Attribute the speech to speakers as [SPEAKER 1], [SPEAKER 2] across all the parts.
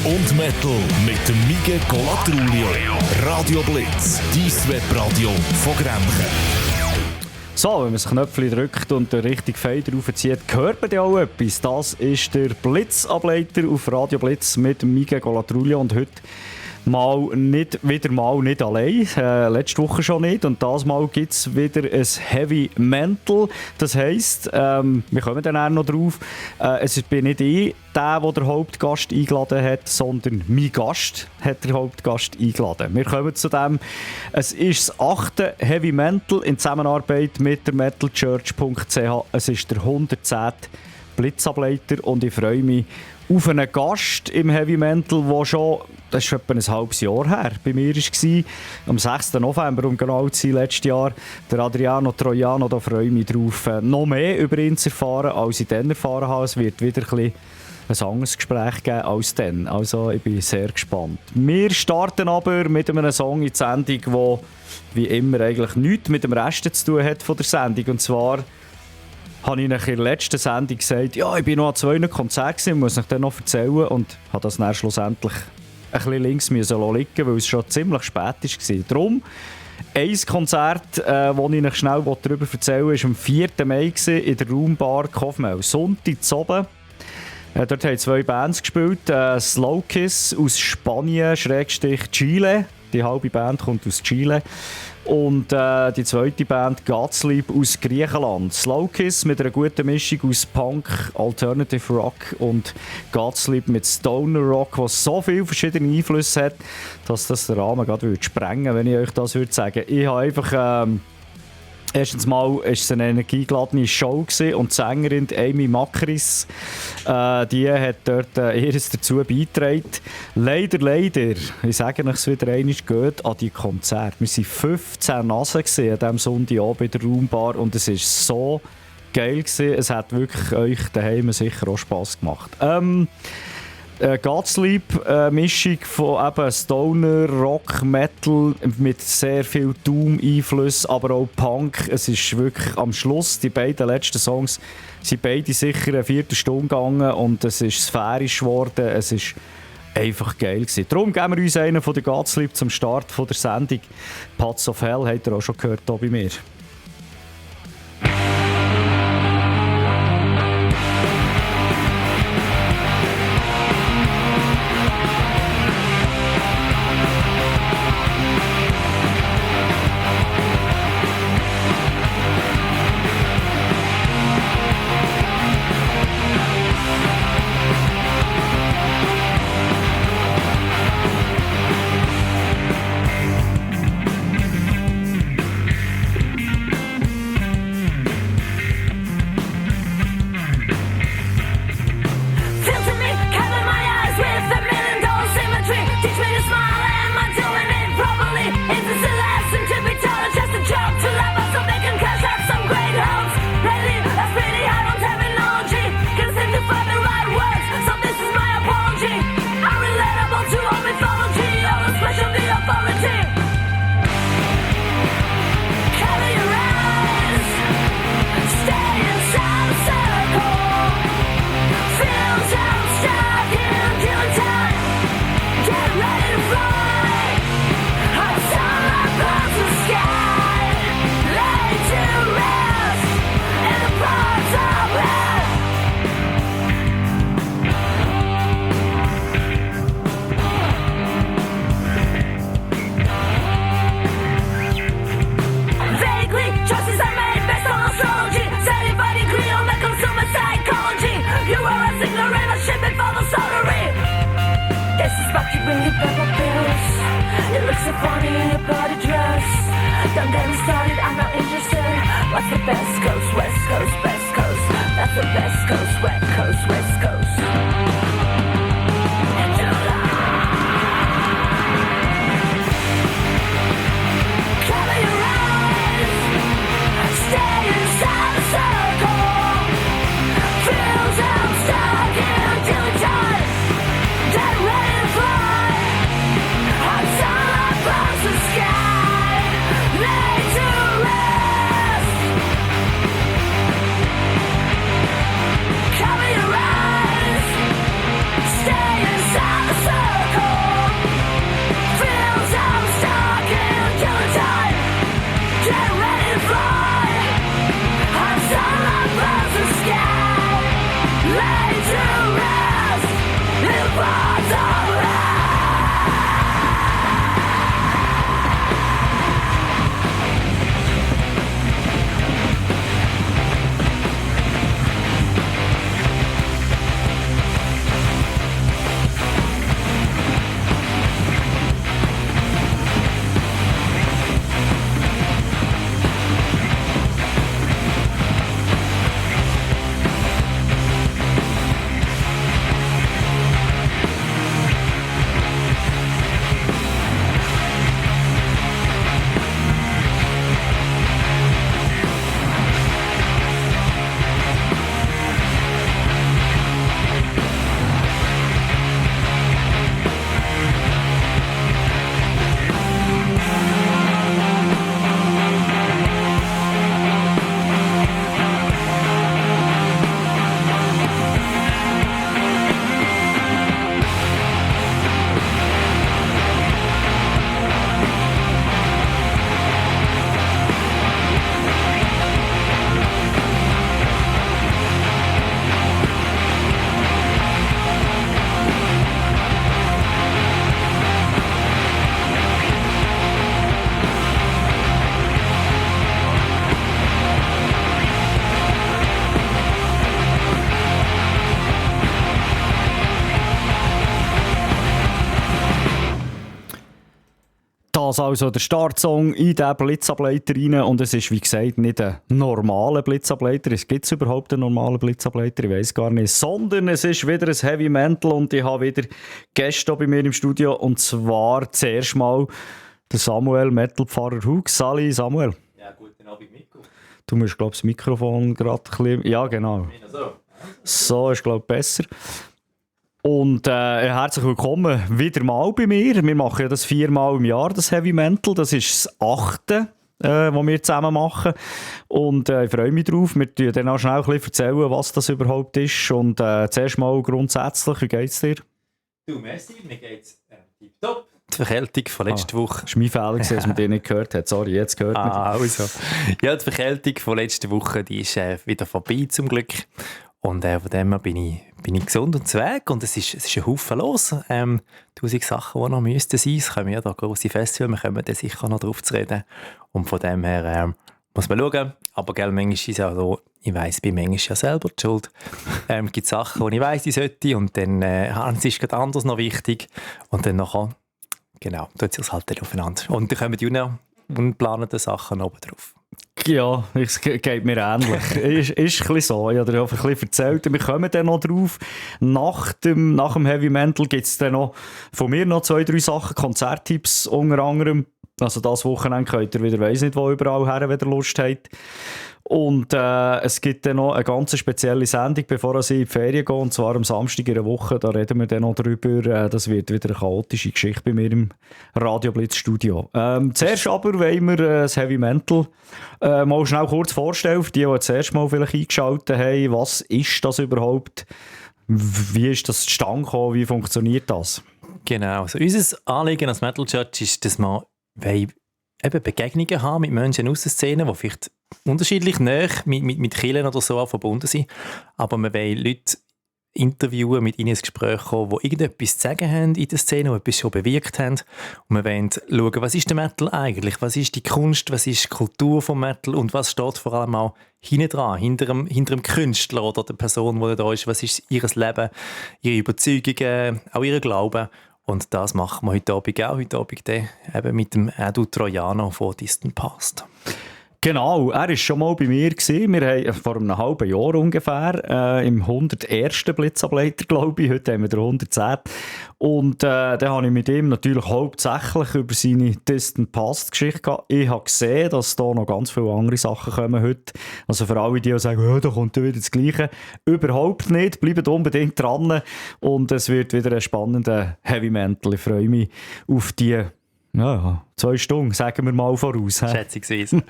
[SPEAKER 1] und Metal mit dem Miguel Colatrulio. Radio Blitz, dein Webradio von Grenchen.
[SPEAKER 2] So, wenn man das Knöpfchen drückt und den richtigen Fader raufzieht, hört man ja auch etwas. Das ist der Blitzableiter auf Radio Blitz mit Miguel Colatrulio und heute wieder mal nicht allein. Letzte Woche schon nicht. Und das Mal gibt es wieder ein Heavy Mental. Das heisst, wir kommen dann auch noch drauf, es bin nicht ich, der den Hauptgast eingeladen hat, sondern mein Gast hat den Hauptgast eingeladen. Wir kommen zu dem. Es ist das 8. Heavy Mental in Zusammenarbeit mit der metalchurch.ch. Es ist der 110. Blitzableiter und ich freue mich auf einen Gast im Heavy Mental, der schon, das ist etwa ein halbes Jahr her, bei mir war. Am 6. November, um genau zu sein, letztes Jahr. Der Adriano Troiano, da freue ich mich drauf, noch mehr über ihn zu erfahren, als ich dann erfahren habe. Es wird wieder ein anderes Gespräch geben als dann. Also ich bin sehr gespannt. Wir starten aber mit einem Song in die Sendung, der wie immer eigentlich nichts mit dem Rest zu tun hat von der Sendung. Und zwar habe ich in der letzten Sendung gesagt, ja, ich bin noch an 2 Konzerten, muss ich dann noch erzählen, und habe das dann schlussendlich ein bisschen links liegen, weil es schon ziemlich spät war. Darum ein Konzert, das ich euch schnell darüber erzählen will, war am 4. Mai in der Raumbar Kofmel. Sonntag zu oben. Dort haben 2 Bands gespielt. Slow Kiss aus Spanien, / Chile. Die halbe Band kommt aus Chile. Und die zweite Band, Godsleep, aus Griechenland. Slow Kiss mit einer guten Mischung aus Punk, Alternative Rock und Godsleep mit Stoner Rock, was so viele verschiedene Einflüsse hat, dass das den Rahmen gerade sprengen würde, wenn ich euch das würde sagen. Ich habe einfach... Erstens mal war es eine energiegeladene Show gewesen, und die Sängerin Amy Makris, die hat dort ihres dazu beigetragen. Leider, ich sage euch wieder einmal, geht an die Konzerte. Wir waren 15 Nasen an diesem Sonntagabend in der Raumbar und es war so geil gewesen. Es hat wirklich euch daheim sicher auch Spass gemacht. Godsleep, Mischung von eben Stoner, Rock, Metal mit sehr viel Doom-Einfluss, aber auch Punk. Es ist wirklich am Schluss, die beiden letzten Songs sind beide sicher eine Viertelstunde gegangen und es ist sphärisch geworden. Es ist einfach geil gewesen. Darum geben wir uns einen von der Godsleep zum Start von der Sendung. Paths of Hell habt ihr auch schon gehört hier bei mir.
[SPEAKER 3] Cover your eyes.
[SPEAKER 2] Das also der Startsong in diesen Blitzableiter rein. Und es ist, wie gesagt, nicht ein normaler Blitzableiter. Es gibt überhaupt einen normalen Blitzableiter? Ich weiss gar nicht. Sondern es ist wieder ein Heavy Metal und ich habe wieder Gäste bei mir im Studio. Und zwar zuerst mal der Samuel, Metal-Pfarrer Hug. Sali, Samuel.
[SPEAKER 3] Ja, guten Abend, Mikko.
[SPEAKER 2] Du musst, glaube ich, das Mikrofon gerade ein bisschen... Ja, genau. So ist, glaube ich, besser. Und herzlich willkommen wieder mal bei mir. Wir machen ja das 4-mal im Jahr, das Heavy Metal. Das ist das 8., was wir zusammen machen. Und ich freue mich drauf. Wir erzählen dann auch schnell ein bisschen erzählen, was das überhaupt ist. Und zuerst mal grundsätzlich, wie geht es dir?
[SPEAKER 3] Du, merci, mir geht's tipptopp. Die Verkältung von letzter Woche.
[SPEAKER 2] Das war mein Fehler, dass man die nicht gehört hat. Sorry, jetzt gehört man die.
[SPEAKER 3] Also. Ja, die Verkältung von letzter Woche, die ist wieder vorbei, zum Glück. Und von dem her bin ich gesund und weg und es ist ein Haufen los. 1000 Sachen, die noch müssten sein. Es kommen ja da grosse Festivals, wir kommen da sicher noch drauf zu reden. Und von dem her muss man schauen. Aber gell, manchmal ist es auch so, ich weiss, bin manchmal ja selber die Schuld. Es gibt Sachen, die ich weiss, ich sollte und dann ist gerade anders noch wichtig. Und dann nachher, genau, tut sich das halt dann aufeinander. Und dann kommen die unplaneten Sachen oben drauf.
[SPEAKER 2] Ja, es geht mir ähnlich. ist ein bisschen so. Ich habe dir einfach ein bisschen erzählt. Wir kommen dann noch drauf. Nach dem Heavy Metal gibt es dann noch von mir noch 2-3 Sachen, Konzerttipps unter anderem. Also das Wochenende könnt ihr wieder, weiss nicht wo, überall her, wenn ihr Lust habt. Und es gibt dann noch eine ganz spezielle Sendung, bevor ich in die Ferien gehe, und zwar am Samstag in der Woche. Da reden wir dann noch drüber. Das wird wieder eine chaotische Geschichte bei mir im Radio Blitz Studio. Zuerst aber wollen wir das Heavy Metal mal schnell kurz vorstellen, für die das erste Mal vielleicht eingeschaltet haben. Was ist das überhaupt? Wie ist das zustande gekommen? Wie funktioniert das?
[SPEAKER 3] Genau, also unser Anliegen als Metal Church ist, dass wir eben Begegnungen haben mit Menschen aus der Szene, die vielleicht unterschiedlich nahe mit Kirchen oder so verbunden sind. Aber wir wollen Leute interviewen, mit ihnen ins Gespräch kommen, die irgendetwas zu sagen haben in der Szene, die etwas schon bewirkt haben. Und wir wollen schauen, was ist der Metal eigentlich? Was ist die Kunst? Was ist die Kultur vom Metal? Und was steht vor allem auch hinten dran, hinter dem Künstler oder der Person, die da ist? Was ist ihr Leben, ihre Überzeugungen, auch ihr Glauben? Und das machen wir heute Abend auch. Heute Abend eben mit dem Edu Trojano von Distant Past.
[SPEAKER 2] Genau, er war schon mal bei mir. Wir haben vor einem halben Jahr ungefähr im 101. Blitzableiter, glaube ich. Heute haben wir den 110. Und dann habe ich mit ihm natürlich hauptsächlich über seine Distant Past-Geschichte gehabt. Ich habe gesehen, dass da noch ganz viele andere Sachen kommen heute. Also für alle, die sagen, oh, da kommt wieder das Gleiche. Überhaupt nicht. Bleibt unbedingt dran. Und es wird wieder ein spannender Heavy Metal. Ich freue mich auf die... Ja, 2 Stunden, sagen wir mal voraus.
[SPEAKER 3] Schätzungsweise.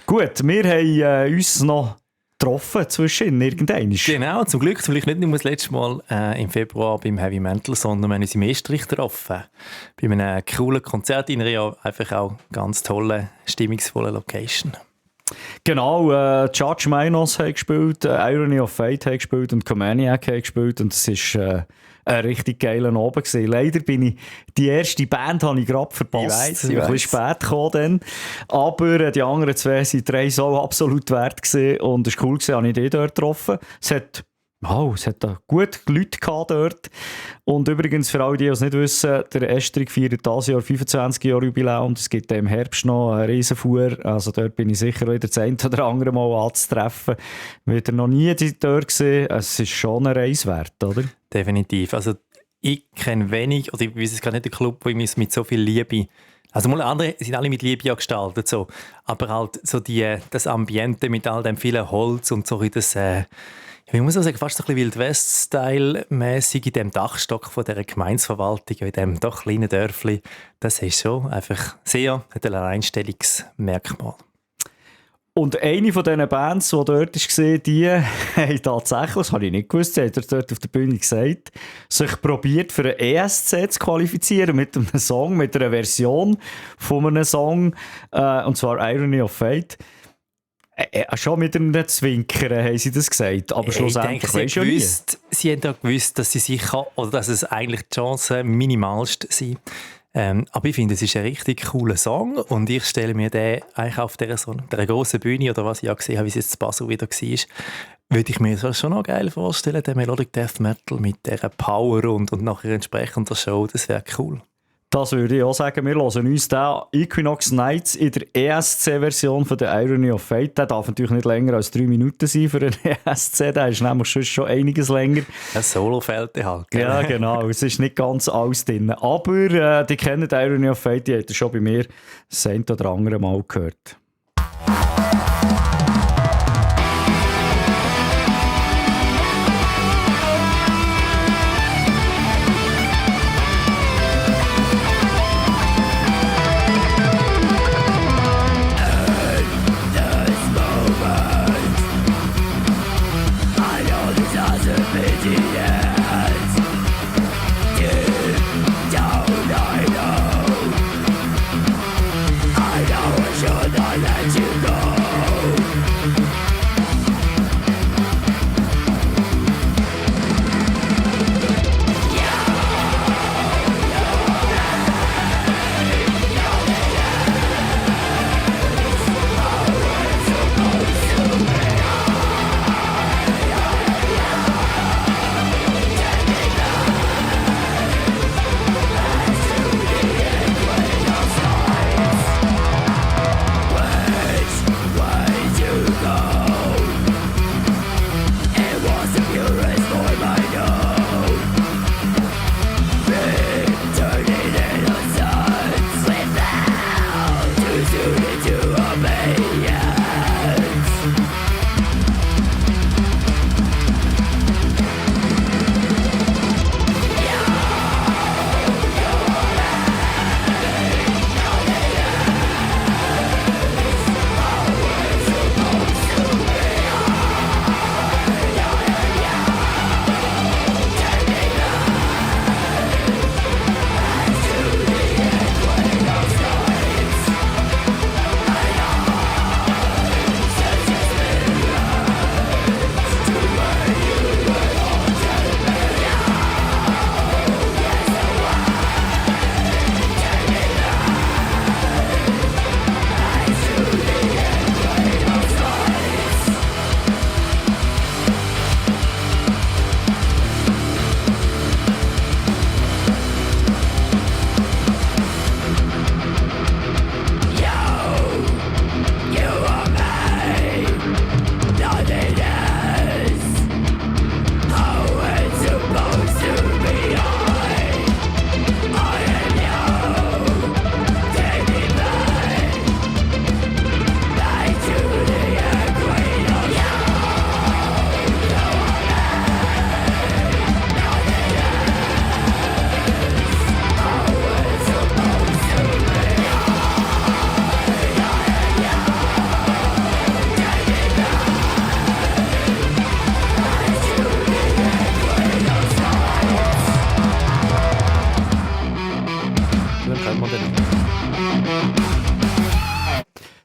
[SPEAKER 2] Gut, wir haben uns noch getroffen zwischen irgendwann.
[SPEAKER 3] Genau, zum Glück vielleicht nicht nur das letzte Mal im Februar beim Heavy Metal, sondern wir haben uns im Estrich getroffen. Bei einem coolen Konzert in einer einfach auch ganz tolle, stimmungsvolle Location.
[SPEAKER 2] Genau, Judge Minos hat gespielt, Irony of Fate hat gespielt und Comaniac hat gespielt und es ist ein richtig geiler Abend gewesen. Leider bin ich, die erste Band habe ich gerade verpasst. Ich bin ein bisschen spät gekommen dann. Aber die anderen zwei sind 3 so absolut wert gewesen. Und es war cool gewesen, habe ich die dort getroffen. Es hat da gut Leute gehabt dort. Und übrigens, für alle, die es nicht wissen, der Estrig feiert dieses Jahr 25 Jahre Jubiläum. Es gibt im Herbst noch eine Riesenfuhr. Also dort bin ich sicher wieder das eine oder andere Mal anzutreffen. Wieder noch nie dort gesehen. Es ist schon eine Reise wert, oder?
[SPEAKER 3] Definitiv. Also ich kenne wenig, oder ich weiß es gar nicht, den Club, wo ich mit so viel Liebe... Also mal andere sind alle mit Liebe gestaltet, so. Aber halt so das Ambiente mit all dem vielen Holz und so das... ich muss auch sagen, fast so ein bisschen Wild West-Style-mässig in dem Dachstock von dieser Gemeindeverwaltung, in diesem doch kleinen Dörfli. Das ist schon einfach hat ein Alleinstellungsmerkmal.
[SPEAKER 2] Und eine von diesen Bands, die dort war, die haben tatsächlich, das habe ich nicht gewusst, sie hat dort auf der Bühne gesagt, sich probiert für einen ESC zu qualifizieren mit einem Song, mit einer Version von einem Song, und zwar Irony of Fate. Schon mit einem Zwinkern haben sie das gesagt, aber schlussendlich weisst du nie.
[SPEAKER 3] Sie haben ja gewusst, dass sie sicher, oder dass es eigentlich die Chancen minimalst sind. Aber ich finde, es ist ein richtig cooler Song und ich stelle mir den eigentlich auf dieser grossen Bühne, oder was ich ja gesehen habe, wie es jetzt in Basel wieder war, würde ich mir das schon noch geil vorstellen, der Melodic Death Metal mit dieser Power und nachher entsprechender Show, das wäre cool.
[SPEAKER 2] Das würde ich auch sagen. Wir hören uns den Equinox Nights in der ESC-Version von der Irony of Fate. Der darf natürlich nicht länger als 3 Minuten sein für einen ESC. Der ist nämlich schon einiges länger.
[SPEAKER 3] Ein Solo-Feld halt. Gell?
[SPEAKER 2] Ja, genau. Es ist nicht ganz alles drin. Aber die kennen die Irony of Fate, die hat ihr schon bei mir das ein oder andere Mal gehört.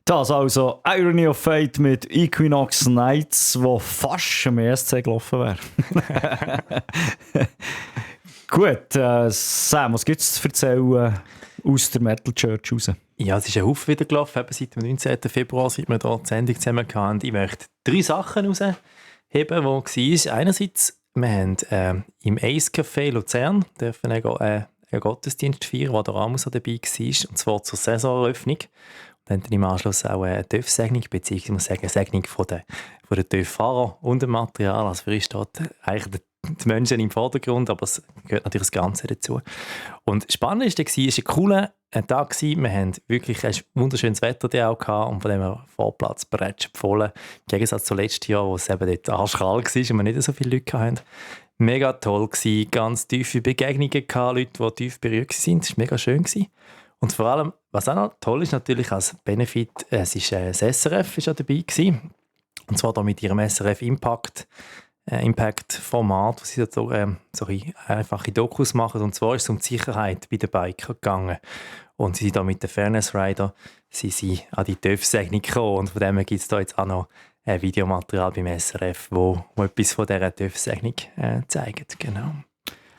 [SPEAKER 2] Das also Irony of Fate mit Equinox Nights, wo fast am ESC gelaufen wäre. Gut, Sam, was gibt es zu erzählen aus der Metal Church raus?
[SPEAKER 3] Ja, es ist ein Haufen wieder gelaufen, eben seit dem 19. Februar, seit wir hier die Sendung zusammen hatten. Ich möchte 3 Sachen herausheben, die war. Einerseits, wir haben im Ace Café Luzern dürfen einen Gottesdienst feiern, wo der Ramos dabei war, und zwar zur Saisoneröffnung. Und dann im Anschluss auch eine TÜV-Segnung, beziehungsweise muss ich sagen, eine Segnung von den TÜV-Fahrer und dem Material. Also für uns steht eigentlich die Menschen im Vordergrund, aber es gehört natürlich das Ganze dazu. Und spannend war, es war ein cooler Tag. Wir hatten wirklich ein wunderschönes Wetter auch gehabt und von dem her Vorplatz bereits empfohlen. Im Gegensatz zu letztes Jahr, wo es eben dort arschkalt war und wir nicht so viele Leute hatten. Mega toll gewesen, ganz tiefe Begegnungen gehabt, Leute, die tief berührt waren. Es war mega schön gewesen. Und vor allem, was auch noch toll ist, natürlich als Benefit, es ist das SRF ist auch dabei gewesen. Und zwar da mit ihrem SRF Impact-Format, wo sie so einfache Dokus machen. Und zwar ist es um die Sicherheit bei den Bikern gegangen. Und sie sind da mit den Fairness Rider an die TÜV-Segnung gekommen. Und von dem gibt es da jetzt auch noch ein Videomaterial beim SRF, wo etwas von dieser TÜV-Segnung zeigt. Genau.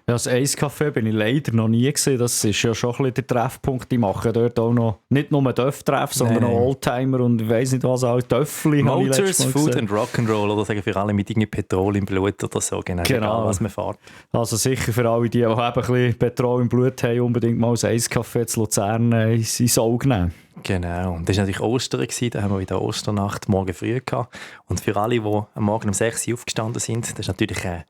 [SPEAKER 2] Ja, das Ace Café bin ich leider noch nie gesehen. Das ist ja schon ein bisschen der Treffpunkt. Die machen dort auch noch nicht nur Döff-Treff, sondern auch Oldtimer und ich weiss nicht was, auch Töffli.
[SPEAKER 3] Motors, Food and Rock'n'Roll oder sagen für alle mit irgendwie Petrol im Blut oder so. Genau. Egal, was man fährt.
[SPEAKER 2] Also sicher für alle, die auch ein bisschen Petrol im Blut haben, unbedingt mal das Ace Café zu Luzern ins Auge nehmen.
[SPEAKER 3] Genau. Und das war natürlich Ostern, da haben wir wieder Osternacht morgen früh gehabt. Und für alle, die am Morgen um 6 Uhr aufgestanden sind, das ist natürlich ein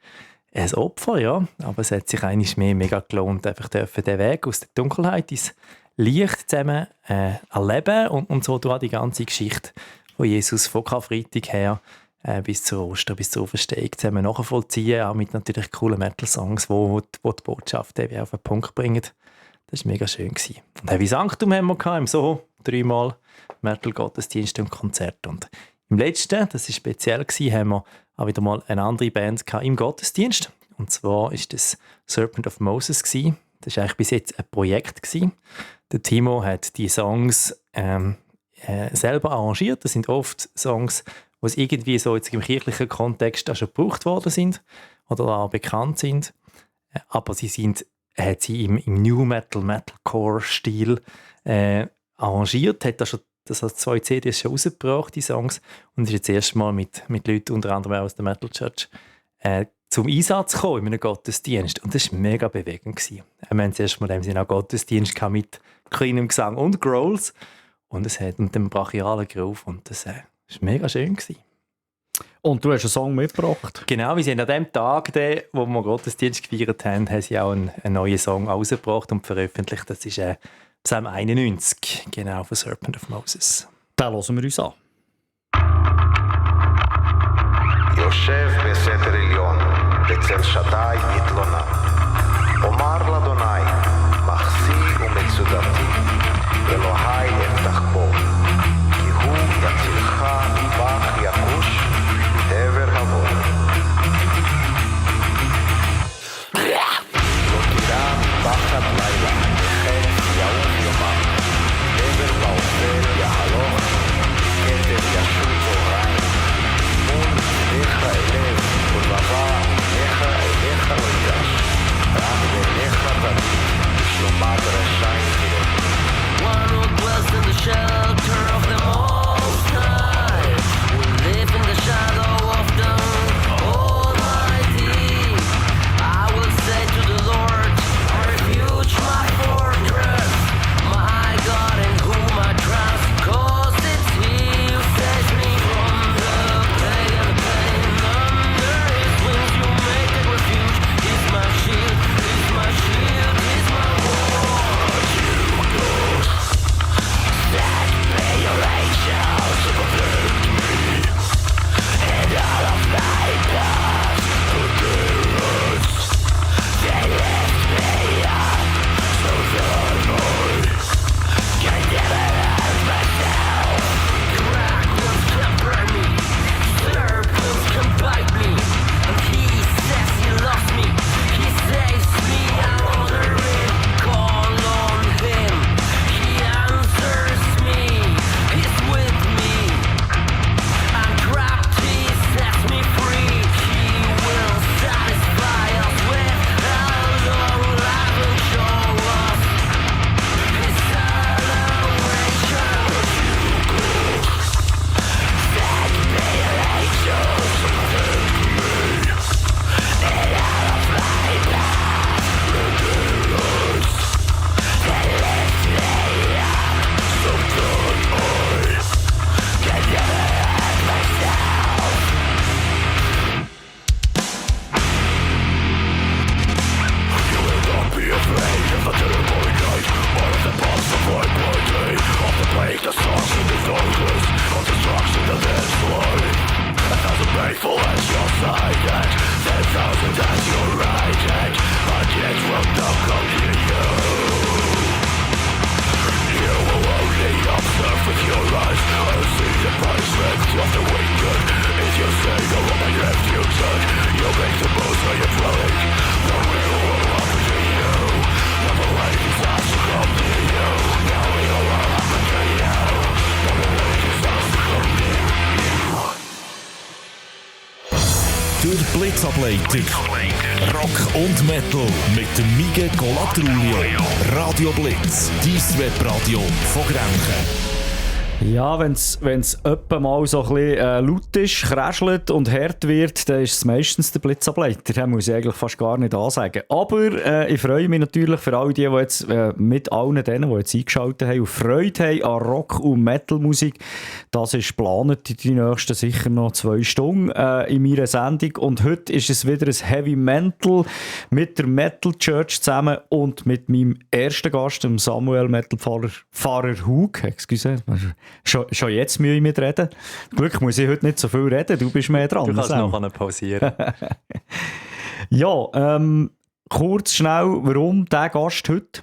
[SPEAKER 3] Opfer, ja. Aber es hat sich eigentlich mega gelohnt, einfach den Weg aus der Dunkelheit ins Licht zusammen erleben und so durch die ganze Geschichte von Jesus von Karfreitag her bis zur Ostern, bis zur Auferstehung zusammen nachvollziehen, auch mit natürlich coolen Metal-Songs, die Botschaft auf den Punkt bringen. Das war mega schön. Und Heavy Sanctum haben wir im Soho, 3-mal Metal-Gottesdienst und Konzert. Und im letzten, das war speziell, haben wir auch wieder mal eine andere Band im Gottesdienst. Und zwar war das Serpent of Moses. Das war eigentlich bis jetzt ein Projekt. Der Timo hat die Songs selber arrangiert. Das sind oft Songs, die irgendwie so jetzt im kirchlichen Kontext auch schon gebraucht worden sind oder auch bekannt sind. Aber hat sie im New Metal, Metalcore-Stil arrangiert, hat das als 2 CDs schon rausgebracht, die Songs, und ist jetzt erst mal mit Leuten, unter anderem aus der Metal Church, zum Einsatz gekommen in einem Gottesdienst. Und das war mega bewegend. Wir haben zuerst mal einen Gottesdienst mit kleinem Gesang und Growls und dem brachialen Groove, und das war mega schön.
[SPEAKER 2] Und du hast einen Song mitgebracht?
[SPEAKER 3] Genau, wir sind an dem Tag, wo wir Gottesdienst gefeiert haben, haben sie auch einen neuen Song rausgebracht und veröffentlicht. Das ist Psalm 91, genau, von Serpent of Moses.
[SPEAKER 2] Den hören wir uns an.
[SPEAKER 4] יושב בסתר עליון, בצל שדי יתלונה. אומר לאדוני, מחסי ומצודתי, אלוהי אפתח בו. כי הוא יצילך מבך יכוש, מדבר הבוא. לא תדע מפחד לילה, וכן יעוף יומם. דבר באופל יהלוך, כתב ישוב צהריים. מול אליך אליו, ולבא אליך אליך לא ייגש. רק באליך תמיד, שלומת רשעים תראה. One who dwells in the shelter of the Most High, will live in the shadow of the Almighty. I will say to the Lord, our refuge,
[SPEAKER 1] Blitzableiter. Rock und Metal mit dem Miguel Colatrulio. Radio Blitz, dein Webradio von Grenchen.
[SPEAKER 2] Ja, wenn es öppe mal so ein bisschen laut ist, kräschelt und hart wird, dann ist es meistens der Blitzableiter. Den muss ich eigentlich fast gar nicht ansagen. Aber ich freue mich natürlich für all die jetzt mit allen denen, die jetzt eingeschaltet haben und Freude haben an Rock- und Metal-Musik. Das ist geplant die nächsten sicher noch 2 Stunden in meiner Sendung. Und heute ist es wieder ein Heavy Mental mit der Metal Church zusammen und mit meinem ersten Gast, dem Samuel Metal-Pfarrer Hug. Excuse. Schon jetzt Mühe mit reden. Glück muss ich heute nicht so viel reden, du bist mehr dran.
[SPEAKER 3] Du kannst noch pausieren.
[SPEAKER 2] Ja, kurz, schnell, warum dieser Gast heute?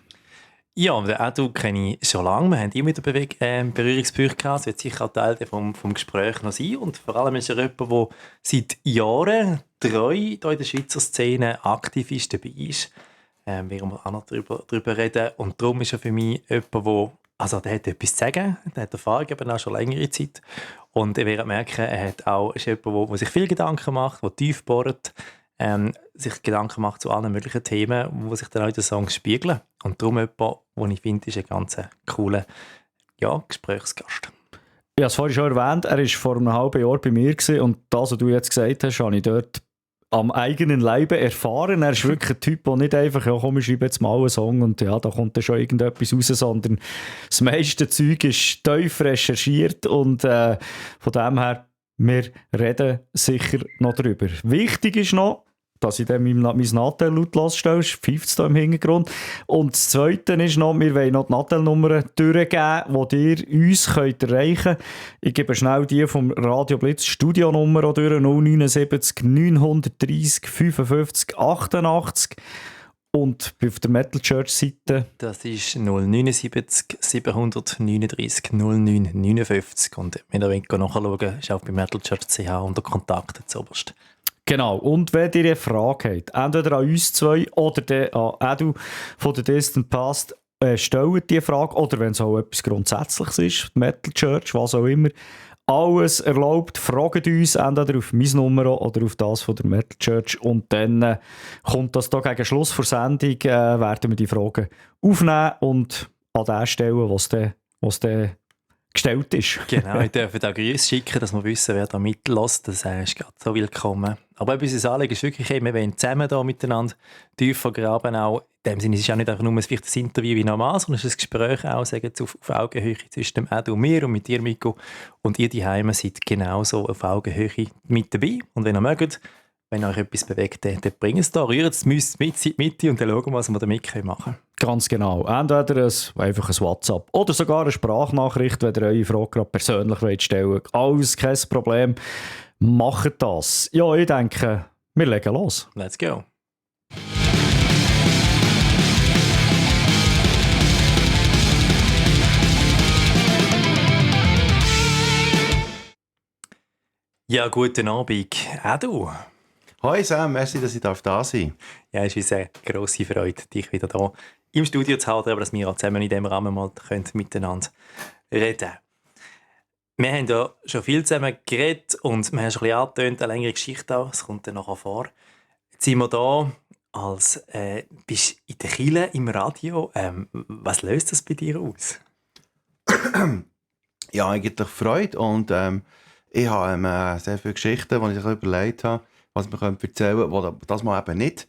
[SPEAKER 3] Ja, den Edu kenne ich schon lange. Wir haben immer wieder Berührungspunkte gehabt. Es wird sicher auch Teil vom Gespräch noch sein. Und vor allem ist er jemand, der seit Jahren treu hier in der Schweizer Szene aktiv ist, dabei ist. Werden wir auch noch darüber reden. Und darum ist er für mich jemand, der hat etwas zu sagen, der hat Erfahrung eben auch schon längere Zeit. Und ihr werdet merken, ist jemand, der sich viel Gedanken macht, der tief bohrt, sich Gedanken macht zu allen möglichen Themen, die sich dann auch in den Songs spiegeln. Und darum jemand, den ich finde, ist ein ganz cooler Gesprächsgast.
[SPEAKER 2] Ich habe es vorhin schon erwähnt, er war vor einem halben Jahr bei mir und das, was du jetzt gesagt hast, habe ich dort am eigenen Leibe erfahren. Er ist wirklich ein Typ, der nicht einfach, ja komm, ich schreibe jetzt mal einen Song und ja, da kommt dann schon irgendetwas raus, sondern das meiste Zeug ist tief recherchiert und von dem her, wir reden sicher noch drüber. Wichtig ist noch, dass ich dann mein Nattel laut lasse, pfeift es da im Hintergrund. Und das Zweite ist noch, wir wollen noch die Nattel-Nummern durchgeben, die ihr uns erreichen könnt. Ich gebe schnell die vom Radio Blitz Studionummer durch, 079 930 55 88. Und auf der Metal Church Seite?
[SPEAKER 3] Das ist 079 739 09 59. Und wenn ihr nachschauen, ist auch bei Metal Church CH unter Kontakte zuoberst.
[SPEAKER 2] Genau, und wenn ihr eine Frage habt, entweder an uns zwei oder an Edu von der Distant Past, stellt die Frage, oder wenn es auch etwas Grundsätzliches ist, Metal Church, was auch immer, alles erlaubt, fragt uns entweder auf meine Nummer oder auf das von der Metal Church und dann kommt das da gegen Schluss der Sendung, werden wir die Fragen aufnehmen und an der Stelle, was dann gestellt ist.
[SPEAKER 3] Genau, ich darf auch Grüße schicken, dass wir wissen, wer da mitlässt. Das ist gerade so willkommen. Aber unser Anliegen ist wirklich, wir wollen zusammen da miteinander tiefer graben. Auch in dem Sinne, es ist auch nicht einfach nur ein Interview wie normal, sondern es ist ein Gespräch auch, sagen wir, auf Augenhöhe zwischen dem Edu und mir und mit dir, Miko. Und ihr daheim seid genauso auf Augenhöhe mit dabei. Und wenn ihr mögt, wenn euch etwas bewegt, dann bringt es da, rührt es mit und dann schauen wir, was wir damit machen können.
[SPEAKER 2] Ganz genau. Entweder einfach ein WhatsApp oder sogar eine Sprachnachricht, wenn ihr eure Frage gerade persönlich stellen wollt. Alles kein Problem. Macht das. Ja, ich denke, wir legen los.
[SPEAKER 3] Let's go. Ja, guten Abend. Edu.
[SPEAKER 5] Hoi Sam, merci, dass ich da sein darf.
[SPEAKER 3] Ja, es ist eine grosse Freude, dich wieder hier im Studio zu haben, aber dass wir auch zusammen in diesem Rahmen mal miteinander reden können. Wir haben ja schon viel zusammen geredet und wir haben schon ein bisschen angetönt, eine längere Geschichte auch, es kommt dann nachher vor. Jetzt sind wir da, bist in der Kirche im Radio. Was löst das bei dir aus?
[SPEAKER 5] Ja, eigentlich Freude und ich habe sehr viele Geschichten, die ich sich überlegt habe, was man erzählen könnte, das mal eben nicht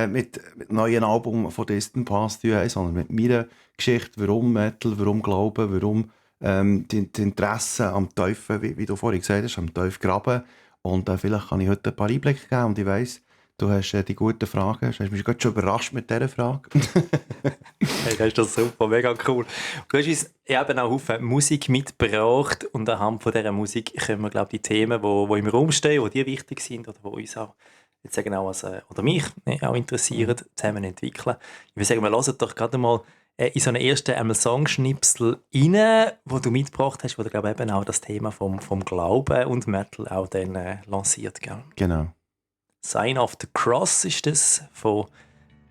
[SPEAKER 5] mit neuen Album von Distant Past zu tun haben, sondern mit meiner Geschichte, warum Metal, warum Glauben, warum die Interesse am Teufel, wie du vorhin gesagt hast, am Teufel graben. Und vielleicht kann ich heute ein paar Einblicke geben und ich weiss, du hast die guten Fragen. Du hast mich gerade schon überrascht mit dieser Frage.
[SPEAKER 3] Hey, das ist doch super, mega cool. Du hast uns eben auch Haufen Musik mitgebracht und anhand von dieser Musik können wir, glaube ich, die Themen, die im Raum stehen, die dir wichtig sind oder die uns auch, jetzt sagen auch oder mich auch interessieren, zusammen entwickeln. Ich würde sagen, wir hören doch gerade mal in so einen ersten Songschnipsel rein, wo du mitgebracht hast, wo du, glaube ich, eben auch das Thema vom Glauben und Metal auch dann lanciert. Gell?
[SPEAKER 5] Genau.
[SPEAKER 3] Sign of the Cross ist das von,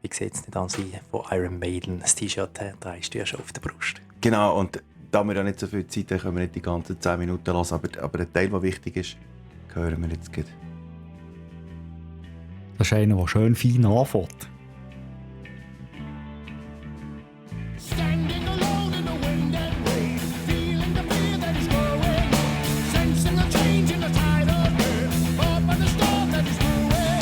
[SPEAKER 3] wie sieht es nicht an, von Iron Maiden. Das T-Shirt trägst du ja schon auf der Brust.
[SPEAKER 5] Genau, und da wir ja nicht so viel Zeit haben, können wir nicht die ganzen 10 Minuten hören, aber der Teil, der wichtig ist, hören wir jetzt gleich.
[SPEAKER 2] Das ist einer, der schön fein anfängt.
[SPEAKER 6] Standing alone in the wind and rain, feeling the fear that is growing, sensing a change in the tide of air, up on the storm that is brewing.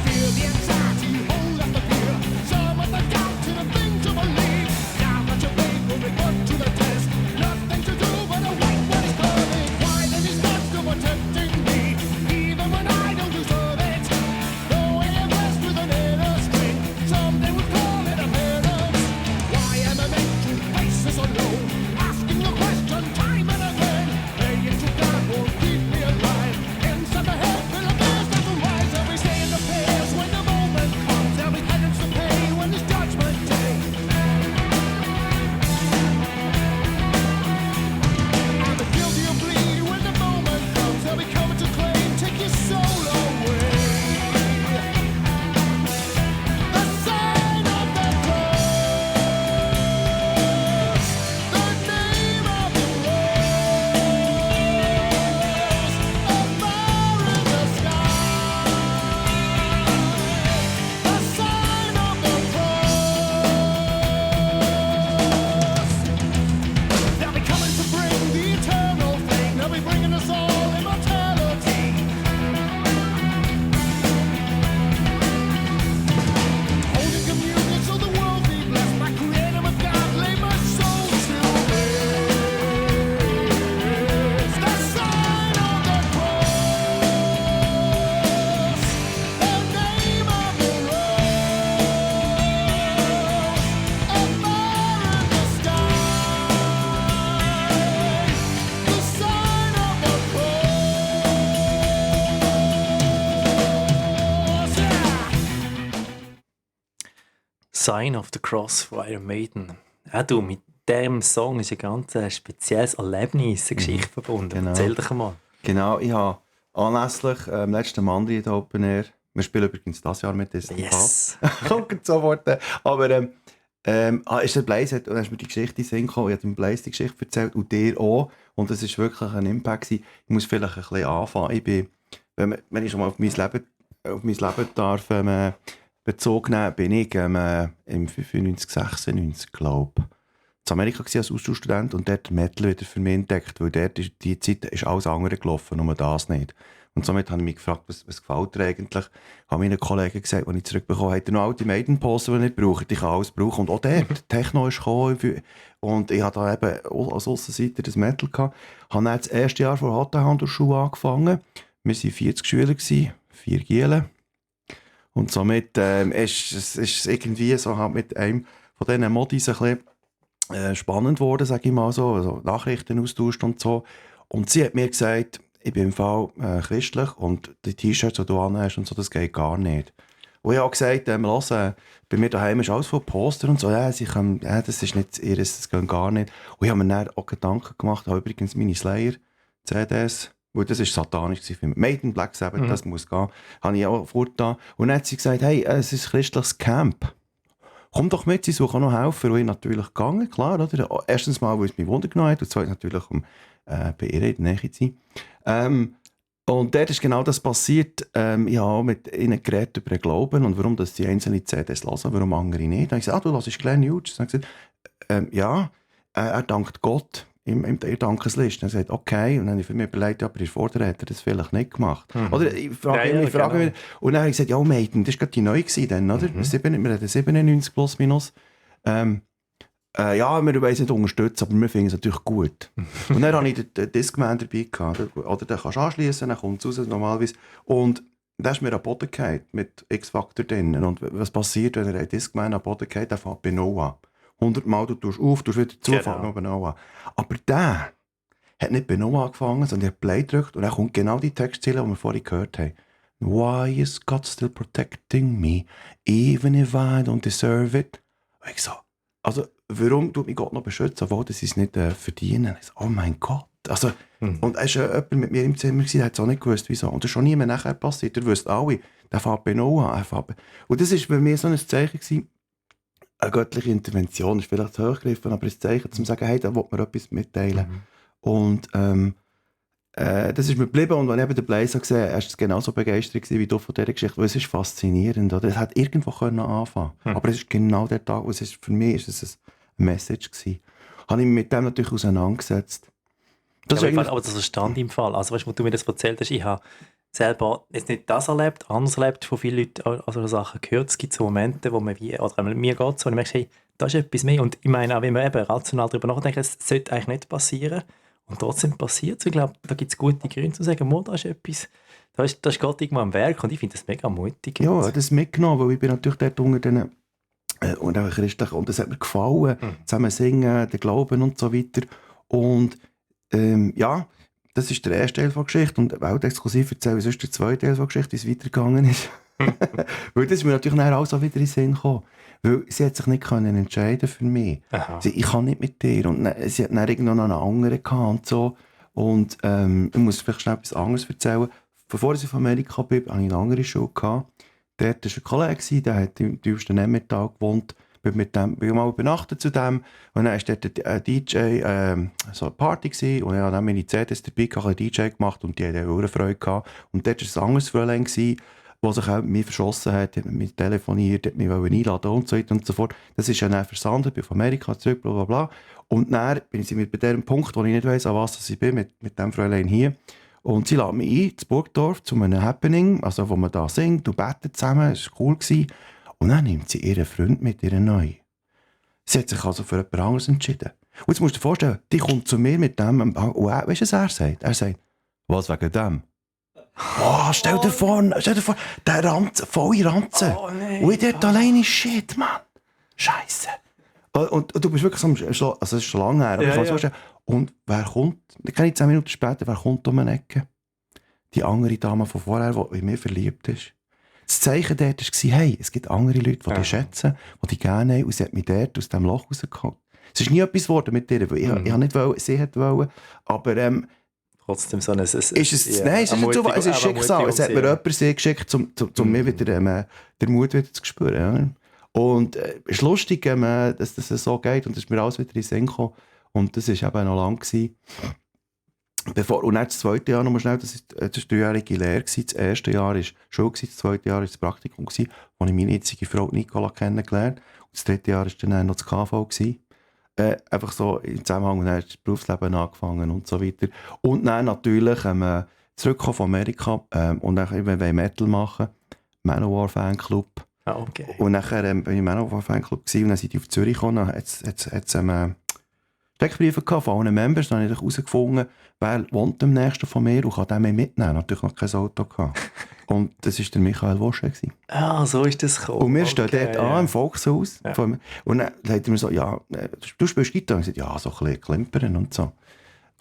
[SPEAKER 6] Feel the anxiety, hold up the fear, some of the doubt to the things to believe. Now that your faith will be put to the test, nothing to do but await what is coming. Why then is God still protecting me, even when I don't deserve it? Though I am blessed with an inner strength, someday would call it a penance. Why am I meant to face this alone? Asking the question time and again. Praying to God won't keep me alive. Inside the head full of fears that will rise. Every day in the past when the moment comes. There'll be penance to pay when it's judgment day. I'm the guilty of bleed when the moment comes. They'll be coming to claim, take your soul away. The sign of the cross, the name of the rose, a fire in the sky. The sign of the cross. They'll be coming to bring the eternal thing. They'll be bringing us all immortality. Holding communion so the world be blessed. My creator with God lay my soul to rest. The sign of the cross, the name of the rose, a fire in the sky. The sign of the cross, yeah.
[SPEAKER 3] Sign of the Cross von Iron Maiden. Auch du, mit diesem Song ist ein ganz spezielles Erlebnis, eine Geschichte verbunden.
[SPEAKER 5] Genau.
[SPEAKER 3] Erzähl doch mal.
[SPEAKER 5] Genau, ich habe anlässlich letzten Monday in der Open Air, wir spielen übrigens dieses Jahr mit Disney
[SPEAKER 3] Yes!
[SPEAKER 5] kommt sofort. Aber ist der Blaze, und dann hast du mir die Geschichte in den Sinn gekommen, ich habe dem Blaze die Geschichte erzählt und dir auch. Und das war wirklich ein Impact gewesen. Ich muss vielleicht ein bisschen anfangen. Ich bin, wenn ich schon mal auf mein Leben darf, Bezug nehmen, bin ich im 95, 96, glaube ich, in Amerika gewesen als Austauschstudent und dort Metal wieder für mich entdeckt, weil dort ist die Zeit ist alles andere gelaufen, nur das nicht. Und somit habe ich mich gefragt, was gefällt dir eigentlich? Ich habe meinen Kollegen gesagt, als ich zurückbekommen habe, hat er noch alte Maiden-Poster, die ich nicht brauche. Ich kann alles brauchen. Und auch dort, Techno ist gekommen. Und ich hatte da eben als Aussenseiter das Metal gehabt. Ich habe dann das erste Jahr vor Hattenhandelsschule angefangen. Wir waren 40 Schüler, 4 Gielen. Und somit ist es irgendwie so halt mit einem von diesen Modis ein bisschen spannend geworden, sage ich mal so. Also Nachrichten austauscht und so. Und sie hat mir gesagt, ich bin im Fall christlich und die T-Shirts, die du anhast und so, das geht gar nicht. Und ich habe gesagt, bei mir daheim ist alles voll Poster und so, das ist nicht ihres, das geht gar nicht. Und ich habe mir dann auch Gedanken gemacht, habe übrigens meine Slayer-CDs, weil das war satanisch für mich. Maiden, Black Sabbath, das muss gehen, habe ich auch vorgetan. Und dann hat sie gesagt, hey, es ist ein christliches Camp. Komm doch mit, sie suchen auch noch Helfer. Und ich natürlich gegangen, klar, oder? Erstens mal, weil es mich Wunder genommen hat und zweitens natürlich, um bei ihr in der Nähe zu sein. Und dort ist genau das passiert. Ich habe auch mit ihnen geredet über den Glauben und warum dass die einzelnen CDs hören, warum andere nicht. Dann habe ich gesagt, du hörst Glenn Hughes. Dann habe ich gesagt, ja, er dankt Gott in der Dankesliste. Dann habe ich gesagt, okay. Und dann habe ich für mich überlegt, aber ihr Vorder hat er das vielleicht nicht gemacht. Oder ich frage mich. Und dann habe ich gesagt, ja, Maiden, das war gerade die neue dann, oder? Wir hatten 97 plus minus. Ja, wir wollen es nicht unterstützen, aber wir finden es natürlich gut. Und dann hatte ich den Discman dabei gehabt. Oder den kannst du anschließen, dann kommt es raus normalerweise. Und da ist mir an Boden gefallen, mit X-Factor drin. Und was passiert, wenn er einen Discman an Boden geht, der fährt bei Noah. 100 Mal, du tust auf, du wieder zu, fährt noch bei Noah. Aber der hat nicht bei Noah angefangen, sondern er hat Play gedrückt und dann kommt genau die Textziele, die wir vorhin gehört haben. Why is God still protecting me, even if I don't deserve it? Und ich so, also, warum tut mich Gott noch beschützen, obwohl sie es nicht verdienen? Ich so, oh mein Gott. Also, und es war jemand mit mir im Zimmer, der hat es auch nicht gewusst, wieso. Und das ist schon niemand nachher passiert. Der wusste alle, der fährt bei Noah. Und das war bei mir so ein Zeichen gewesen, eine göttliche Intervention, ist vielleicht zu hoch gegriffen, aber ein Zeichen, um zu sagen, hey, da will man etwas mitteilen. Und das ist mir geblieben. Und wenn ich eben den Blaze gesehen habe, war es genauso begeistert gewesen wie du von dieser Geschichte. Weil es ist faszinierend. Oder? Es hätte irgendwo können anfangen können. Aber es ist genau der Tag, wo es ist, für mich ist es eine Message gewesen. Habe ich mich mit dem natürlich auseinandergesetzt. Das
[SPEAKER 3] Ja,
[SPEAKER 5] ist
[SPEAKER 3] aber das verstand ich im Fall. Also, weißt, wo du mir das erzählt hast, ich habe selber jetzt nicht das erlebt, anders erlebt, von vielen Leuten also Sachen gehört. Es gibt so Momente, wo man wie, oder mir geht so, und ich merke, hey, da ist etwas mehr. Und ich meine, auch wenn man eben rational darüber nachdenkt, es sollte eigentlich nicht passieren. Und trotzdem passiert es. Ich glaube, da gibt es gute Gründe zu sagen, da ist etwas, da ist Gott irgendwo am Werk. Und ich finde das mega mutig.
[SPEAKER 5] ja, das ist mitgenommen, weil ich bin natürlich dort unter den und auch christlich, und das hat mir gefallen, zusammen singen, den Glauben und so weiter. Und ja, das ist der erste Teil der Geschichte und weltexklusiv erzähle ich sonst der zweite Teil der Geschichte, wie es weitergegangen ist. Weil das ist mir natürlich nachher auch so wieder in den Sinn gekommen. Weil sie hat sich nicht können entscheiden für mich. Ich kann nicht mit dir. Und sie hat dann irgendwann noch einen anderen gehabt und so. Und ich muss vielleicht schnell etwas anderes erzählen. Bevor ich auf Amerika bin, hatte ich eine andere Schule gehabt. Dort war ein Kollege, der hat im tiefsten Emmental gewohnt. Bin mal übernachtet zu dem. Und dann war dort ein DJ, so eine Party gewesen. Und ich habe dann meine CDs dabei gehabt, einen DJ gemacht und die hatten auch Freude gehabt. Und dort war ein anderes Fräulein gewesen, der sich auch mit mir verschossen hat, hat mit mir telefoniert, hat mich einladen und so weiter und so fort. Das ist ja dann versandt, bin von Amerika zurück, bla bla bla. Und dann bin ich bei dem Punkt, wo ich nicht weiss, an was ich bin, mit dem Fräulein hier. Und sie lädt mich ein, in Burgdorf, zu einem Happening, also wo man da singt und betet zusammen, das war cool gewesen. Und dann nimmt sie ihren Freund mit, ihren neu. Sie hat sich also für jemand anderes entschieden. Und jetzt musst du dir vorstellen, die kommt zu mir mit dem, und weißt du, was er sagt? Er sagt, was wegen dem? Oh, stell dir vor, der Ranzen, volle Ranzen.
[SPEAKER 3] Oh, nein.
[SPEAKER 5] Und ich dort alleine, shit, Mann. Scheiße. Und du bist wirklich so, also es ist schon lange her, aber ich kann mir vorstellen, und wer kommt, keine 10 Minuten später, wer kommt um eine Ecke? Die andere Dame von vorher, die in mich verliebt ist. Das Zeichen dort war, hey, es gibt andere Leute, die dich schätzen, die dich gerne haben, und sie hat mich dort aus diesem Loch rausgeholt. Es ist nie etwas geworden mit ihr, weil ich habe nicht wollen, sie hat wollen, aber
[SPEAKER 3] Trotzdem so ein...
[SPEAKER 5] ist es, nein, es ist nicht so, es ist Schicksal. Es hat mir jemand sehr geschickt, um mir wieder den Mut wieder zu spüren. Ja. Und es ist lustig, dass das so geht, und es ist mir alles wieder in den Sinn gekommen. Und das war eben noch lang gewesen. Und dann das zweite Jahr nochmal schnell, das war 3-jährige Lehre. Das erste Jahr war Schule, das zweite Jahr war das Praktikum, wo ich meine jetzige Frau Nicola kennengelernt habe. Und das dritte Jahr war dann noch das KV. Einfach so im Zusammenhang, und dann hat das Berufsleben angefangen und so weiter. Und dann natürlich zurückgekommen von Amerika und dann wollen Metal machen, Manowar Fanclub.
[SPEAKER 3] Ah, okay.
[SPEAKER 5] Und nachher bin ich im Manowar Fanclub gewesen, und dann sind die auf Zürich gekommen, dann hat es Steckbriefe von allen Members, dann habe ich herausgefunden, wer wohnt am nächsten von mir und kann den mitnehmen. Natürlich noch kein Auto gehabt. Und das war der Michael Wosche.
[SPEAKER 3] Ah, so ist das gekommen.
[SPEAKER 5] Und wir stehen dort an, im Volkshaus.
[SPEAKER 3] Ja.
[SPEAKER 5] Und dann sagt er mir so, ja, du spielst Gitarre? Und ich sagte, ja, so ein bisschen klimpern und so.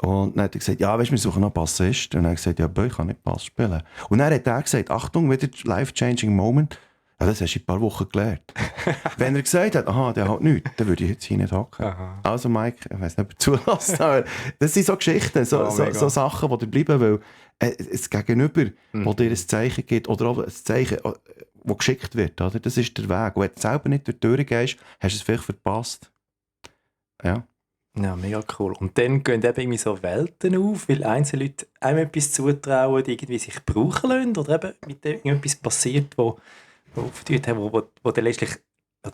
[SPEAKER 5] Und dann hat er gesagt, ja, weißt du, wir suchen noch Bassist. Und dann habe ich gesagt, ja, ich kann nicht Bass spielen. Und dann hat er gesagt, Achtung, wieder life-changing Moment. Ja, das hast du in ein paar Wochen gelernt. Wenn er gesagt hat, aha, der hat nichts, dann würde ich jetzt hier nicht hocken. Also Mike, ich weiss nicht, ob er zulässt, aber das sind so Geschichten, so Sachen, die dir bleiben, weil das Gegenüber, wo dir ein Zeichen gibt, oder auch ein Zeichen, das geschickt wird, oder? Das ist der Weg. Und wenn du selber nicht durch die Tür gehst, hast du es vielleicht verpasst. Ja.
[SPEAKER 3] Ja, mega cool. Und dann gehen eben irgendwie so Welten auf, weil einzelne Leute einem etwas zutrauen, die irgendwie sich brauchen lassen, oder eben mit dem irgendetwas passiert, wo dann letztlich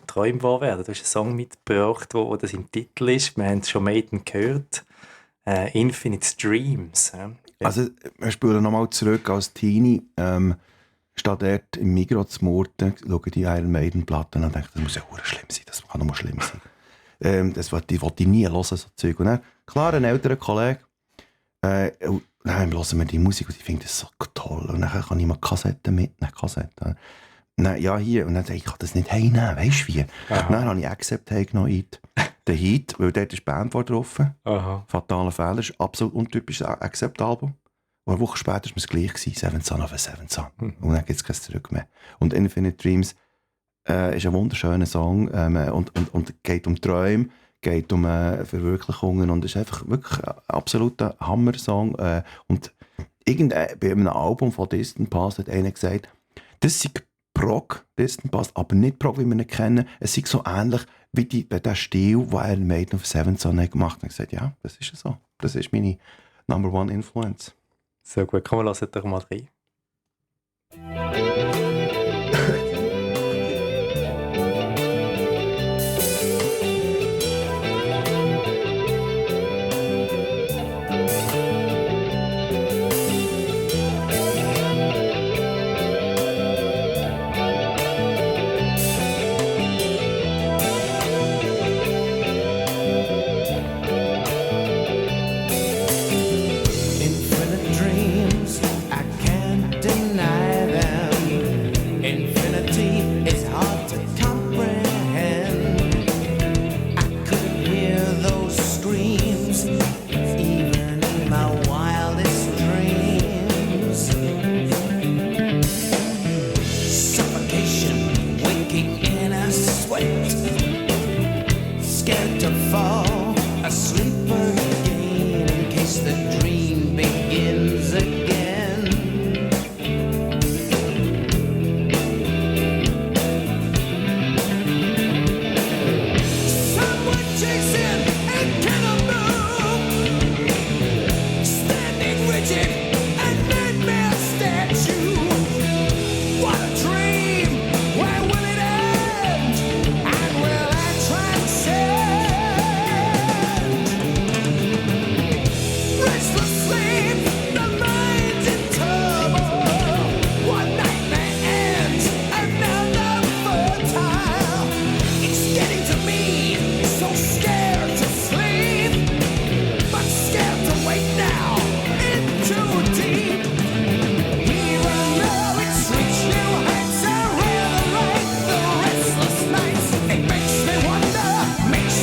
[SPEAKER 3] Träume wahr werden. Du hast einen Song mitgebracht, wo das im Titel ist. Wir haben es schon Maiden gehört. Infinite Dreams. Ja.
[SPEAKER 5] Also, wir spüren nochmal zurück als Teenie. Steht dort im Migros zu Murten, schaue die Iron Maiden Platten und denke, das muss ja auch schlimm sein. Das kann nur schlimm sein. Das wollte ich nie hören, so Zeug. Und dann, klar, ein älterer Kollege. Und dann hören wir die Musik und ich finde das so toll. Und dann kann ich mal Kassetten mitnehmen. Nein, ja, hier. Und dann sage ich, kann das nicht heimnehmen, weißt du wie? Dann habe ich Accept heimgenommen, den Heat, weil dort ist Band drauf. Fataler Fehler, ist absolut untypisches Accept-Album. Und eine Woche später war es gleich, Seventh Son of a Seventh Son. Und dann gibt es kein Zurück mehr. Und Infinite Dreams ist ein wunderschöner Song und geht um Träume, geht um Verwirklichungen und ist einfach wirklich ein absoluter Hammer-Song. Und bei einem Album von Distant Past hat einer gesagt, das ist Prog, Distant Past, aber nicht Prog, wie wir ihn kennen. Es ist so ähnlich wie der Stil, den er Maiden of Seventh Son gemacht hat. Ich habe gesagt, ja, das ist so. Das ist meine Number One Influence.
[SPEAKER 3] So gut, komm, lass doch mal rein.
[SPEAKER 7] Infinite dreams, I can't deny them. Infinity is hard to comprehend. I could hear those screams, even in my wildest dreams. Suffocation, waking in a sweat. Scared to fall asleep again in case the dream begins again. Someone chasing and cannot move, standing rigid, a nightmare statue. What a dream! Where will it end? And will I transcend? Restless sleep, the mind's in turmoil. One nightmare ends, another fertile. It's getting to me, so scared to sleep, but scared to wake now. In too deep. Even though it's reached new heights, I really like the restless nights. It makes me wonder, makes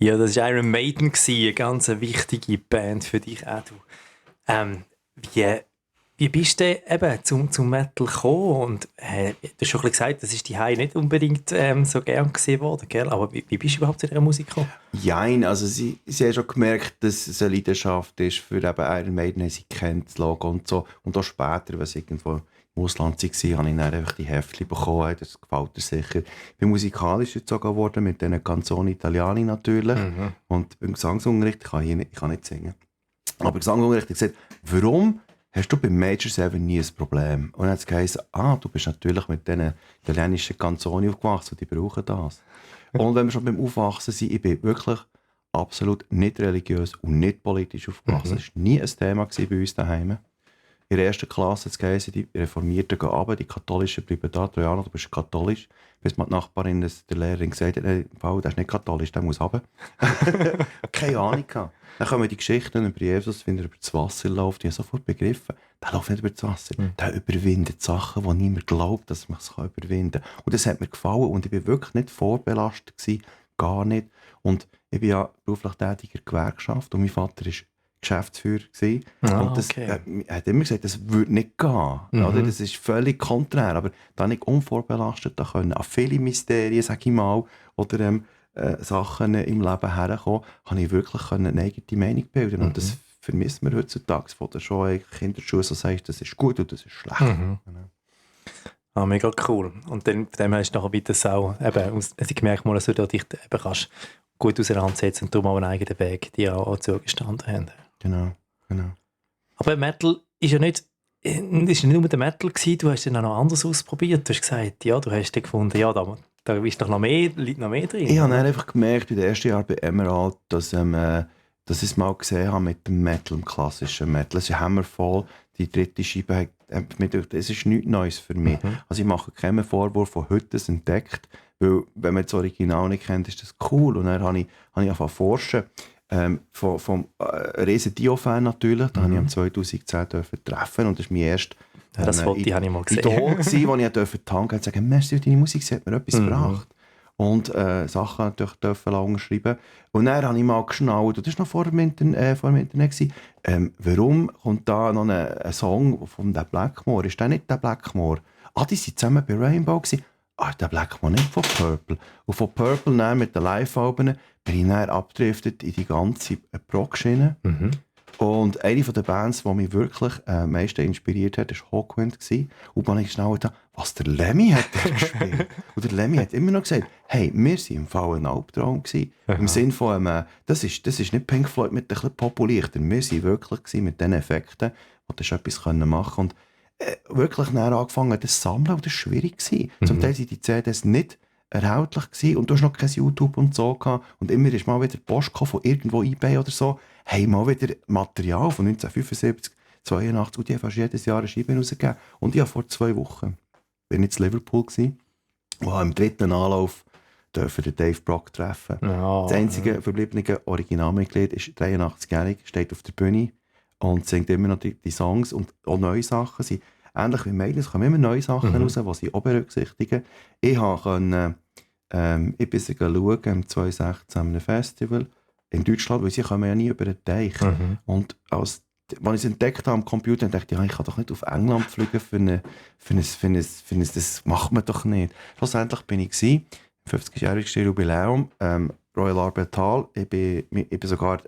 [SPEAKER 3] Ja, das war Iron Maiden, eine ganz wichtige Band für dich auch. Wie bist du eben zum Metal gekommen? Und du hast schon ein bisschen gesagt, das ist die Hai nicht unbedingt so gern gesehen worden, gell? Aber wie bist du überhaupt zu dieser Musik gekommen?
[SPEAKER 5] Jein, also sie haben schon gemerkt, dass es eine Leidenschaft ist für eben Iron Maiden, haben sie kennt, das Logo und so. Und auch später, wenn sie irgendwo im Ausland war, habe ich dann einfach die Heftchen bekommen, hey, das gefällt dir sicher. Ich bin musikalisch erzogen worden, mit diesen Canzoni Italiani natürlich. Und im Gesangsunterricht, ich kann nicht singen, aber im Gesangsunterricht habe ich gesagt, warum hast du beim Major 7 nie ein Problem? Und dann hat es geheißen, du bist natürlich mit diesen italienischen Canzoni aufgewachsen, die brauchen das. Und wenn wir schon beim Aufwachsen sind, ich bin wirklich absolut nicht religiös und nicht politisch aufgewachsen. Das war nie ein Thema bei uns daheim. In der ersten Klasse hat es geheißen, die Reformierten gehen runter, die Katholischen bleiben da. Trojano, du bist katholisch. Bis mal die Nachbarin, der Lehrerin gesagt hat, der ist nicht katholisch, der muss runter. Keine Ahnung gehabt. Dann kommen die Geschichten über Jesus, wenn er über das Wasser läuft. Ich habe sofort begriffen, der läuft nicht über das Wasser. Der überwindet Sachen, die niemand glaubt, dass man es überwinden kann. Und das hat mir gefallen und ich war wirklich nicht vorbelastet gewesen, gar nicht. Und ich bin ja beruflich tätig in der Gewerkschaft und mein Vater war Geschäftsführer gewesen. Und das, er hat immer gesagt, das würde nicht gehen. Oder? Das ist völlig konträr. Aber da ich unvorbelastet da können, an viele Mysterien, sage ich mal, oder Sachen im Leben herkommen, habe ich wirklich eine eigene Meinung bilden. Und das vermissen wir heutzutage von der Schule, Kinderschule, so sagst, das ist gut und das ist schlecht.
[SPEAKER 3] Genau. Mega cool. Und dann hast du nachher wieder so, ich gemerkt, dass du dich eben kannst gut auseinandersetzen und darum auch einen eigenen Weg dir auch zugestanden haben.
[SPEAKER 5] Genau.
[SPEAKER 3] Aber Metal ist ja nicht nur der Metal gewesen, du hast dann auch noch anders ausprobiert. Du hast gesagt, ja, du hast dann gefunden, ja, da ist noch mehr, liegt noch mehr drin.
[SPEAKER 5] Ich habe dann einfach gemerkt, in den ersten Jahren bei Emerald, dass ich es mal gesehen habe mit dem Metal, dem klassischen Metal. Also Hammerfall, die dritte Scheibe, hat mir gedacht, das ist nichts Neues für mich. Also ich mache keinen Vorwurf von heute das entdeckt, weil wenn man das Original nicht kennt, ist das cool. Und dann habe ich angefangen zu forschen. Vom riesen Dio-Fan natürlich, da habe ich am 2010 treffen und das ist mein erster
[SPEAKER 3] das Foto habe ich mal gesehen.
[SPEAKER 5] Idol gewesen, wo ich tanken und sagen, merci für deine Musik, sie hat mir etwas gebracht. Und Sachen natürlich dürfen schreiben. Und dann habe ich mal geschnallt, und das war noch vor dem Internet, warum kommt da noch ein Song von der Blackmore? Ist der nicht der Blackmore? Die waren zusammen bei Rainbow gewesen. Der Blackmore nicht von Purple. Und von Purple dann mit den Live-Alben bin ich dann abgedriftet in die ganze Prog-Schiene. Und eine der Bands, die mich wirklich am meisten inspiriert hat, war Hawkwind. Und dann habe ich schnell gedacht, was der Lemmy hat gespielt. Und der Lemmy hat immer noch gesagt, hey, wir waren im Fall ein Albtraum gewesen. Im Sinne von, das ist nicht Pink Floyd mit ein bisschen Populichter. Wir waren wirklich mit diesen Effekten, wo du etwas machen konntest. Und wirklich dann angefangen, das zu sammeln, und das war schwierig. Zum Teil waren die CDs nicht erhältlich gewesen, und du hast noch kein YouTube und so gehabt. Und immer ist mal wieder Post von irgendwo eBay oder so, hey, mal wieder Material von 1975, 82, und die haben fast jedes Jahr eine Scheibe rausgegeben. Und ich habe vor 2 Wochen, bin ich in Liverpool gewesen, wo im 3. Anlauf dürfen den Dave Brock treffen. Das einzige verbliebene Originalmitglied ist 83-jährig, steht auf der Bühne und singt immer noch die Songs, und auch neue Sachen sind ähnlich wie Maiden, es kommen immer neue Sachen raus, die sie auch berücksichtigen. Ich bin schauen im 2016 an einem Festival in Deutschland, weil sie kommen ja nie über den Teich. Und als ich es entdeckt habe am Computer, dachte ich kann doch nicht auf England fliegen für ein das macht man doch nicht. Schlussendlich bin ich im 50-jährigen Jubiläum, Royal Albert Hall, ich bin sogar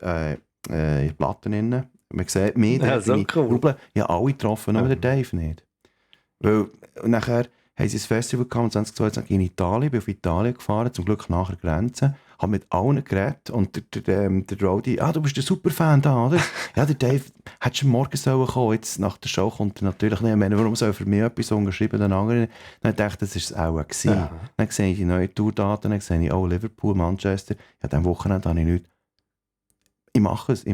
[SPEAKER 5] in Platten drin. Man sieht mich,
[SPEAKER 3] so cool.
[SPEAKER 5] Rubel. Ich habe alle getroffen, nur der Dave nicht. Weil, und nachher haben sie ein Festival gehabt, 2022 in Italien, bin auf Italien gefahren, zum Glück nachher Grenzen, habe mit allen geredet, und der Rowdy, du bist ein Superfan da, oder? Ja, der Dave, hättest du morgen kommen sollen, jetzt nach der Show kommt er natürlich nicht. Ich meine, warum soll er für mich etwas unterschreiben, den anderen? Dann dachte ich, das war es auch gewesen. Dann sehe ich die neuen Tourdaten, dann sehe ich, Liverpool, Manchester, ja, am Wochenende habe ich nichts. Ich mache es.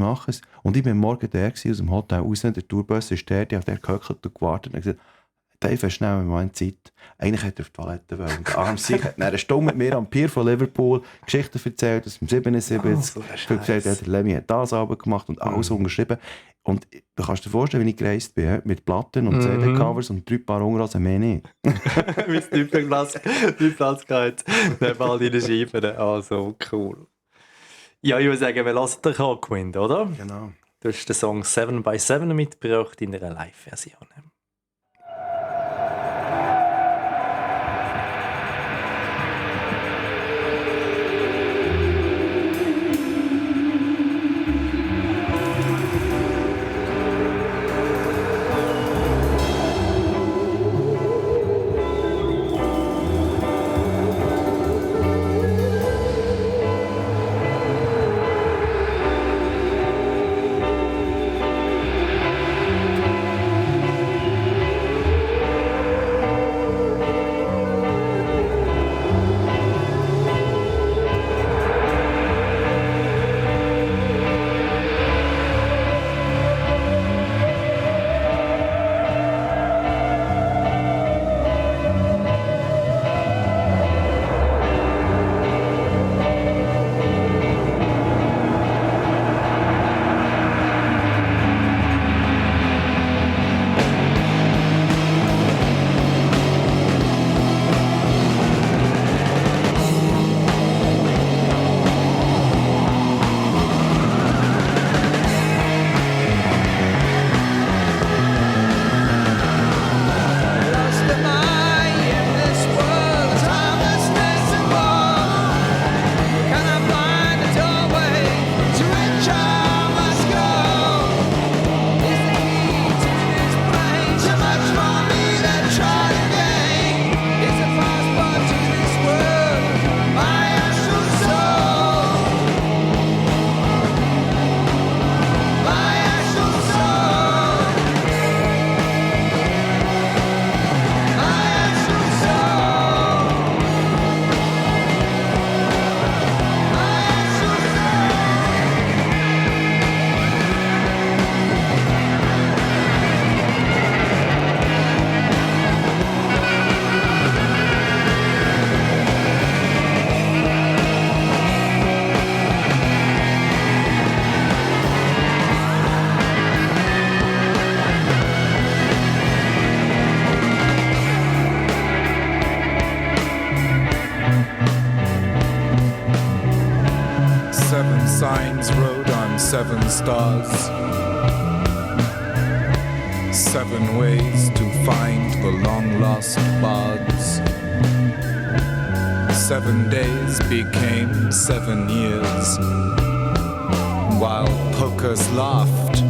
[SPEAKER 5] Und ich bin morgen der aus dem Hotel raus, der Tourbus ist der hat gehöckelt und gewartet und gesagt, Dave, schnell, wir haben Zeit. Eigentlich hätte er auf die Toilette wollen. Und der arme Sieg hat eine Stunde mit mir am Pier von Liverpool Geschichten erzählt, aus dem 77. Gesagt, der Lemmy hat das Album gemacht und alles unterschrieben. Und du kannst dir vorstellen, wie ich gereist bin, mit Platten und CD-Covers und 3 Paar Unterhosen, mehr nicht.
[SPEAKER 3] Mit Typenplatz gehabt, neben all deinen Scheiben. So cool. Ja, ich würde sagen, wir lassen den Hawkwind, oder?
[SPEAKER 5] Genau.
[SPEAKER 3] Du hast den Song 7 by 7 mitgebracht in einer Live-Version.
[SPEAKER 8] Seven signs wrote on 7 stars. 7 ways to find the long lost bards. 7 days became 7 years. While Pocus laughed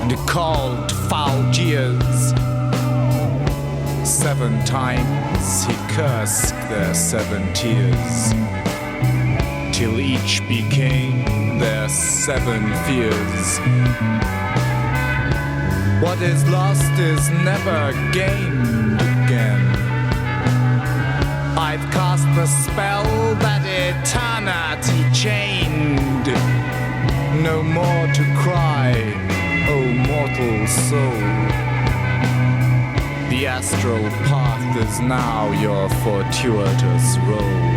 [SPEAKER 8] and he called foul jeers. 7 times he cursed their 7 tears. Till each became their 7 fears. What is lost is never gained again. I've cast the spell that eternity chained. No more to cry, O mortal soul. The astral path is now your fortuitous role.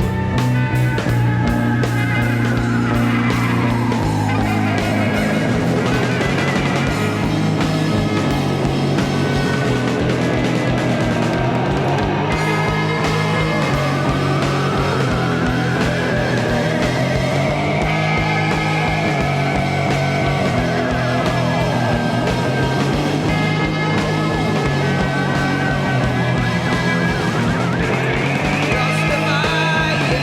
[SPEAKER 7] Lost in my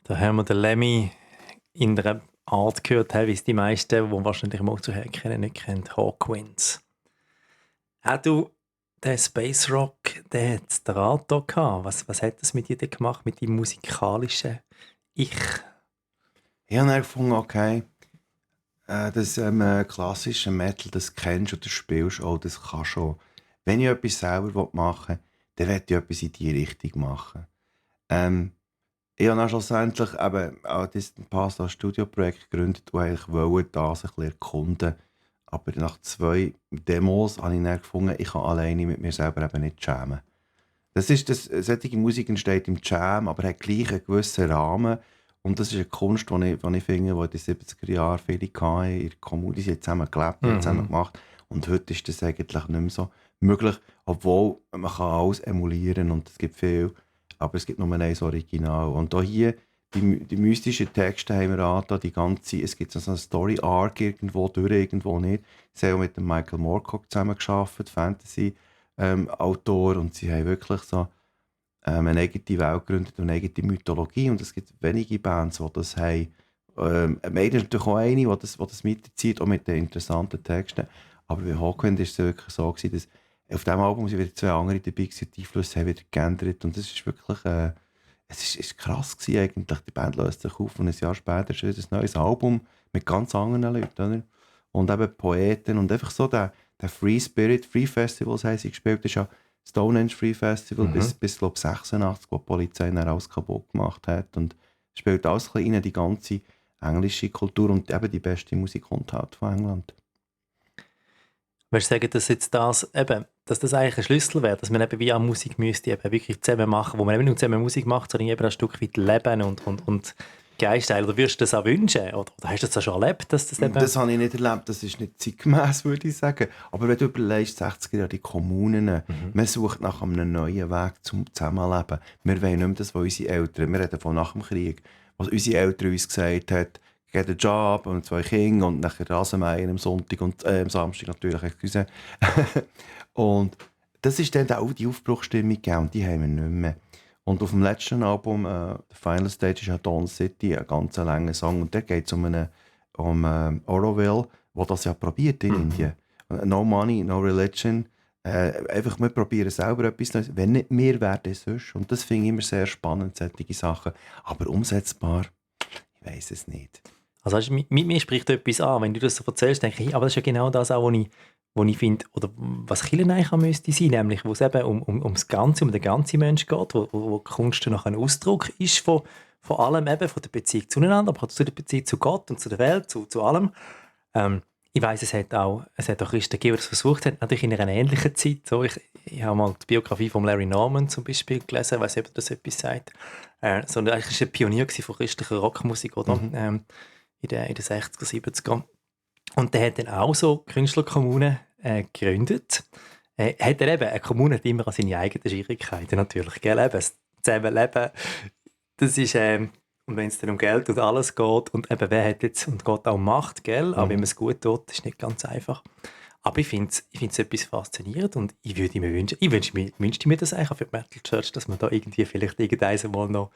[SPEAKER 3] Da haben wir den Lemmy in der Art gehört, wie es die meisten, die wahrscheinlich mal zuher kennen, nicht kennen. Hawkwinds. Auch du, der Space Rock, der hat den Rat da gehabt. Was hat das mit dir denn gemacht, mit deinem musikalischen Ich?
[SPEAKER 5] Ich habe dann gefunden, okay, das klassische Metal, das kennst du oder spielst auch, das kannst schon. Wenn ich etwas selber machen will, dann will ich etwas in diese Richtung machen. Ich habe dann schlussendlich eben auch das Pasta Studio-Projekt gegründet, wo ich wollte das ein bisschen erkunden. Aber nach 2 Demos habe ich dann gefunden, ich kann alleine mit mir selber eben nicht jammen. Solche Musik entsteht im Jam, aber hat gleich einen gewissen Rahmen. Und das ist eine Kunst, die ich finde, die in den 70er Jahren viele hatten, in der Kommune, die haben zusammen gelebt, zusammen gemacht. Und heute ist das eigentlich nicht mehr so möglich, obwohl man kann alles emulieren und es gibt viel, aber es gibt nur ein Original. Und auch hier, die mystischen Texte haben wir an, die ganze, es gibt so eine Story-Arc irgendwo durch, irgendwo nicht. Sie haben auch mit dem Michael Moorcock zusammengearbeitet, Fantasy-Autor, und sie haben wirklich so eine eigene Welt gegründet und eine eigene Mythologie. Und es gibt wenige Bands, die das haben. Maiden ist natürlich auch eine, die das mitzieht, auch mit den interessanten Texten. Aber bei Hawkwind war es wirklich so, dass auf diesem Album sind wieder 2 andere dabei gewesen, die Einflüsse haben wieder geändert. Und das ist wirklich es ist krass gewesen eigentlich. Die Band löst sich auf und ein Jahr später ist wieder ein neues Album mit ganz anderen Leuten. Oder? Und eben Poeten und einfach so der Free Spirit, Free Festivals haben sie gespielt. Das ist ja Stonehenge Free Festival bis glaube 86, wo die Polizei dann alles kaputt gemacht hat. Und spielt alles ein bisschen rein, die ganze englische Kultur, und eben die beste Musik kommt halt von England.
[SPEAKER 3] Würdest du sagen, dass jetzt dass das eigentlich ein Schlüssel wäre, dass man eben wie an Musik müsste eben wirklich zusammen machen, wo man eben nicht zusammen Musik macht, sondern eben ein Stück weit leben und Geist teilen? Oder würdest du das auch wünschen? Oder hast du das auch schon erlebt? Dass das
[SPEAKER 5] Das habe ich nicht erlebt, das ist nicht zeitgemäß, würde ich sagen. Aber wenn du überlegst, 60er Jahre, die Kommunen, man sucht nach einem neuen Weg zum Zusammenleben. Wir wollen nicht mehr das, was unsere Eltern, wir reden von nach dem Krieg, was unsere Eltern uns gesagt haben, geht einen Job und 2 Kinder und nachher Rasenmähen am Sonntag und am Samstag natürlich, excuse. Und das ist dann auch die Aufbruchsstimmung gegeben, und die haben wir nicht mehr. Und auf dem letzten Album, The Final Stage, ist ja Dawn City, ein ganz langer Song, und da geht es um Oroville, der das ja probiert in Indien. No money, no religion. Einfach, wir probieren selber etwas Neues. Wenn nicht wir, wer das sonst? Und das finde ich immer sehr spannend, solche Sachen. Aber umsetzbar, ich weiss es nicht.
[SPEAKER 3] Also mit mir spricht etwas an. Wenn du das so erzählst, denke ich, aber das ist ja genau das auch, was ich finde, oder was Kirche eigentlich auch müsste sein, nämlich wo es eben ums Ganze, um den ganzen Menschen geht, wo Kunst noch ein Ausdruck ist von allem, eben von der Beziehung zueinander, aber auch zu der Beziehung zu Gott und zu der Welt, zu allem. Ich weiss, es hat auch Christen gegeben, die das versucht haben, natürlich in einer ähnlichen Zeit. So, ich habe mal die Biografie von Larry Norman zum Beispiel gelesen, ich weiss nicht, ob das etwas sagt. So, eigentlich war er ein Pionier von christlicher Rockmusik, oder? In den 60er, 70er. Und der hat dann auch so Künstlerkommunen gegründet. Hat er eben, eine Kommune hat immer seine eigenen Schwierigkeiten natürlich. Gell? Eben, das Zusammenleben, das ist, und wenn es dann um Geld und alles geht, und eben wer hat jetzt, und geht auch um Macht, gell? Aber wenn man es gut tut, ist nicht ganz einfach. Aber ich finde es etwas faszinierend, und ich würde mir wünschen, wünschte mir das eigentlich auch für die Metal Church, dass man da irgendwie vielleicht irgendwann mal noch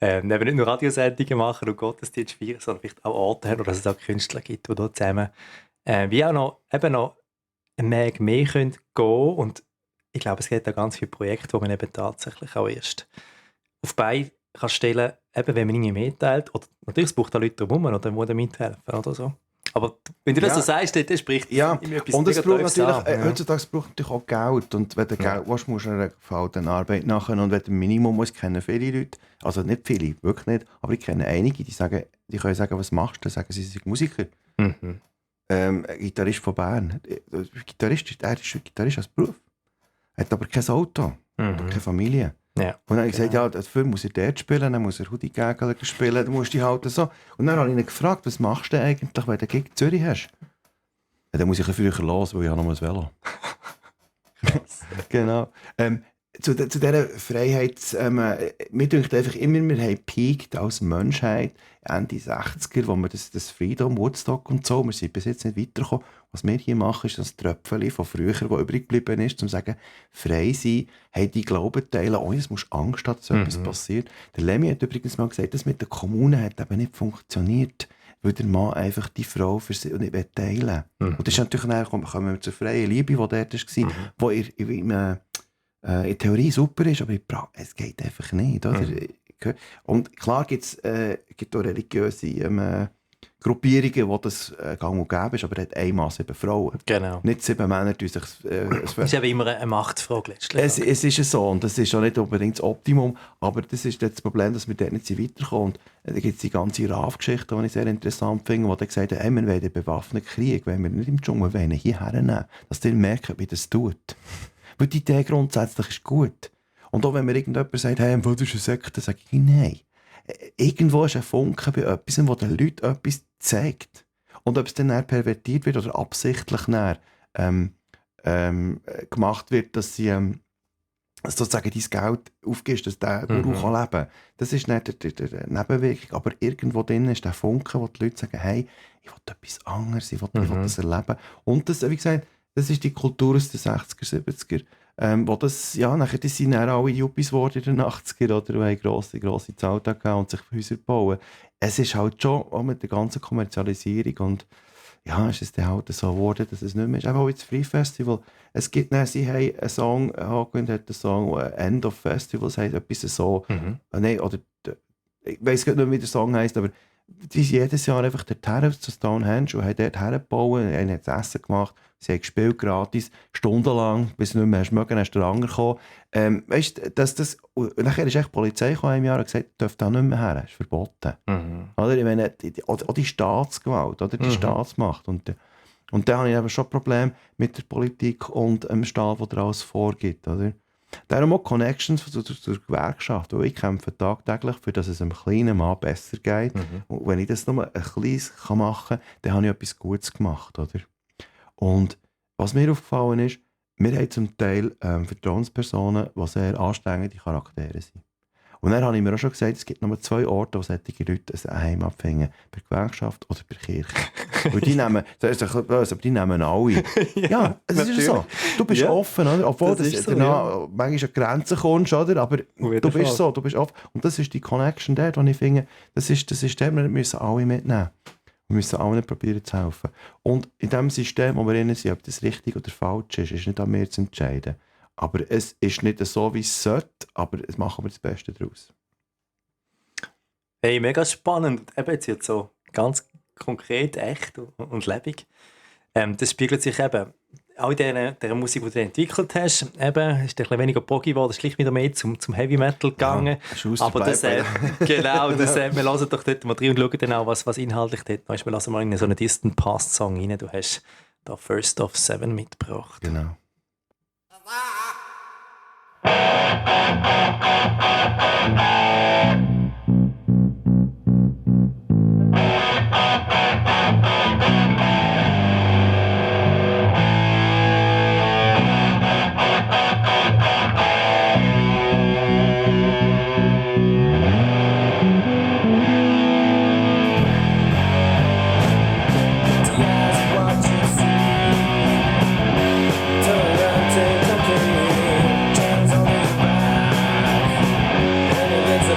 [SPEAKER 3] eben nicht nur Radiosendungen machen und Gottesdienst feiern, sondern vielleicht auch Orte haben, oder dass es auch Künstler gibt, die da zusammen wie auch noch mehr können gehen. Und ich glaube, es gibt auch ganz viele Projekte, wo man eben tatsächlich auch erst auf die Beine kann stellen, eben wenn man irgendwie mitteilt. Oder natürlich, es braucht auch Leute drumherum, oder die da mithelfen oder so. Aber wenn du das so sagst, dann spricht
[SPEAKER 5] ja,
[SPEAKER 3] mir etwas
[SPEAKER 5] und es braucht natürlich,
[SPEAKER 3] an.
[SPEAKER 5] heutzutage braucht natürlich auch Geld. Und wenn du Geld willst, musst du einer gefallen Arbeit nachher. Und wenn du ein Minimum musst, kennen viele Leute, also nicht viele, wirklich nicht, aber ich kenne einige, die können sagen, was machst du? Dann sagen sie sind Musiker. Ein Gitarrist von Bern. Er ist Gitarrist als Beruf. Er hat aber kein Auto und keine Familie.
[SPEAKER 3] Ja.
[SPEAKER 5] Und dann habe ich gesagt, ja, dafür muss er dort spielen, dann muss er Hudi Gägel spielen, dann musst du die halt so. Und dann habe ich ihn gefragt, was machst du denn eigentlich, wenn du Gig in Zürich hast? Ja, dann muss ich ein früher los, weil ich habe noch ein Velo. Genau. zu dieser Freiheit, mir denkt einfach immer, wir haben gepeakt als Menschheit Ende 60er, wo wir das Freedom, Woodstock und so, wir sind bis jetzt nicht weitergekommen. Was wir hier machen, ist das Tröpfchen von früher, das übrig geblieben ist, um zu sagen, frei sein, haben die Glauben teilen, ohne es muss Angst haben, dass etwas passiert. Der Lemmy hat übrigens mal gesagt, das mit der Kommune hat eben nicht funktioniert, weil der Mann einfach die Frau für sich nicht teilen will. Und das ist natürlich nachher, kommen wir zur freien Liebe, die dort war, die in Theorie super ist, aber in Praxis, es geht einfach nicht. Oder? Und klar gibt es auch religiöse Gruppierungen, wo das gang und gäbe ist, aber er hat einmal 7 Frauen.
[SPEAKER 3] Genau.
[SPEAKER 5] Nicht 7 Männer, die sich...
[SPEAKER 3] Das ist eben immer eine Machtfrage letztlich.
[SPEAKER 5] Es ist so, und das ist auch nicht unbedingt das Optimum, aber das ist das Problem, dass wir dort nicht weiterkommen. Und da gibt es die ganze RAF-Geschichte, die ich sehr interessant finde, wo dann gesagt haben, hey, wir wollen den bewaffneten Krieg, wenn wir nicht im Dschungel wollen, hierher nehmen, dass die merken, wie das tut. Weil die Idee grundsätzlich ist gut. Und auch wenn mir irgendjemand sagt, hey, das ist eine Sekte, dann sage ich, nein. Irgendwo ist ein Funke bei etwas, wo den Leuten etwas zeigt. Und ob es dann pervertiert wird oder absichtlich gemacht wird, dass sie sozusagen dein Geld aufgibst, dass der Guru kann leben. Das ist nicht der Nebenwirkung, aber irgendwo drin ist der Funke, wo die Leute sagen, hey, ich will etwas anderes, ich will das erleben. Und das, wie gesagt, das ist die Kultur aus den 60er, 70er. Wo das, ja, nachher die sind dann alle Juppies geworden in den 80er oder haben grosse Zelte gehabt und sich Häuser bauen. Es ist halt schon auch mit der ganzen Kommerzialisierung und ja, ist es dann halt so geworden, dass es nicht mehr ist. Eben auch jetzt Free Festival. Es gibt dann, sie haben einen Song, Hagwind hat einen Song, End of Festivals, heisst etwas so, nein, oder, ich weiss nicht mehr, wie der Song heisst, aber die sind jedes Jahr einfach dorthin zu Stonehenge und haben dort hergebaut, einer hat das Essen gemacht, sie haben gespielt gratis, stundenlang, bis sie nicht mehr mögen, ist der Anger gekommen. Weißt du, nachher ist echt die Polizei gekommen im Jahr und gesagt, dürft da nicht mehr her, das ist verboten. Oder? Ich meine, auch die Staatsgewalt, oder die Staatsmacht. Und da habe ich eben schon ein Problem mit der Politik und dem Staat, der daraus vorgibt. Oder? Darum auch Connections zur Gewerkschaft, weil ich kämpfe tagtäglich, für dass es einem kleinen Mann besser geht. Und wenn ich das nur ein kleines machen kann, dann habe ich etwas Gutes gemacht. Oder? Und was mir aufgefallen ist, wir haben zum Teil Vertrauenspersonen, die sehr anstrengende Charaktere sind. Und dann habe ich mir auch schon gesagt, es gibt nur 2 Orte, wo solche Leute eine Heimat finden. Bei der Gewerkschaft oder bei der Kirche. Weil die nehmen, das ist ein bisschen böse, aber die nehmen alle. Ja, es ist so. Du bist offen, oder? Obwohl du so, manchmal an Grenzen kommst, oder? Aber du bist so, du bist offen. Und das ist die Connection dort, wo ich finde, das ist der, wir müssen alle mitnehmen. Wir müssen allen probieren zu helfen. Und in dem System, wo wir drin sind, ob das richtig oder falsch ist nicht an mir zu entscheiden. Aber es ist nicht so, wie es sollte, aber es machen wir das Beste daraus.
[SPEAKER 3] Hey, mega spannend. Eben jetzt so ganz konkret, echt und lebendig. Das spiegelt sich eben auch in dieser Musik, die du entwickelt hast. Eben, ist ein bisschen weniger Proggy geworden, ist gleich wieder mehr zum Heavy Metal gegangen. Ja, aber das, genau, das, wir hören doch dort mal rein und schauen dann auch, was inhaltlich dort noch ist. Wir lassen mal in so einen Distant Past Song rein. Du hast da First of 7 mitgebracht.
[SPEAKER 5] Genau.
[SPEAKER 7] Turn around, take a picture, turns on his back, and he gets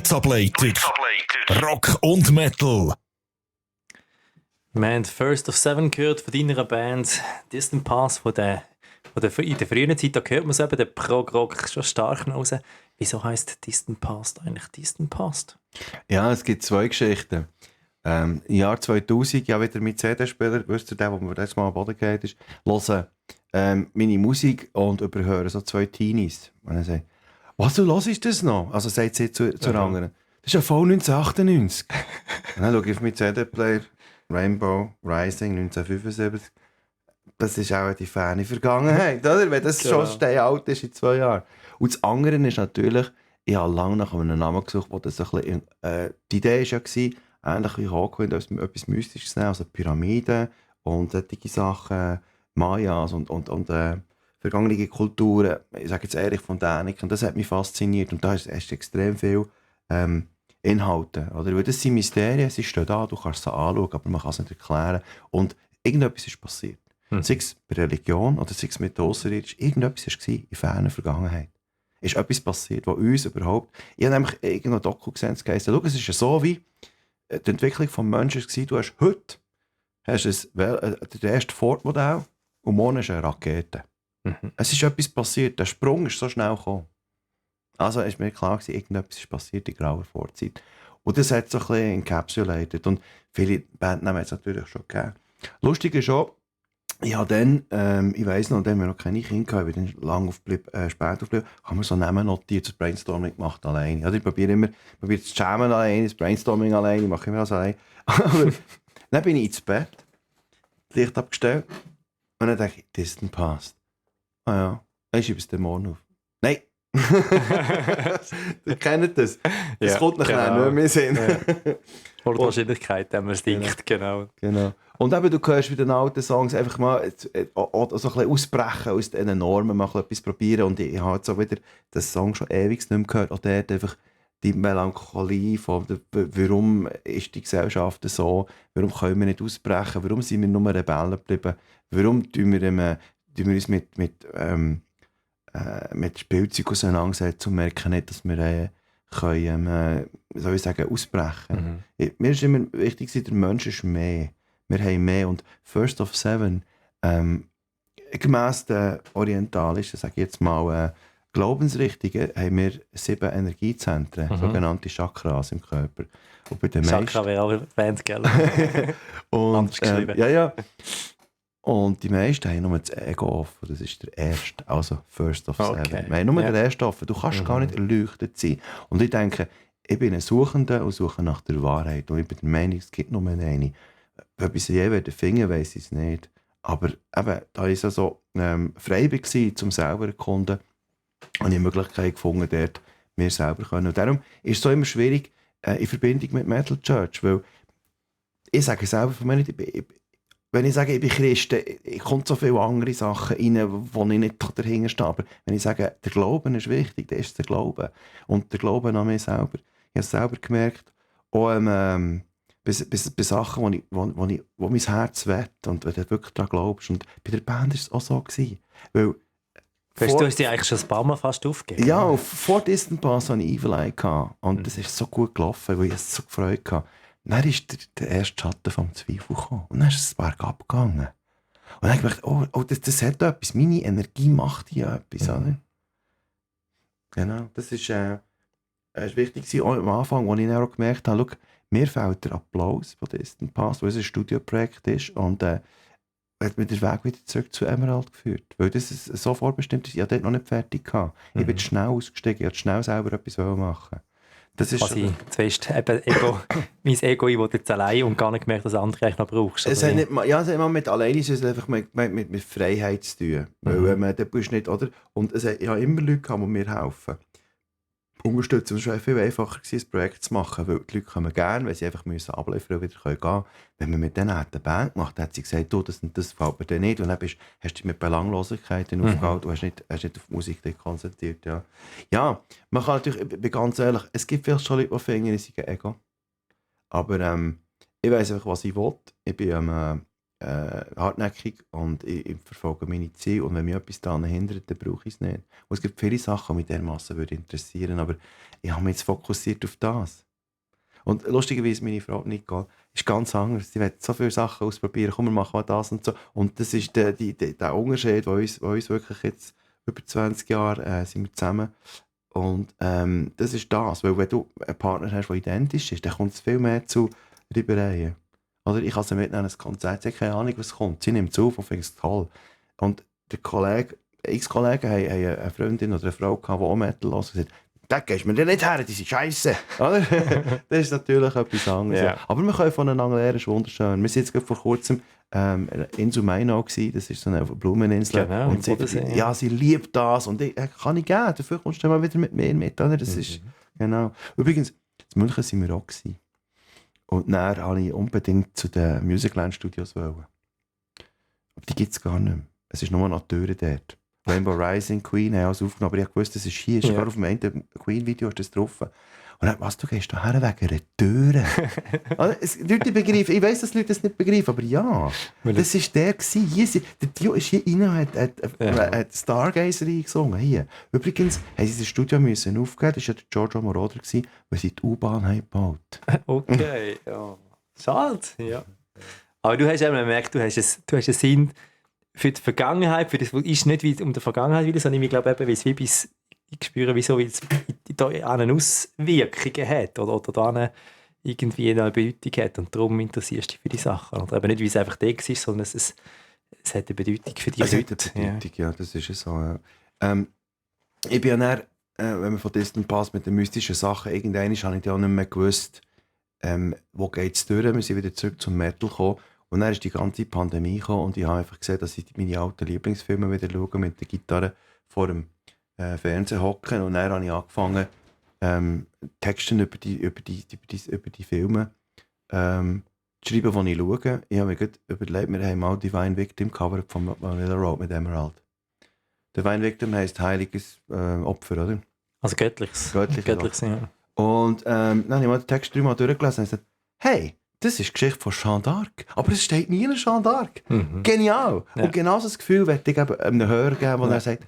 [SPEAKER 1] Blitzableiter. Rock und Metal.
[SPEAKER 3] Wir haben First of Seven gehört von deiner Band Distant Past. In der frühen Zeit da hört man es eben, der Prog-Rock schon stark nach raus. Wieso heisst Distant Past eigentlich Distant Past?
[SPEAKER 5] Ja, es gibt zwei Geschichten. Im Jahr 2000, ja wieder mit CD-Spieler, wisst ihr, der, wo mir letztes Mal am Boden geht ist, hören meine Musik und überhören so zwei Teenies. Und dann sagen, was, du hörst das noch? Also sagt sie zur anderen. Das ist ja voll 1998. Und dann schaue ich auf meinen CD-Player, Rainbow Rising 1975. Das ist auch die ferne Vergangenheit, oder? Wenn das schon alt ist in 2 Jahren. Und das andere ist natürlich, ich habe lange nach einem Namen gesucht, wo das ein bisschen, die Idee war ja, ähnlich wie Hawkwind, etwas Mystisches nehmen, also Pyramiden und solche Sachen, Mayas und vergangene Kulturen, ich sage jetzt Erich von Däniken, das hat mich fasziniert und da ist extrem viel Inhalte, oder? Weil das sind Mysterien, sie stehen da, du kannst sie anschauen, aber man kann es nicht erklären und irgendetwas ist passiert. Sei es bei Religion oder sei es mit Ausserirdisch, irgendetwas war in ferner Vergangenheit. Ist etwas passiert, was uns überhaupt... Ich habe nämlich irgendein Doku gesehen, das heisst, schau, es ist ja so wie die Entwicklung des Menschen war, du hast heute das erste Ford-Modell und morgen ist eine Rakete. Es ist etwas passiert, der Sprung ist so schnell gekommen. Also ist mir klar gewesen, irgendetwas ist passiert in grauer Vorzeit. Und das hat so ein bisschen encapsulated. Und viele Bandnamen hat es natürlich schon gegeben. Lustig ist auch, ich habe dann, ich weiss noch, dann wir noch keine Kinder hatten, ich bin dann lange spät aufgeblieben, haben wir so Namen notiert, das Brainstorming gemacht alleine. Also ich probiere das Jammen alleine, das Brainstorming alleine, ich mache immer das alleine. Aber dann bin ich ins Bett, das Licht abgestellt und dann denke ich, Distant Past. Ah ja, ich schreibe es den morgen auf. Nein! Ihr kennt das. Das
[SPEAKER 3] Ja,
[SPEAKER 5] kommt nachher
[SPEAKER 3] genau.
[SPEAKER 5] nicht mehr in den Sinn.
[SPEAKER 3] Ja. Oder die Wahrscheinlichkeit, wenn man es denkt, genau.
[SPEAKER 5] Genau. Und eben, du hörst bei den alten Songs einfach mal so ein bisschen ausbrechen aus diesen Normen, mal etwas probieren. Und ich habe jetzt auch wieder den Song schon ewig nicht mehr gehört. Auch dort einfach die Melancholie von, warum ist die Gesellschaft so, warum können wir nicht ausbrechen, warum sind wir nur Rebellen geblieben, warum tun wir uns mit Spielzeug auseinandersetzen und merken nicht, dass wir können, soll ich sagen, ausbrechen. Mir ist immer wichtig, der Mensch ist mehr. Wir haben mehr. Und First of Seven, gemäss den orientalischen, sage ich jetzt mal, Glaubensrichtungen, haben wir 7 Energiezentren, sogenannte Chakras im Körper. Und bei den
[SPEAKER 3] Chakra wäre auch erwähnt, gell?
[SPEAKER 5] und,
[SPEAKER 3] Anders geschrieben.
[SPEAKER 5] ja. Und die meisten haben nur das Ego offen. Das ist der erste, also First of Seven.
[SPEAKER 3] Okay.
[SPEAKER 5] Wir haben nur
[SPEAKER 3] Ja.
[SPEAKER 5] den ersten offen. Du kannst gar nicht erleuchtet sein. Und ich denke, ich bin ein Suchender und suche nach der Wahrheit. Und ich bin der Meinung, es gibt nur eine. Ob ich sie je wieder finden, weiss ich es nicht. Aber eben, da ich so frei war, zum selber zu erkunden, habe ich eine Möglichkeit gefunden, dort mir selber zu können. Und darum ist es so immer schwierig in Verbindung mit Metal Church, weil ich sage selber von mir nicht, wenn ich sage, ich bin Christ, kommt so viele andere Sachen rein, wo ich nicht dahinter stehe. Aber wenn ich sage, der Glauben ist wichtig, dann ist es der Glaube. Und der Glaube an mich selber. Ich habe es selber gemerkt, auch bei Sachen, wo mein Herz will und wenn du wirklich daran glaubst. Und bei der Band war es auch so gewesen. Weil
[SPEAKER 3] Du hast dich eigentlich schon ein paar Mal fast aufgegeben.
[SPEAKER 5] ja, vor Distant Past hatte ich Evil Eye gehabt. Und das ist so gut gelaufen, weil ich es so gefreut hatte. Dann ist der erste Schatten vom Zweifel gekommen. Und dann ist es bergab gegangen. Und dann habe ich gedacht, oh das hat etwas. Meine Energie macht hier etwas. Oder? Genau, das ist wichtig gewesen. Auch am Anfang, als ich dann auch gemerkt habe, schau, mir fehlt der Applaus von Distant Past, weil es ein Studioprojekt ist. Und hat mir den Weg wieder zurück zu Emerald geführt. Weil das ist so vorbestimmt ist, ich hatte dort noch nicht fertig gehabt. Ich bin schnell ausgestiegen, ich wollte schnell selber etwas machen. Das ist
[SPEAKER 3] Quasi zuerst eben mein Ego, ich will jetzt allein und gar nicht gemerkt, dass andere eigentlich noch brauchst.
[SPEAKER 5] es hat nicht mal, ja, es hat mal mit alleine, es hat einfach mit Freiheit zu tun. Weil da bist du nicht, oder? Und ich habe immer Leute gehabt, die mir helfen. Unterstützen. Es war viel einfacher, ein Projekt zu machen, weil die Leute kommen gerne, weil sie einfach abliefern und wieder gehen können. Wenn man mit denen eine Band gemacht hat, hat sie gesagt, du, das und das gefällt mir dir nicht. Und dann hast du dich mit Belanglosigkeiten aufgehalten, du hast nicht auf die Musik konzentriert. Ja, man kann natürlich, ich bin ganz ehrlich, es gibt vielleicht schon Leute, die finden, ich sei ein Ego. Aber ich weiss einfach, was ich will. Ich bin hartnäckig und ich verfolge meine Ziele. Und wenn mich etwas daran hindert, dann brauche ich es nicht. Und es gibt viele Sachen, die mich dermassen interessieren, aber ich habe mich jetzt fokussiert auf das. Und lustigerweise, meine Frau Nicole ist ganz anders. Sie will so viele Sachen ausprobieren. Komm, wir machen mal das und so. Und das ist der Unterschied, der uns wirklich jetzt über 20 Jahre sind wir zusammen. Und das ist das. Weil wenn du einen Partner hast, der identisch ist, dann kommt es viel mehr zu Reibereien. Oder ich kann sie mitnehmen ins Konzert, sie hat keine Ahnung, was kommt. Sie nimmt es auf und findet es toll. Und der Ex-Kollegen haben eine Freundin oder eine Frau gehabt, die auch Metal hört und gesagt, da gehst du mir nicht her, die sind scheisse. Das ist natürlich etwas anderes.
[SPEAKER 3] Ja.
[SPEAKER 5] Aber wir können voneinander lernen, das ist wunderschön. Wir waren jetzt gerade vor kurzem Insel Mainau gewesen, das ist so eine Blumeninsel.
[SPEAKER 3] Genau,
[SPEAKER 5] und sie liebt das und ich, kann ich gehen, dafür kommst du mal wieder mit mir mit. Oder? Das ist, genau. Übrigens, in München sind wir auch gewesen. Und dann wollte ich unbedingt zu den Musicland Studios. Aber die gibt es gar nicht mehr. Es ist nur noch Türen dort. Rainbow Rising, Queen haben alles aufgenommen, aber ich wusste, das ist hier. Sogar auf dem einen Queen-Video ist das drauf. Und dann, was, du gehst da her wegen einer Türe? Also, Leute begreifen, ich weiss, dass Leute das nicht begreifen, aber ja, das war der gewesen. Der Dio ist hier rein und hat Stargazer eingesungen. Hier. Übrigens, haben sie das Studio müssen aufgeben, das war ja der Giorgio Moroder, weil sie die U-Bahn haben gebaut.
[SPEAKER 3] Okay, ja. Schade, ja. Aber du hast eben gemerkt, du hast einen Sinn für die Vergangenheit, für das ist nicht wie um die Vergangenheit wieder, sondern ich glaube eben, weil es wie bis ich spüre, wieso es da eine Auswirkungen hat oder da eine irgendwie eine Bedeutung hat und darum interessierst du dich für die Sachen. Oder eben nicht, wie es einfach da war, sondern es hat eine Bedeutung für die
[SPEAKER 5] Leute.
[SPEAKER 3] Leute.
[SPEAKER 5] Es hat eine Bedeutung, ja, das ist so. Ja. Ich bin ja dann, wenn man von Distant Past mit den mystischen Sachen, irgendwann habe ich ja auch nicht mehr gewusst, wo geht es durch, wir sind wieder zurück zum Metal gekommen. Und dann ist die ganze Pandemie gekommen und ich habe einfach gesehen, dass ich meine alten Lieblingsfilme wieder schaue, mit der Gitarre vor dem Fernsehen hocken. Und dann habe ich angefangen, Texte über die Filme zu schreiben, die ich schaue. Ich habe mir gerade überlegt, wir haben mal Divine Victim Cover von Vanilla Road mit Emerald. Divine Victim heisst heiliges Opfer, oder?
[SPEAKER 3] Also göttliches.
[SPEAKER 5] Göttliches,
[SPEAKER 3] ja.
[SPEAKER 5] Und dann habe ich mal den Text 3-mal durchgelesen und gesagt, hey, das ist die Geschichte von Jeanne d'Arc. Aber es steht nie in Jeanne d'Arc. Genial. Ja. Und genau das Gefühl möchte ich einem Hörer geben, wo er sagt,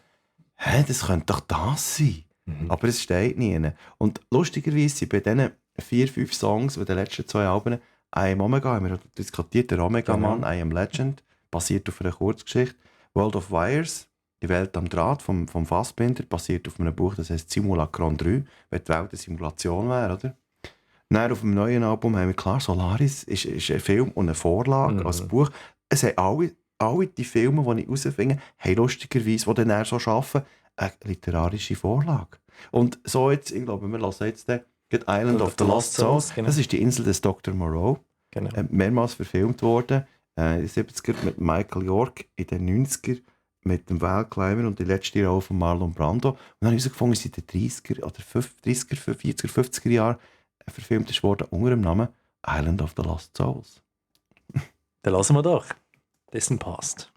[SPEAKER 5] hä, das könnte doch das sein. Aber es steht nie. Und lustigerweise sind bei diesen 4-5 Songs, die den letzten 2 Alben, I Am Omega, haben wir diskutiert, der Omega-Mann, I Am Legend, basiert auf einer Kurzgeschichte. World of Wires, die Welt am Draht vom Fassbinder, basiert auf einem Buch, das heißt Simulacron 3, wenn die Welt eine Simulation wäre, oder? Dann auf dem neuen Album haben wir klar, Solaris ist ein Film und eine Vorlage als Buch. Es haben alle die Filme, die ich herausfinde, haben lustigerweise, die dann so arbeiten, eine literarische Vorlage. Und so jetzt, ich glaube, wir lassen jetzt den Island of the Lost Souls.
[SPEAKER 3] Genau.
[SPEAKER 5] Das ist die Insel des Dr. Moreau.
[SPEAKER 3] Genau.
[SPEAKER 5] Mehrmals verfilmt worden. In den 70er mit Michael York, in den 90er mit dem Val Kilmer und die letzte Rolle von Marlon Brando. Und dann habe ich herausgefunden, dass in den 30er oder 30er, 40er, 50er Jahren verfilmt ist worden unter dem Namen Island of the Lost Souls.
[SPEAKER 3] Dann lassen wir doch. Distant Past.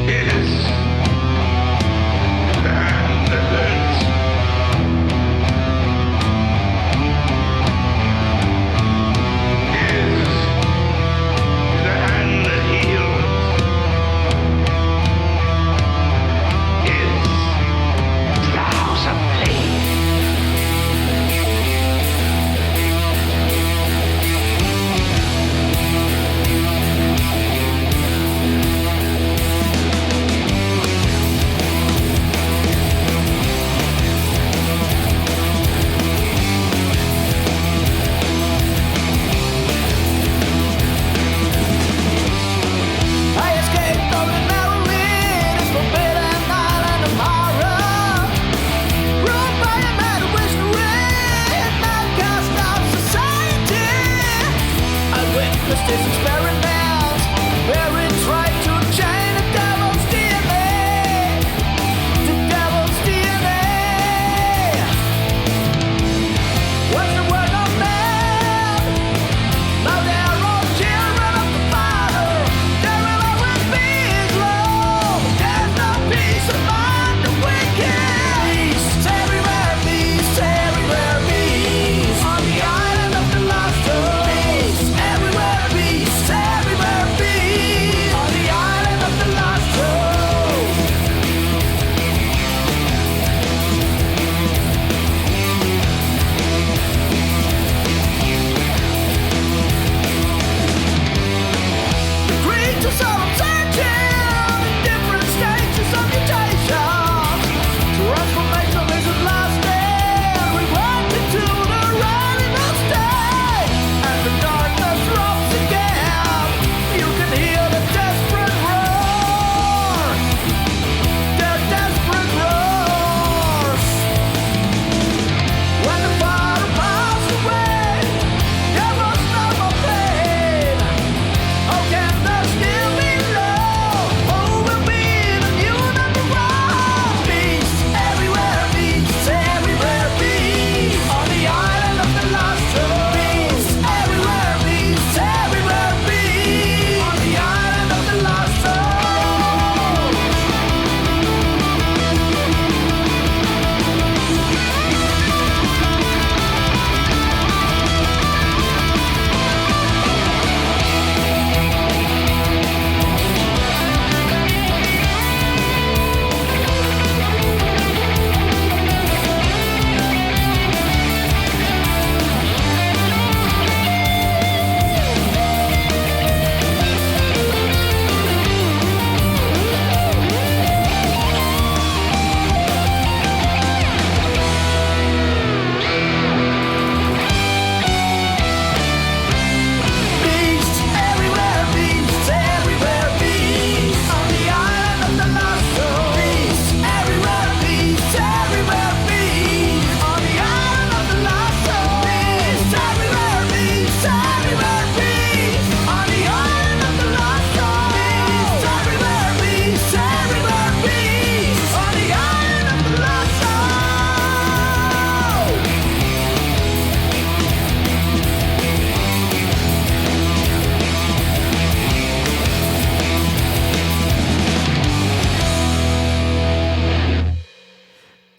[SPEAKER 9] It is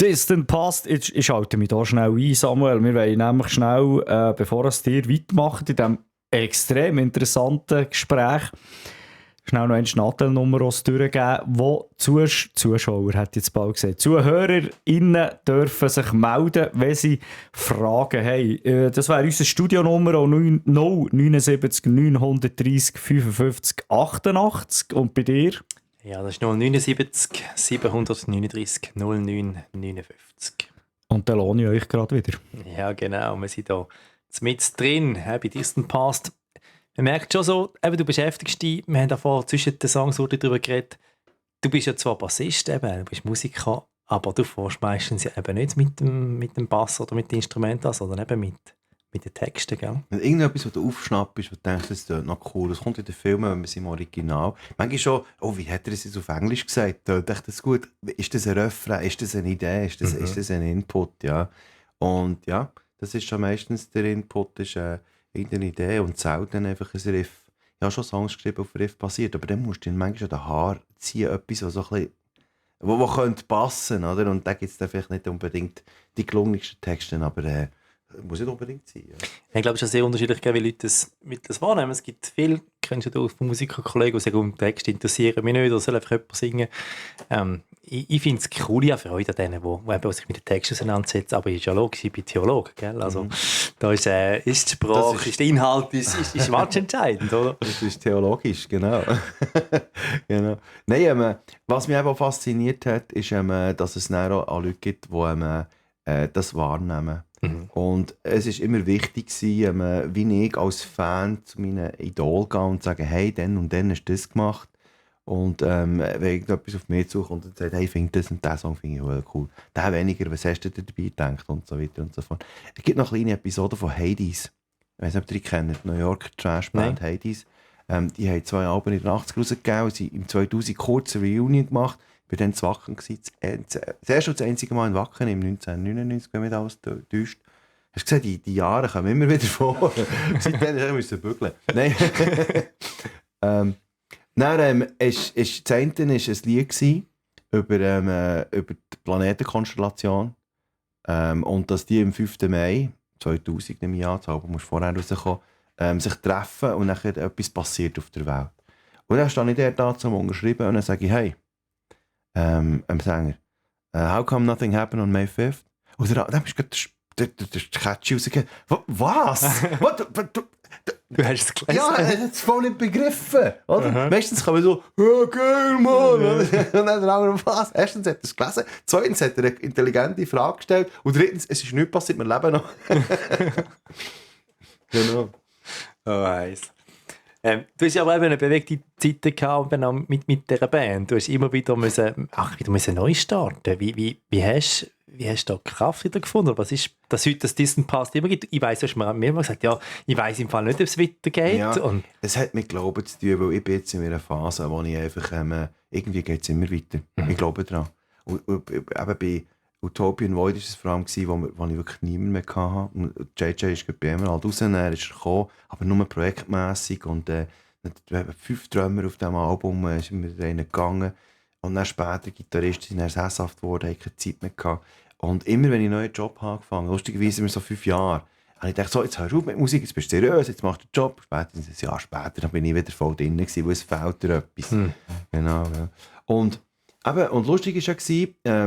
[SPEAKER 2] Distant Past. Ich schalte mich hier schnell ein, Samuel. Wir wollen nämlich schnell, bevor es dir weitermacht, in diesem extrem interessanten Gespräch, schnell noch eine Nattelnummer durchgeben, wo Zuschauer, hat jetzt bald gesagt, ZuhörerInnen dürfen sich melden, wenn sie Fragen haben. Das wäre unsere Studionummer 079 930 55 88. Und bei dir?
[SPEAKER 3] Ja, das ist 079 739 09 59.
[SPEAKER 2] Und dann lohne ich euch gerade wieder.
[SPEAKER 3] Ja, genau. Wir sind hier mit drin, bei Distant Past. Man merkt schon so, eben, du beschäftigst dich, wir haben davor zwischen den Songs darüber geredet, du bist ja zwar Bassist, eben, du bist Musiker, aber du forschst meistens ja eben nicht mit dem Bass oder mit den Instrumenten, sondern eben mit den Texten. Gell?
[SPEAKER 5] Wenn irgendetwas, was du aufschnappst, wo du denkst, das ist noch cool, das kommt in den Filmen, wenn man es im Original. Manchmal schon, oh, wie hat er es jetzt auf Englisch gesagt? Da dachte ich, das gut. Ist das ein Refrain? Ist das eine Idee? Ist das ein Input? Ja. Und ja, das ist schon meistens der Input, ist irgendeine Idee und selten einfach ein Riff. Ich habe schon Songs geschrieben, auf Riff basiert, aber dann musst du dann manchmal an den Haar ziehen, etwas, was so ein bisschen, wo könnte passen, oder? Und da gibt es dann vielleicht nicht unbedingt die gelungensten Texte, aber muss nicht unbedingt sein. Ja.
[SPEAKER 3] Ich glaube, es ist sehr unterschiedlich, wie Leute das wahrnehmen. Es gibt viele, kennst du von Musikerkollegen, die sagen, um Texte interessieren mich nicht, oder soll einfach jemand singen. Ich finde es cool, ja, Freude an denen, die sich mit den Texten auseinandersetzen, aber ist ja logisch, ich bin Theologe, gell? Also, da ist die Sprache, ist der Inhalt, ist entscheidend, oder?
[SPEAKER 5] Das ist theologisch, genau. Genau. Nein, was mich eben fasziniert hat, ist, dass es dann auch Leute gibt, die das wahrnehmen. Und es war immer wichtig, wie ich als Fan zu meinen Idol gehe und sage, hey, dann und dann hast du das gemacht. Und wenn irgendetwas auf mich zukommt und sagt, hey, ich finde das und diesen Song finde ich auch cool. Der weniger, was hast du dir dabei gedacht und so weiter und so fort. Es gibt noch kleine Episoden von Hades. Ich weiß nicht, ob ihr die kennt, die New Yorker Trashband Hades. Die haben 2 Alben in den 80ern rausgegeben und sie im 2000 kurz eine Reunion gemacht. Ich war dann zu Wacken. Das erste und das einzige Mal in Wacken, im 1999, wenn mich alles täuscht. Hast du gesehen, die Jahre kommen immer wieder vor. Seitdem musste ich bügeln. Nein. Dann das eine war ein Lied über die Planetenkonstellation. Und dass die am 5. Mai 2000, nehme ich an, das Album muss vorher rauskommen, sich treffen und dann etwas passiert auf der Welt. Und dann stehe ich da zum Unterschreiben und dann sage ich, hey, am Sänger, how come nothing happened on May 5th? Und dann bist du der Catchy rausgegeben. Was?
[SPEAKER 3] Du hast es gelesen?
[SPEAKER 5] Ja, er hat es voll nicht begriffen. Oder? Meistens kann man so, oh, geil, Mann. Und dann der andere, was? Erstens hat er es gelesen, zweitens hat er eine intelligente Frage gestellt und drittens, es ist nichts passiert, wir leben noch. Genau.
[SPEAKER 3] Oh, heiß. Du hast ja aber eben eine bewegte Zeit gehabt mit dieser Band. Du hast immer wieder müssen neu starten. Wie hast du da Kraft wieder gefunden? Was ist das heute, das Distant Past immer gibt? Ich weiss, du hast mir mehrmals gesagt, ja, ich weiss im Fall nicht, ob es weitergeht.
[SPEAKER 5] Ja,
[SPEAKER 3] und
[SPEAKER 5] es hat mit Glauben zu tun, weil ich bin jetzt in einer Phase, wo ich einfach, irgendwie geht es immer weiter. Ich glaube daran. Und eben bei Utopian Void war es vor allem, wo ich wirklich niemanden mehr hatte. Und JJ ist bei Emerald raus, er ist gekommen, aber nur projektmässig. Und wir haben 5 Drummer auf diesem Album, sind wir rein gegangen. Und dann später Gitarristen sind dann sesshaft geworden, hatten keine Zeit mehr gehabt. Und immer, wenn ich einen neuen Job angefangen habe, lustigerweise immer so 5 Jahre, habe ich gedacht, so, jetzt hör auf mit Musik, jetzt bist du seriös, jetzt machst du den Job. Spätestens ein Jahr später dann bin ich wieder voll drin gewesen, weil es fehlt dir etwas. Genau, ja. Und lustig war ja,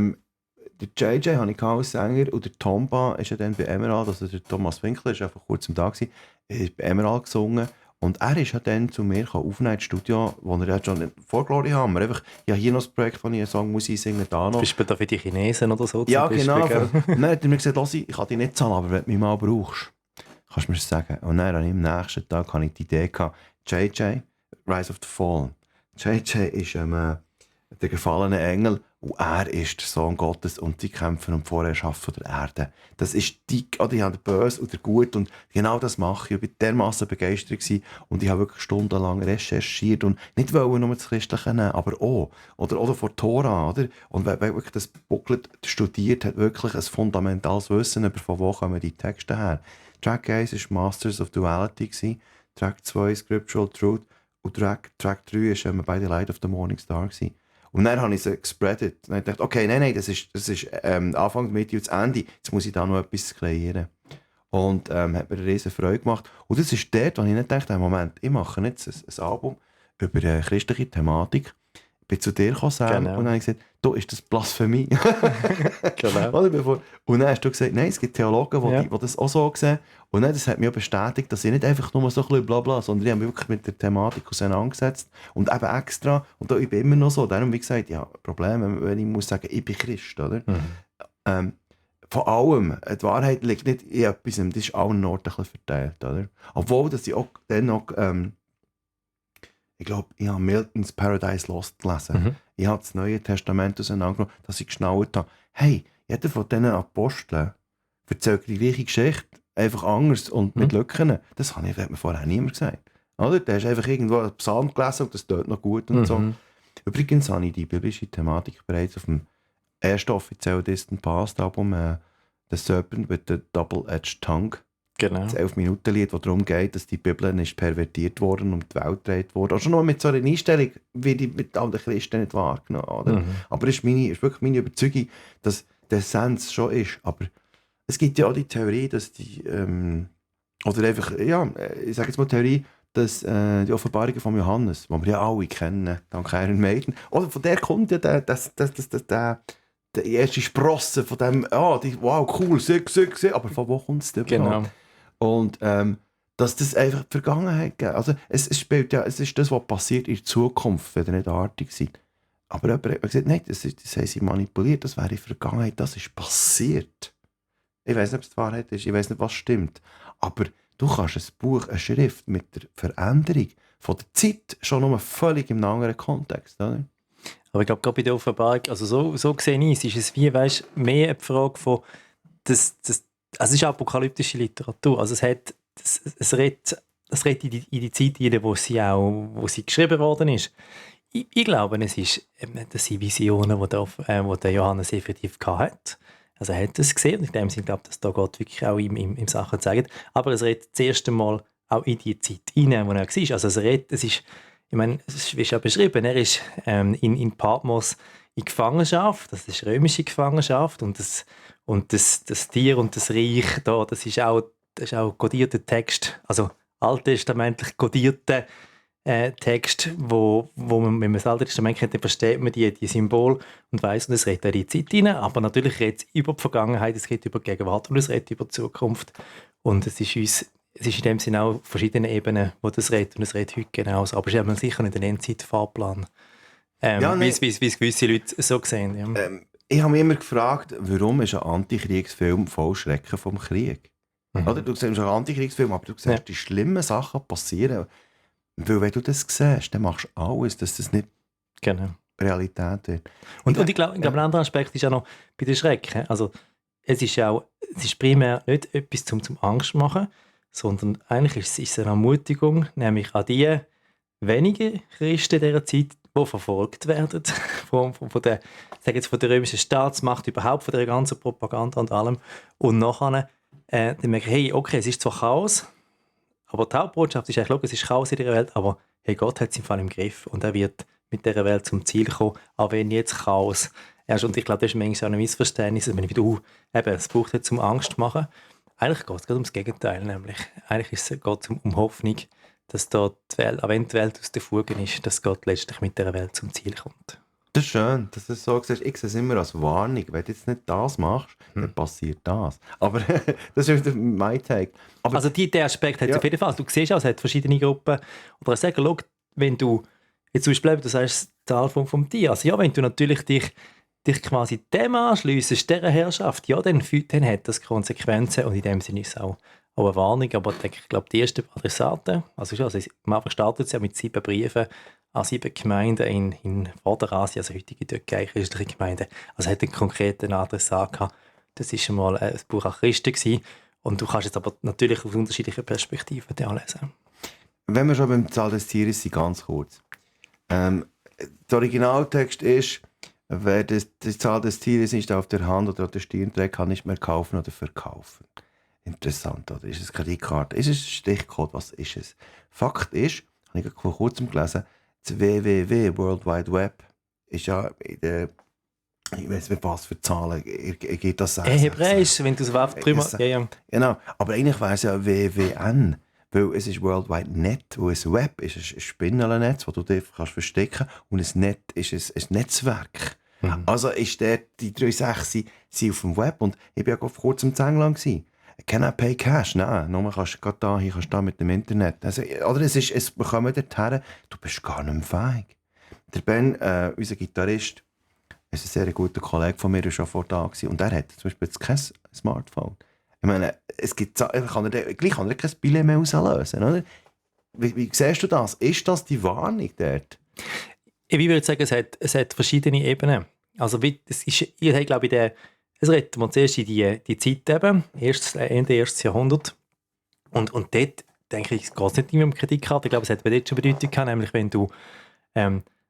[SPEAKER 5] der JJ hatte ich als Sänger und der Tomba ist ja dann bei Emerald, also der Thomas Winkler ist einfach kurz am Tag gewesen, ist bei Emerald gesungen. Und er ist ja dann zu mir aufnehmen ins Studio, wo er ja schon vor Glory Hammer einfach, ja, hier noch das Projekt, wo ich einen Song muss einsingen, da noch.
[SPEAKER 3] Bist du da für die Chinesen oder so?
[SPEAKER 5] Ja, genau. Dann hat er mir gesagt, ich kann dich nicht zahlen, aber wenn du mich mal brauchst, kannst du mir das sagen. Und dann am nächsten Tag hatte ich die Idee gehabt, JJ, Rise of the Fallen. JJ ist der gefallene Engel und er ist der Sohn Gottes und die kämpfen um die Vorherrschaft von der Erde. Das ist die haben der Böse und der Gut und genau das mache ich. Ich war dermassen begeistert gewesen und ich habe wirklich stundenlang recherchiert und nicht wollen nur das Christliche nehmen, aber auch. Oder von Tora, oder? Und wer wirklich das Booklet studiert, hat wirklich ein fundamentales Wissen über von wo kommen die Texte her. Track 1 war Masters of Duality gewesen, Track 2 Scriptural Truth und Track 3 war by the Light of the Morning Star gewesen. Und dann habe ich sie gespreadet. Und dann dachte ich, okay, nein, das ist Anfang, Mitte und das Ende. Jetzt muss ich da noch etwas kreieren. Und hat mir eine riesen Freude gemacht. Und das ist dort, wo ich nicht dachte, Moment, ich mache jetzt ein Album über eine christliche Thematik. Ich bin zu dir gekommen, Sam,
[SPEAKER 3] Genau.
[SPEAKER 5] und dann habe ich gesagt, du, ist das Blasphemie?
[SPEAKER 3] Genau.
[SPEAKER 5] Oder? Und dann hast du gesagt, nein, es gibt Theologen, die,
[SPEAKER 3] Ja.
[SPEAKER 5] die das auch so sehen. Und dann, das hat mich auch bestätigt, dass ich nicht einfach nur so ein bisschen blabla, sondern ich habe mich wirklich mit der Thematik auseinandergesetzt. Und eben extra, und da, ich bin immer noch so, darum wie gesagt, ja, Problem, wenn ich muss sagen, ich bin Christ, oder? Von allem, die Wahrheit liegt nicht in etwas, das ist allen Orten ein bisschen verteilt, oder? Obwohl, dass ich auch dann noch, ich glaube, ich habe Miltons Paradise Lost gelesen. Ich habe das Neue Testament auseinandergenommen, dass ich geschnallt habe, hey, jeder von diesen Aposteln erzählt die gleiche Geschichte, einfach anders und mit Lücken. Das hat mir vorher niemand gesagt. Oder? Der hast einfach irgendwo einen Psalm gelesen und das tut noch gut und so. Übrigens habe ich die biblische Thematik bereits auf dem ersten offiziellen Distant Past Album «The Serpent with the Double-Edged Tongue».
[SPEAKER 3] Genau.
[SPEAKER 5] Das 11-Minuten-Lied, das darum geht, dass die Bibel nicht pervertiert worden und die Welt gedreht wurde. Also schon nur mit so einer Einstellung, wie die mit all den Christen nicht wahrgenommen. Oder? Aber es ist wirklich meine Überzeugung, dass der Essenz schon ist. Aber es gibt ja auch die Theorie, dass die, oder einfach, ja, ich sage jetzt mal Theorie, dass die Offenbarungen von Johannes, die wir ja alle kennen, dank Iron Maiden, oder von der kommt ja der erste Sprosse von dem, wow, cool, sick, aber von wo kommt es denn überhaupt?
[SPEAKER 3] Genau.
[SPEAKER 5] Und dass das einfach die Vergangenheit gibt. Also es spielt ja, es ist das, was passiert in der Zukunft, wenn ihr nicht artig seid. Aber jemand hat gesagt, nein, das haben sie manipuliert, das wäre in der Vergangenheit, das ist passiert. Ich weiß nicht, ob es die Wahrheit ist, ich weiß nicht, was stimmt. Aber du kannst ein Buch, eine Schrift mit der Veränderung von der Zeit schon nur völlig im anderen Kontext, oder?
[SPEAKER 3] Aber ich glaube, gerade bei der Offenbarung, also so gesehen ist es wie, weißt, mehr eine Frage von, also es ist apokalyptische Literatur, also es redet in die Zeit hinein, wo sie geschrieben worden ist. Ich glaube, das sind Visionen, die der Johannes effektiv hatte. Also er hat es gesehen und in dem Sinne glaube ich, dass da Gott wirklich auch ihm Sachen zeigt. Aber es redet das erste Mal auch in die Zeit hinein, wo er war. Also es ist, ich meine, es ist ja beschrieben, er ist in Patmos in Gefangenschaft, das ist römische Gefangenschaft und das Tier und das Reich da, das ist auch kodierter Text, also alttestamentlich kodierter Text, wo man, wenn man das Alte Testament kennt, dann versteht man die Symbole und weiss, und es redet auch in die Zeit hinein, aber natürlich redet es über die Vergangenheit, es redet über die Gegenwart und es redet über die Zukunft und es ist in dem Sinne auch verschiedene Ebenen, wo das redet und es redet heute genauso, aber es ist eben sicher nicht ein Endzeitfahrplan, wie es gewisse Leute so sehen. Ja.
[SPEAKER 5] Ich habe mich immer gefragt, warum ist ein Antikriegsfilm voll Schrecken vom Krieg? Oder? Du siehst einen Antikriegsfilm, aber du siehst die schlimmen Sachen passieren. Weil wenn du das siehst, dann machst du alles, dass das nicht
[SPEAKER 3] Genau.
[SPEAKER 5] Realität wird.
[SPEAKER 3] Und ich glaube, ein anderer Aspekt ist auch noch bei den Schrecken. Also, es ist primär nicht etwas zum Angst machen, sondern eigentlich ist es eine Ermutigung, nämlich an die wenigen Christen dieser Zeit, die verfolgt werden von der römischen Staatsmacht, überhaupt von der ganzen Propaganda und allem. Und nachher dann merken, hey, okay, es ist zwar Chaos, aber die Hauptbotschaft ist eigentlich, es ist Chaos in dieser Welt, aber hey, Gott hat es im Fall im Griff und er wird mit dieser Welt zum Ziel kommen, auch wenn jetzt Chaos herrscht. Und ich glaube, das ist manchmal auch ein Missverständnis, wenn ich wie es braucht jetzt zum Angst machen. Eigentlich geht es gerade ums Gegenteil, nämlich eigentlich ist es geht um Hoffnung, dass da die Welt, auch wenn die Welt aus den Fugen ist, dass Gott letztlich mit dieser Welt zum Ziel kommt.
[SPEAKER 5] Das ist schön, dass du es so siehst. Ich sehe es immer als Warnung. Wenn du jetzt nicht das machst, dann passiert das. Aber das ist wieder mein Take. Aber
[SPEAKER 3] Also der Aspekt hat es
[SPEAKER 5] Ja.
[SPEAKER 3] auf jeden Fall. Du siehst auch, es hat verschiedene Gruppen. Oder ich sage, schau, wenn du jetzt zum Beispiel, du sagst die Zahl vom Tier, also ja, wenn du natürlich dich quasi dem anschliessest, dieser Herrschaft, ja, dann hat das Konsequenzen und in dem Sinne ist es auch eine Warnung. Aber ich glaube, die ersten Adressaten, also am Anfang startet es ja mit 7 Briefen an 7 Gemeinden in Vorderasien, also heutige Türkei, christliche Gemeinden. Also hat einen konkreten Adressat gehabt. Das war mal ein Buch an Christen gewesen. Und du kannst jetzt aber natürlich aus unterschiedlichen Perspektiven lesen.
[SPEAKER 5] wenn wir schon beim Zahl des Tieres sind, ganz kurz. Der Originaltext ist, wer die Zahl des Tieres nicht auf der Hand oder auf der Stirn trägt, kann nicht mehr kaufen oder verkaufen. Interessant, oder? Ist es Kreditkarte? Ist es ein Stichcode? Was ist es? Fakt ist, habe ich vor kurzem gelesen, das WWW, World Wide Web, ist ja in der, ich weiß nicht, was für Zahlen, geht das 6?
[SPEAKER 3] Hebräisch, wenn du es auf drüber... Ja.
[SPEAKER 5] Genau, aber eigentlich wäre es ja WWN, weil es ist World Wide Net, wo ein Web ist ein Spinnennetz, das du dir kannst verstecken kannst, und ein Net ist ein Netzwerk. Also ist die 3.6 sind auf dem Web, und ich war ja vor kurzem in England gewesen. Can I pay cash? Nein, nur kannst du da mit dem Internet. Also, oder wir kommen dorthin, du bist gar nicht mehr fähig. Der Ben, unser Gitarrist, ist ein sehr guter Kollege von mir, der schon vor da war. Und er hat zum Beispiel jetzt kein Smartphone. Ich meine, gleich kann er kein Billett mehr auslösen, oder? Wie siehst du das? Ist das die Warnung dort?
[SPEAKER 3] Ich würde sagen, es hat verschiedene Ebenen. Also, ich glaube, es redet man zuerst in die Zeit eben, Ende 1. Jahrhundert. Und dort, denke ich, geht es nicht immer um Kreditkarte. Ich glaube, es hat dort schon Bedeutung gehabt, nämlich wenn du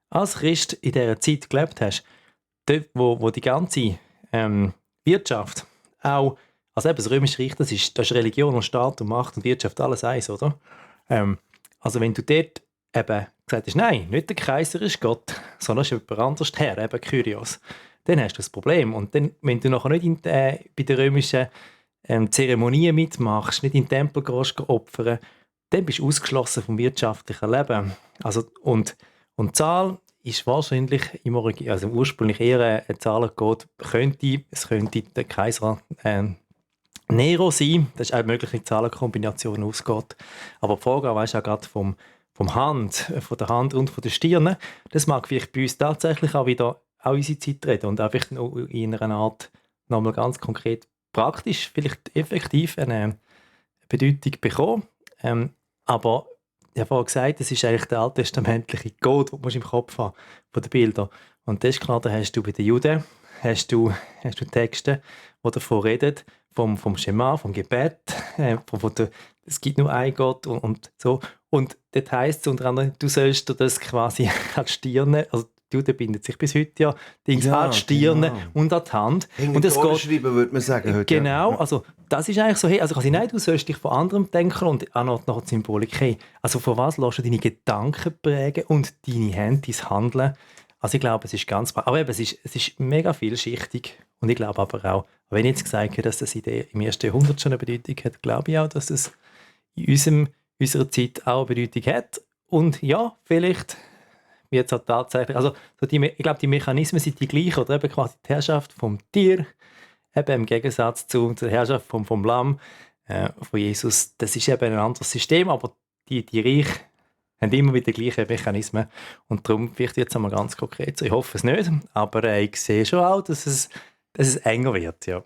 [SPEAKER 3] als Christ in dieser Zeit gelebt hast, dort, wo die ganze Wirtschaft auch, also eben das Römische Reich, das ist Religion und Staat und Macht und Wirtschaft alles eins, oder? Also wenn du dort eben gesagt hast, nein, nicht der Kaiser ist Gott, sondern es ist jemand anderes Herr, eben Kyrios, dann hast du das Problem. Und dann, wenn du nachher nicht bei den römischen Zeremonien mitmachst, nicht in den Tempel gehst, opfern, dann bist du ausgeschlossen vom wirtschaftlichen Leben. Also, und die Zahl ist wahrscheinlich ursprünglich eher eine Zahl geht, es könnte der Kaiser Nero sein, das ist eine mögliche Zahlenkombination ausgeht. Aber die Frage ist auch gerade von der Hand und von der Stirn, das mag vielleicht bei uns tatsächlich auch wieder auch unsere Zeit reden und einfach in einer Art nochmal ganz konkret praktisch, vielleicht effektiv eine Bedeutung bekommen. Aber ich habe vorhin gesagt, das ist eigentlich der alttestamentliche Code, den du im Kopf haben von den Bildern. Und das ist klar, da hast du bei den Juden hast du Texte, die davon reden, vom Schema, vom Gebet, es gibt nur einen Gott und so. Und dort heisst es unter anderem, du sollst dir das quasi an die Stirne, also die Juden binden sich bis heute ja an die Stirne und an die Hand.
[SPEAKER 5] Und das geht schreiben, würde man sagen. Heute,
[SPEAKER 3] genau, also das ist eigentlich so, hey, also quasi, nein, du sollst dich von anderem denken und auch noch die Symbolik. Hey, also von was lässt du deine Gedanken prägen und deine Hände, dein Handeln? Also ich glaube, es ist ganz... Aber eben, es ist mega vielschichtig. Und ich glaube aber auch, wenn ich jetzt gesagt habe, dass das im 1. Jahrhundert schon eine Bedeutung hat, glaube ich auch, dass es in unserer Zeit auch eine Bedeutung hat. Und ja, vielleicht wird es auch tatsächlich... Also ich glaube, die Mechanismen sind die gleichen. Oder eben quasi die Herrschaft vom Tier, eben im Gegensatz zur Herrschaft vom Lamm, von Jesus. Das ist eben ein anderes System, aber die Reiche haben immer wieder die gleichen Mechanismen. Und darum vielleicht jetzt einmal ganz konkret so. Ich hoffe es nicht, aber ich sehe schon auch, dass es enger wird. Ja.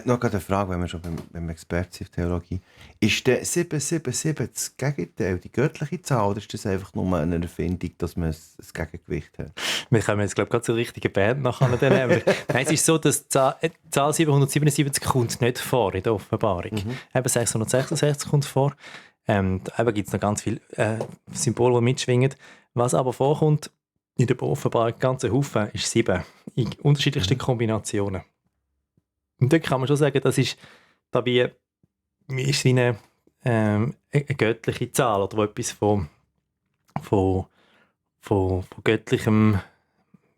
[SPEAKER 5] Noch eine Frage, wenn wir schon beim Experten sind auf Theologie. Ist der 777 das Gegenteil, die göttliche Zahl, oder ist das einfach nur eine Erfindung, dass man ein Gegengewicht hat?
[SPEAKER 3] Wir kommen jetzt, glaube ich, gerade zur richtigen Band nachher. Nein, es ist so, dass die Zahl 777 kommt nicht vor in der Offenbarung. Eben 666 kommt vor. Da gibt es noch ganz viele Symbole, die mitschwingen. Was aber vorkommt in der Offenbarung, ganze Haufen, ist 7. In unterschiedlichsten Kombinationen. Und dort kann man schon sagen, das ist eine göttliche Zahl oder etwas von göttlichem,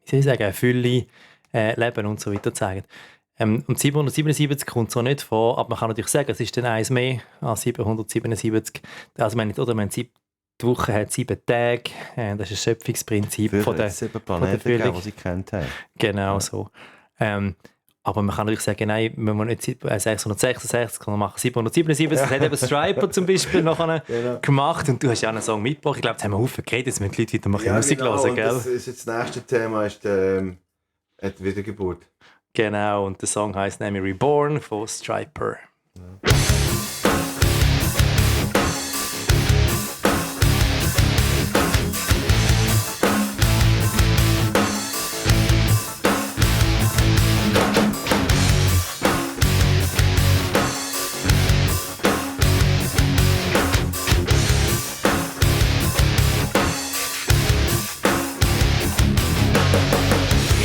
[SPEAKER 3] wie soll ich sagen, Fülle, Leben und so weiter zeigen. Und 777 kommt so nicht vor, aber man kann natürlich sagen, es ist dann eins mehr als 777. Also die Woche hat 7 Tage, das ist ein Schöpfungsprinzip
[SPEAKER 5] für
[SPEAKER 3] von der
[SPEAKER 5] 7 Planeten, die sie kennt haben.
[SPEAKER 3] Genau so. Aber man kann natürlich sagen, nein, wenn man nicht 666, kann man machen 777. Das hat eben Striper zum Beispiel nachher gemacht und du hast ja einen Song mitgebracht. Ich glaube, jetzt haben wir Haufen geredet, jetzt müssen die Leute wieder mal Musik hören, gell?
[SPEAKER 5] Das ist jetzt das nächste Thema, ist die Wiedergeburt.
[SPEAKER 3] Genau, und der Song heisst nämlich Reborn von Striper. Ja.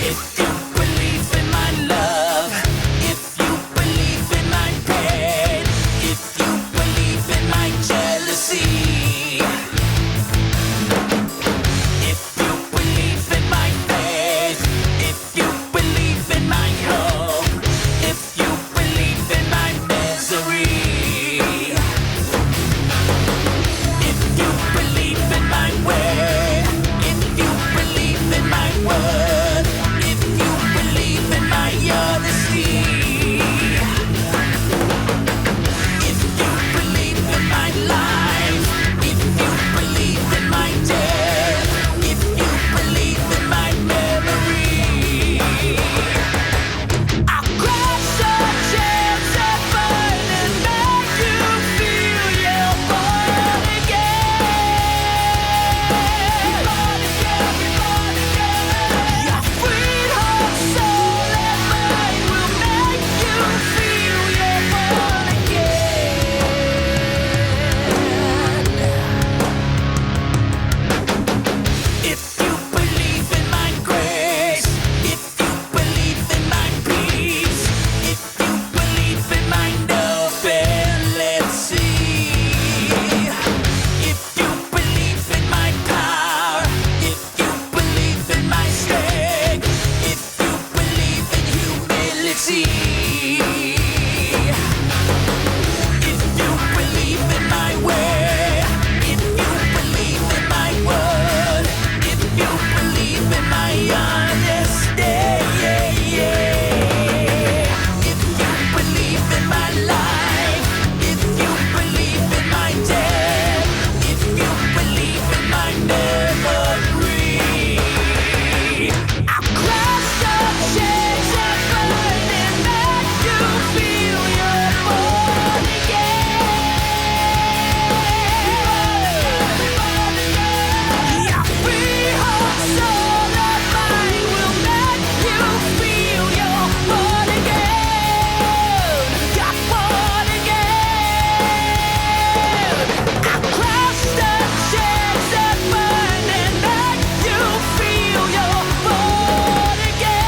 [SPEAKER 7] If you believe in my love, if you believe in my pain. see. If you believe in my way, if you believe in my word, if you believe in my honesty, if you believe in my life, if you believe in my death, if you believe in my memory, I'll crush the chains that burn and make you feel you're born again. Your free heart, soul, and mind will make you feel you're born again. You're born again. I'll crush the chains that burn and make you feel you're born again.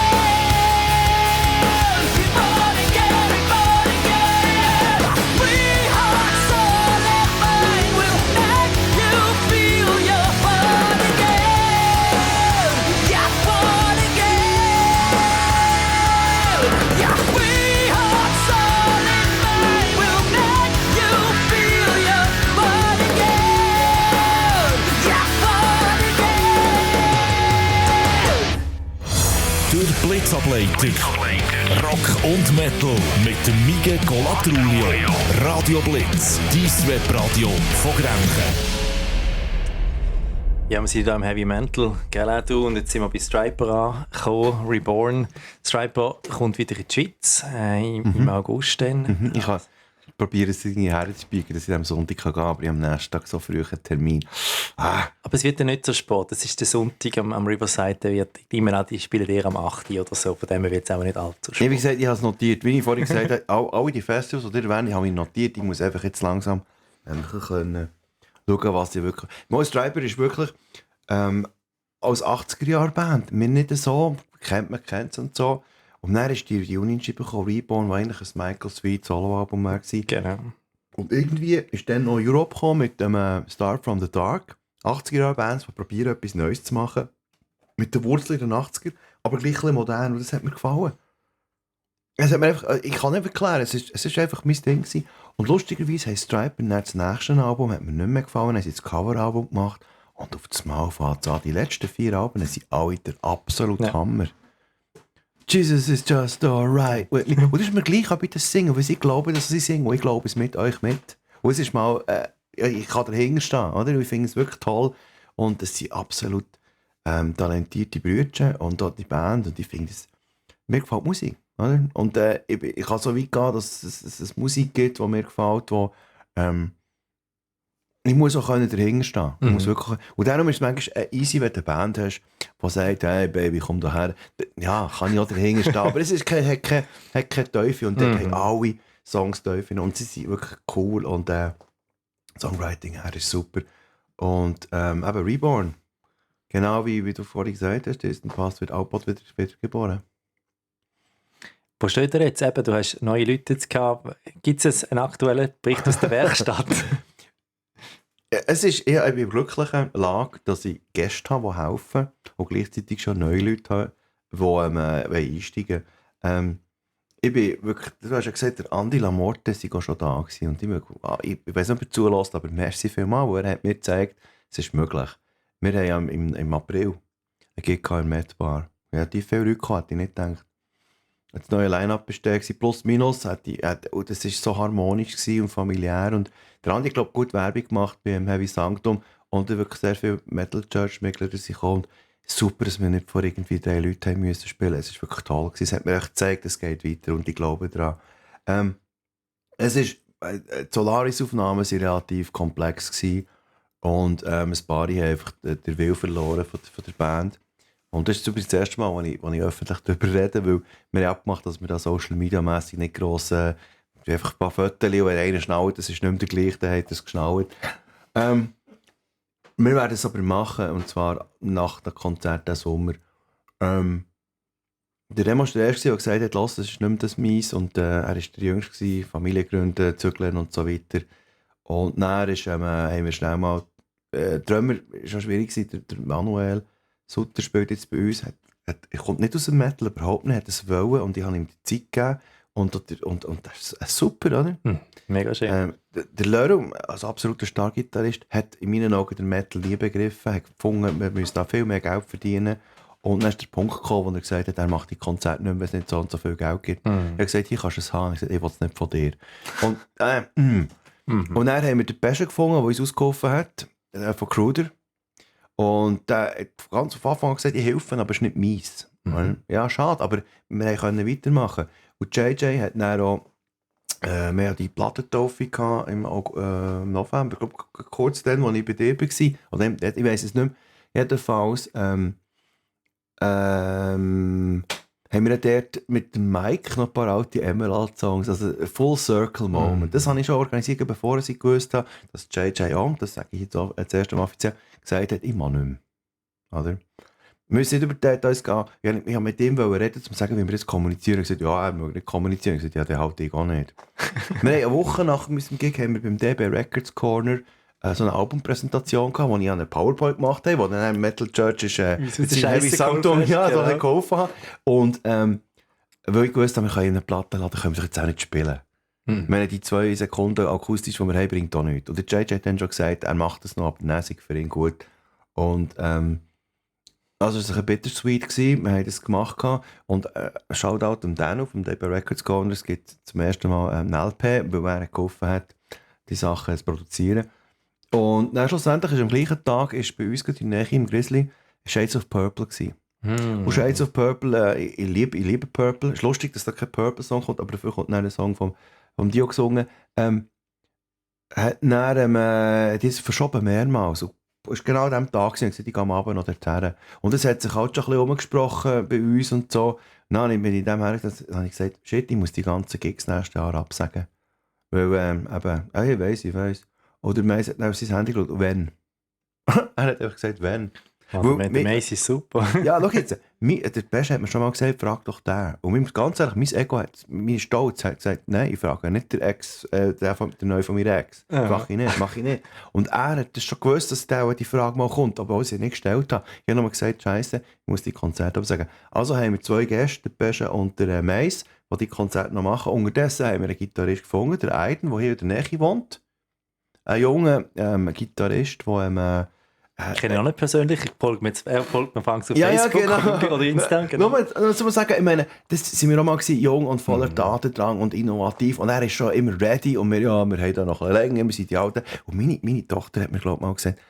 [SPEAKER 7] Born again, born again. Free heart, soul, and mind will make you feel you're born again. You're born again. Your free heart, soul, and mind will make you feel you're born again. You're born again.
[SPEAKER 1] Der Blitzableiter. Rock und Metal mit dem Mige Colatrulio. Radio Blitz, dein Webradio von Grenchen.
[SPEAKER 3] Ja, wir sind hier im Heavy Mental, gell auch du? Und jetzt sind wir bei Striper angekommen, Reborn. Striper kommt wieder in die Schweiz, im August dann.
[SPEAKER 5] Ich probiere es irgendwie herzubiegen, dass ich am Sonntag gehen kann, aber ich habe am nächsten Tag so früh einen Termin.
[SPEAKER 3] Aber es wird ja nicht so spät. Das ist der Sonntag am Riverside, der wird immer auch, die spielen eher am 8. oder so. Von dem her wird es auch nicht allzu spät.
[SPEAKER 5] Wie gesagt, ich habe es notiert. Wie ich vorhin gesagt habe, alle die Festivals, die ihr erwähnt, habe ich notiert. Ich muss einfach jetzt langsam können schauen, was ich wirklich... Mo Striper ist wirklich als 80er-Jahre-Band. Wir nicht so, kennt es und so. Und dann ist die Union-Scheibe gekommen, Reborn, war eigentlich ein Michael Sweet Solo-Album war.
[SPEAKER 3] Genau.
[SPEAKER 5] Und irgendwie ist dann noch Europe gekommen mit dem Start from the Dark. 80er-Jahre-Bands, die probieren, etwas Neues zu machen. Mit den Wurzeln der 80er, aber gleich ein bisschen modern. Und das hat mir gefallen. Es hat mir einfach, ich kann nicht erklären, es ist einfach mein Ding gewesen. Und lustigerweise haben Striper dann das nächste Album, hat mir nicht mehr gefallen, haben sie das Cover-Album gemacht. Und auf das Mal fängt es an. Die letzten 4 Alben sind alle der absolute Hammer. Jesus is just alright. Und das ist mir gleich auch bei das Singen, weil sie glauben, dass sie singen. Und ich glaube es mit euch mit. Und es ist mal, ich kann dahinter stehen, oder? Ich finde es wirklich toll. Und es sind absolut talentierte Brüder und auch die Band. Und ich finde es, mir gefällt die Musik, oder? Und ich kann so weit gehen, dass es Musik gibt, die mir gefällt, wo ich muss auch dahinter stehen. Ich muss wirklich, und darum ist es manchmal easy, wenn du eine Band hast, die sagt, hey Baby, komm daher. Ja, kann ich auch dahinter stehen. Aber es ist hat keine Teufel. Und dort haben alle Songs Teufel. Und sie sind wirklich cool. Und Songwriting her ist super. Und eben Reborn. Genau wie du vorhin gesagt hast, Distant Past wird Output wieder geboren.
[SPEAKER 3] Wo steht ihr jetzt? Eben, du hast neue Leute jetzt gehabt. Gibt es einen aktuellen Bericht aus der Werkstatt?
[SPEAKER 5] Ich bin in der glücklichen Lage, dass ich Gäste habe, die helfen und gleichzeitig schon neue Leute haben, die einsteigen wollen. Ich bin wirklich, du hast ja gesagt, der Andi Lamorte war schon da gewesen. Und ich weiß nicht, ob er zulässt, aber merci vielmals, weil er hat mir gezeigt, es ist möglich. Wir haben im April eine Gig in Medbar. Relativ viele Leute gehabt, hätte ich nicht gedacht. Das neue Line-Up war plus minus. Und das war so harmonisch und familiär. Und der Andi, glaube ich, gut Werbung gemacht beim Heavy Sanctum. Und wirklich sehr viele Metal Church-Mitglieder sind gekommen. Super, dass wir nicht vor irgendwie 3 Leuten haben müssen spielen. Es war wirklich toll. Es hat mir echt gezeigt, es geht weiter und ich glaube daran. Die Solaris-Aufnahmen waren relativ komplex gewesen. Und ein paar haben einfach den Willen verloren von der Band. Und das ist übrigens das erste Mal, wo ich öffentlich darüber rede, weil wir haben abgemacht, dass wir da Social Media mässig nicht gross einfach ein paar Fotos, und wenn einer schnallt, das ist nicht mehr der gleiche, der hat das geschnallt. Wir werden es aber machen, und zwar nach dem Konzert diesen Sommer. Der Remo war der Erste, der gesagt hat, das ist nicht mehr das Mies, und er war der Jüngste, Familie gründen, zügeln und so weiter. Und dann haben wir schnell mal, Drummer war schon schwierig, der Manuel Sutter spielt jetzt bei uns, hat er kommt nicht aus dem Metal, überhaupt nicht, hat es wollen und ich habe ihm die Zeit gegeben und das ist super, oder?
[SPEAKER 3] Mega schön.
[SPEAKER 5] Der Leru, als absoluter Stargitarrist, hat in meinen Augen den Metal nie begriffen, hat gefunden, wir müssen da viel mehr Geld verdienen. Und dann ist der Punkt gekommen, wo er gesagt hat, er macht die Konzerte nicht mehr, wenn es nicht so und so viel Geld gibt. Er hat gesagt, hier kannst du es haben. Ich habe gesagt, ich will es nicht von dir. Und dann haben wir den Pesche gefunden, der uns ausgeholfen hat, von Kruder. Und der hat ganz am Anfang gesagt, ich helfe, aber es ist nicht meins. Ja, schade, aber wir können weitermachen. Und JJ hat dann auch wir hatten die Plattentaufe im November, ich glaube, kurz dann, als ich bei dir war. Oder ich weiss es nicht mehr. Jedenfalls haben wir dort mit dem Mike noch ein paar alte Emerald-Songs, also ein Full Circle Moment. Das habe ich schon organisiert, bevor ich gewusst habe, dass JJ Young, das sage ich jetzt auch das erste Mal offiziell, gesagt hat, ich mache nicht mehr. Oder? Wir müssen nicht über Details gehen. Ich wollte mit ihm reden, um zu sagen, wie wir das kommunizieren. Ich habe gesagt, ja, er will nicht kommunizieren. Ich habe gesagt, ja, den halte ich auch nicht. Wir haben eine Woche nach unserem Gig haben wir beim DB Records Corner so eine Albumpräsentation gehabt, wo ich eine PowerPoint gemacht habe, wo dann Metal Church ist, mit seinem Heavy Sound geholfen hat. Und weil ich gewusst habe, wir können in eine Platte laden, können wir jetzt auch nicht spielen. Ich meine, die 2 Sekunden akustisch, die wir haben, bringt auch nichts. Und der JJ hat dann schon gesagt, er macht das noch, aber nässig für ihn gut. Und also es war ein bittersweet gewesen. Wir haben das gemacht und Shoutout dem Dan vom DB Records Corner. Es gibt zum ersten Mal einen LP, weil er geholfen hat, die Sachen zu produzieren. Und dann schlussendlich ist am gleichen Tag ist bei uns in der Nähe im Grizzly Shades of Purple gewesen. Und Shades of Purple, ich liebe Purple. Es ist lustig, dass da kein Purple-Song kommt, aber dafür kommt dann ein Song vom Dio gesungen. Hat dann das verschoben mehrmals. Es war genau an diesem Tag, ich gehe am Abend noch dorthin. Und es hat sich halt schon ein bisschen umgesprochen bei uns und so. Dann bin ich in dem her, habe ich gesagt, shit, ich muss die ganzen Gigs nächstes Jahr absagen. Weil ich weiss. Oder Mais hat auf sein Handy geschaut, wenn. Er hat einfach gesagt, wenn.
[SPEAKER 3] Der Mais ist super.
[SPEAKER 5] Ja, schau jetzt, der Beste hat mir schon mal gesagt, frag doch den. Und ganz ehrlich, mein Ego, mein Stolz hat gesagt, nein, ich frage nicht der Ex, der Neue von meiner Ex. Mach ich nicht. Und er hat das schon gewusst, dass die Frage mal kommt, aber als ich nicht gestellt habe. Ich habe nur gesagt, Scheiße, ich muss die Konzerte absagen. Also haben wir 2 Gäste, der Beste und der Mais, die die Konzerte noch machen. Unterdessen haben wir einen Gitarrist gefunden, der Aiden, der hier in der Nähe wohnt. Ein junger Gitarrist, der
[SPEAKER 3] Ich kenne ihn auch nicht persönlich, er folgt mir auf
[SPEAKER 5] ja,
[SPEAKER 3] Facebook
[SPEAKER 5] genau.
[SPEAKER 3] oder Instagram. Genau.
[SPEAKER 5] Nur muss man sagen, ich meine, das sind wir auch mal gewesen, jung und voller Tatendrang und innovativ. Und er ist schon immer ready und wir haben da noch ein bisschen länger, wir sind die Alten. Und meine Tochter hat mir, glaube ich, mal gesagt,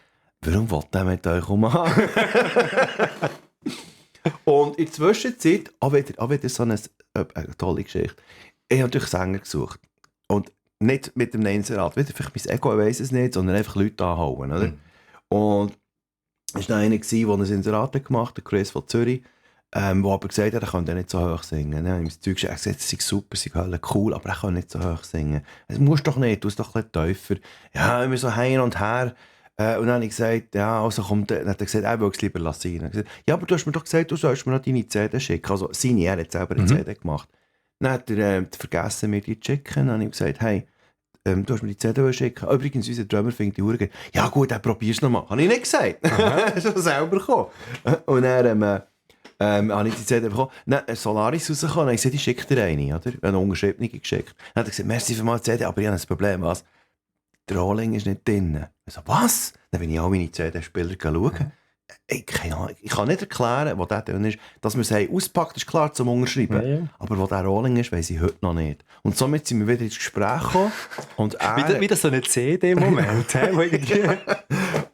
[SPEAKER 5] warum will der mit euch umhaben? Und in der Zwischenzeit, auch wieder so eine tolle Geschichte. Ich habe natürlich Sänger gesucht. Und nicht mit dem Inserat, wieder vielleicht mein Ego, ich weiss es nicht, sondern einfach Leute anhauen, oder? Und es war einer, der ein Inserat gemacht hat, der Chris von Zürich, der aber gesagt hat, er kann nicht so hoch singen. Er hat ihm das Zeug gesagt, es sei super, es sei cool, aber er kann nicht so hoch singen. Das musst du doch nicht, du bist doch ein bisschen tiefer. Ja, immer so hin und her. Und dann habe ich gesagt, ja, also kommt, dann hat er gesagt, er will es lieber lassen. Ich gesagt, ja, aber du hast mir doch gesagt, du sollst mir noch deine CD schicken. Also er hat selber eine CD gemacht. Dann hat er vergessen, mir die zu schicken. Dann habe ich gesagt, hey, du hast mir die CD schicken. Übrigens, unser Drummer findet die Uhr. Ja gut, dann probier's nochmal. Habe ich nicht gesagt. Schon selber gekommen. Und dann habe ich die CD bekommen. Dann Solaris rausgekommen. Dann habe ich gesagt, ich schicke dir eine. Oder? Eine unterschriebene geschickt. Dann hat er gesagt, merci für mal die CD, aber ich habe ein Problem. Was? Der Rohling ist nicht drin. Ich so, was? Dann bin ich auch meine CD-Spieler schauen. Ich kann nicht erklären, wo der drin ist. Dass wir es auspackt, ist klar zum Unterschreiben. Ja. Aber wo der Rolling ist, weiss ich heute noch nicht. Und somit sind wir wieder ins Gespräch gekommen. Und
[SPEAKER 3] wieder so eine CD-Moment.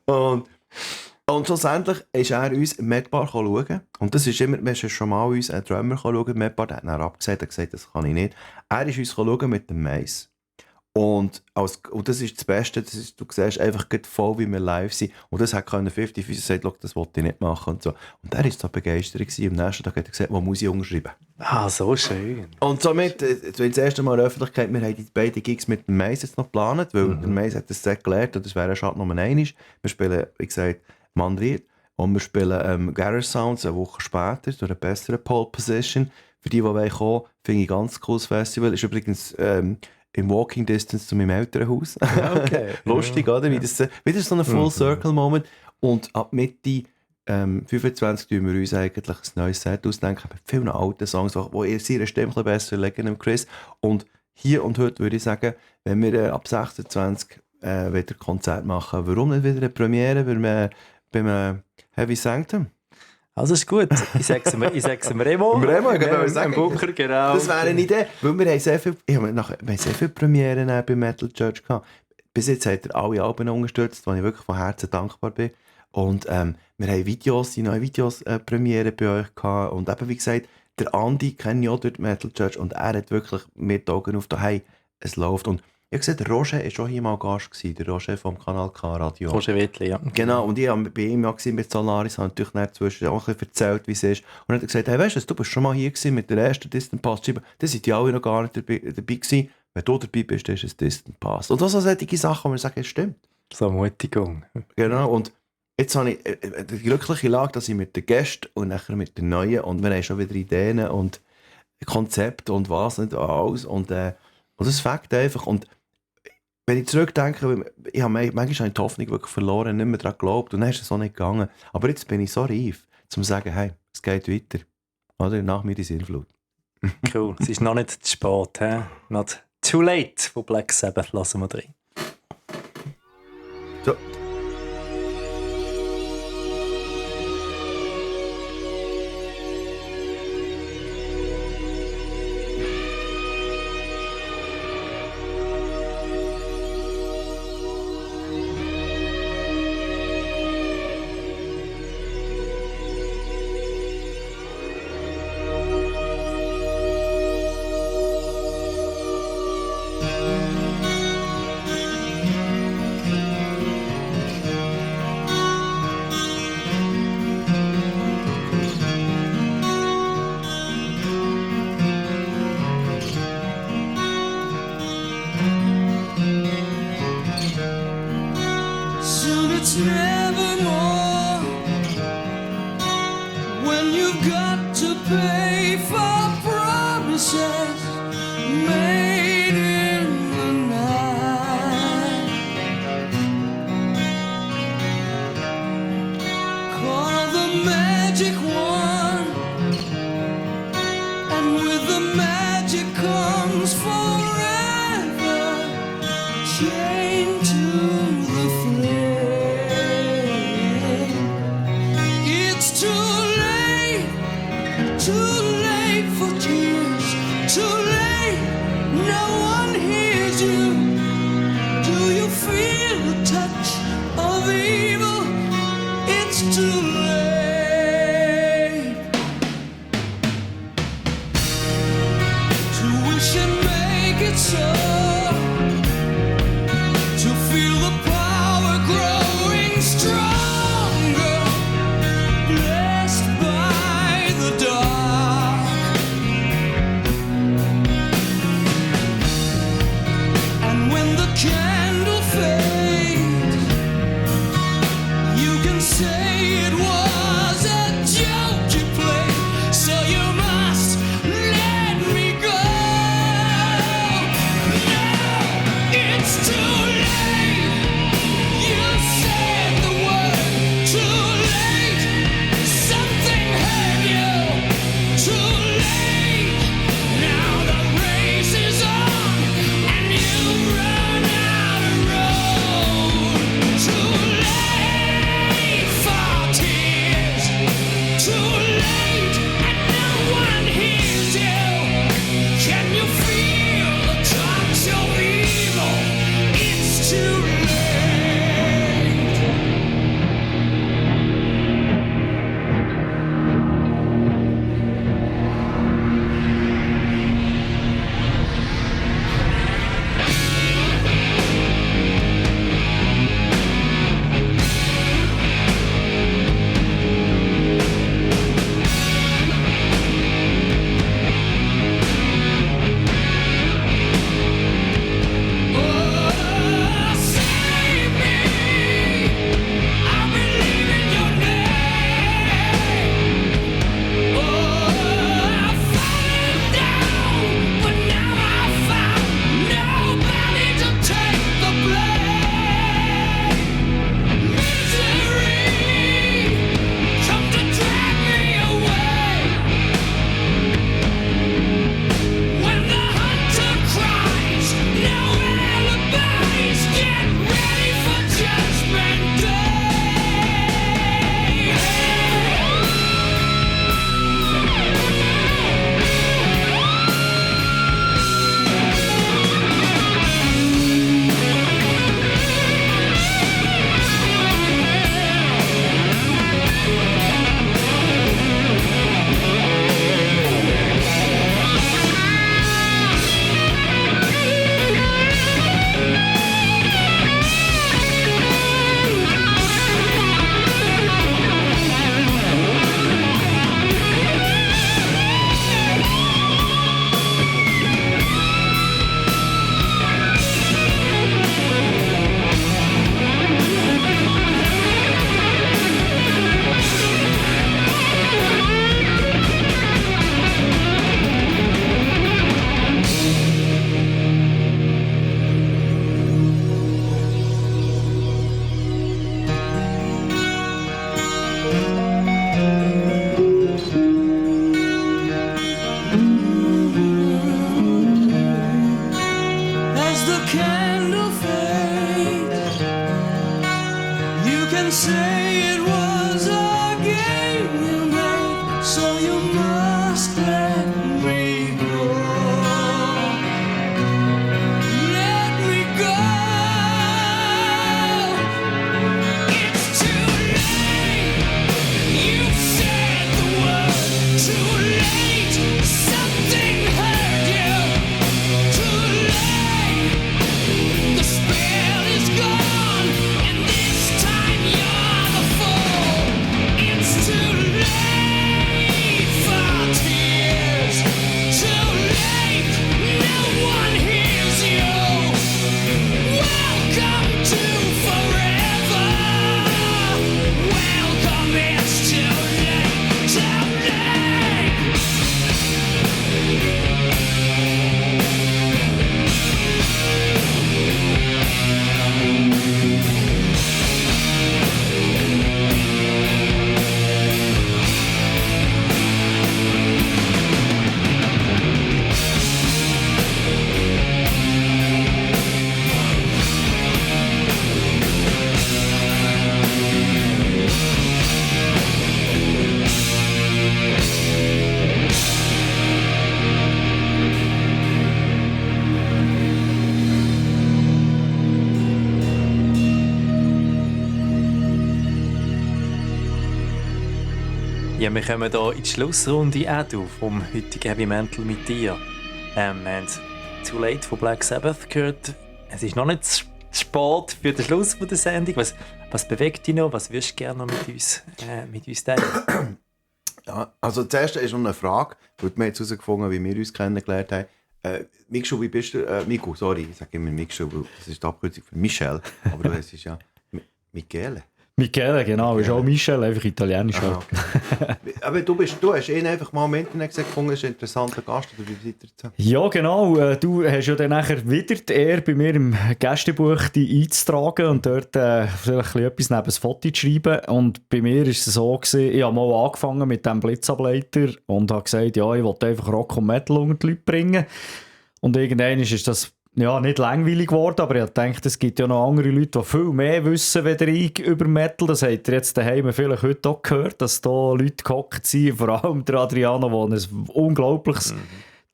[SPEAKER 5] und schlussendlich ist er uns im Medbar schauen. Und das ist immer, wir haben schon mal uns einen Drummer schauen im Medbar. Der hat dann abgesagt, er hat gesagt, das kann ich nicht. Er ist uns schauen mit dem Mais. Und das ist das Beste, das ist, du siehst einfach voll, wie wir live sind. Und das hat 50-50 gesagt, das wollte ich nicht machen. Und, so. Und er war so begeistert. Am nächsten Tag hat er gesagt, wo muss ich unterschreiben?
[SPEAKER 3] Ah, so schön.
[SPEAKER 5] Und somit, das erste Mal in der Öffentlichkeit, wir haben die beiden Gigs mit dem Mais jetzt noch geplant, weil der Mais hat das Set gelernt und das wäre ein Schade Nummer 1. Wir spielen, wie gesagt, Mandriert und wir spielen Garage Sounds eine Woche später durch eine bessere Pole Position. Für die kommen wollen, finde ich ein ganz cooles Festival. Ist übrigens im Walking Distance zu meinem Elternhaus.
[SPEAKER 3] Okay.
[SPEAKER 5] Lustig, oder? Wieder so ein Full Circle Moment. Und ab Mitte 25 tun wir uns eigentlich ein neues Set ausdenken mit vielen alten Songs, die ihr seine Stimme ein bisschen besser legen, dem Chris. Und hier und heute würde ich sagen, wenn wir ab 26 wieder Konzert machen, warum nicht wieder eine Premiere beim Heavy Sanctum?
[SPEAKER 3] Also ist gut. Ich sage es dem Remo.
[SPEAKER 5] Dem Remo, genau.
[SPEAKER 3] Im Bunker, genau.
[SPEAKER 5] Das wäre eine Idee, weil wir haben sehr viele Premieren bei Metal Church gehabt. Bis jetzt hat er alle Alben unterstützt, wo ich wirklich von Herzen dankbar bin. Und wir haben die neuen Videos Premiere bei euch gehabt. Und eben, wie gesagt, der Andi kenne ich auch durch die Metal Church und er hat wirklich mit die Augen auf hey, es läuft. Und ich habe gesehen, der Roger war schon hier mal Gast gewesen, der Roger vom Kanal K Radio.
[SPEAKER 3] Roger Wittli, ja.
[SPEAKER 5] Genau, und ich war bei ihm ja mit Solaris, habe natürlich dazwischen auch ein bisschen erzählt, wie es ist. Und er hat gesagt, hey, weißt du, du bist schon mal hier gewesen mit der ersten Distant Pass Scheibe. Da sind die alle noch gar nicht dabei gewesen. Wenn du dabei bist, dann ist es Distant Pass. Und das sind solche Sachen, wo wir sagen, es stimmt.
[SPEAKER 3] So eine Mutigung.
[SPEAKER 5] Genau, und jetzt habe ich die glückliche Lage, dass ich mit den Gästen und nachher mit den Neuen und wir haben schon wieder Ideen und Konzepte und was nicht alles. Und das fängt einfach. Und wenn ich zurückdenke, manchmal habe ich die Hoffnung wirklich verloren, nicht mehr daran geglaubt und dann ist es so nicht gegangen. Aber jetzt bin ich so reif, um zu sagen, hey, es geht weiter. Oder? Nach mir die Sinnflut.
[SPEAKER 3] Cool, es ist noch nicht zu spät. He? Not too late von Black Sabbath, lassen wir drin.
[SPEAKER 5] So.
[SPEAKER 7] Soon it's never more when you've got to pay for promises made in the night. Call the magic wand, and with the magic comes forever chained to the flame. It's too late for tears, too late, no one hears you. Do you feel the touch of evil? It's too late to wish and make it so. To feel the power growing stronger, blessed by the dark. And when the candle fades, you can say it was a joke you played, so you must let me go. candle fades. You can say it was a game you made, so you must let me go. Let me go. It's too late. You've said the word. Too late. Something hurt you. Too late. The spell is gone, and this time you're the fool. It's too late for tears. Too late. No one hears you. Welcome to forever. Welcome, it's too late. Too late.
[SPEAKER 3] Ja, wir kommen hier in die Schlussrunde auch vom heutigen Heavy Mental mit dir. Wir haben Too Late von Black Sabbath gehört. Es ist noch nicht zu spät für den Schluss der Sendung. Was bewegt dich noch? Was würdest du gerne noch mit uns teilen?
[SPEAKER 5] Ja, also das erste ist noch eine Frage, weil wir jetzt herausgefunden, wie wir uns kennengelernt haben. Mikschu, wie bist du? Miku, sorry, ich sage immer Mikschu, weil das ist die Abkürzung für Michel, aber du heißt ja Michele.
[SPEAKER 2] Michele, genau, ist auch Michel, einfach italienisch.
[SPEAKER 5] Ah, okay. Aber du hast ihn einfach mal im Internet gefunden, ist ein interessanter Gast, oder wie seid ihr jetzt?
[SPEAKER 2] Ja, genau. Du hast ja dann nachher wieder die Ehre, bei mir im Gästebuch die einzutragen und dort vielleicht etwas neben das Foto zu schreiben. Und bei mir war es so, ich habe mal angefangen mit diesem Blitzableiter und habe gesagt, ja, ich wollte einfach Rock und Metal unter die Leute bringen. Und irgendwann ist das nicht langweilig geworden, aber ich dachte, es gibt ja noch andere Leute, die viel mehr wissen als ich über Metal. Das habt ihr jetzt daheim vielleicht heute auch gehört, dass da Leute gehockt sind, vor allem der Adriano, der ein unglaubliches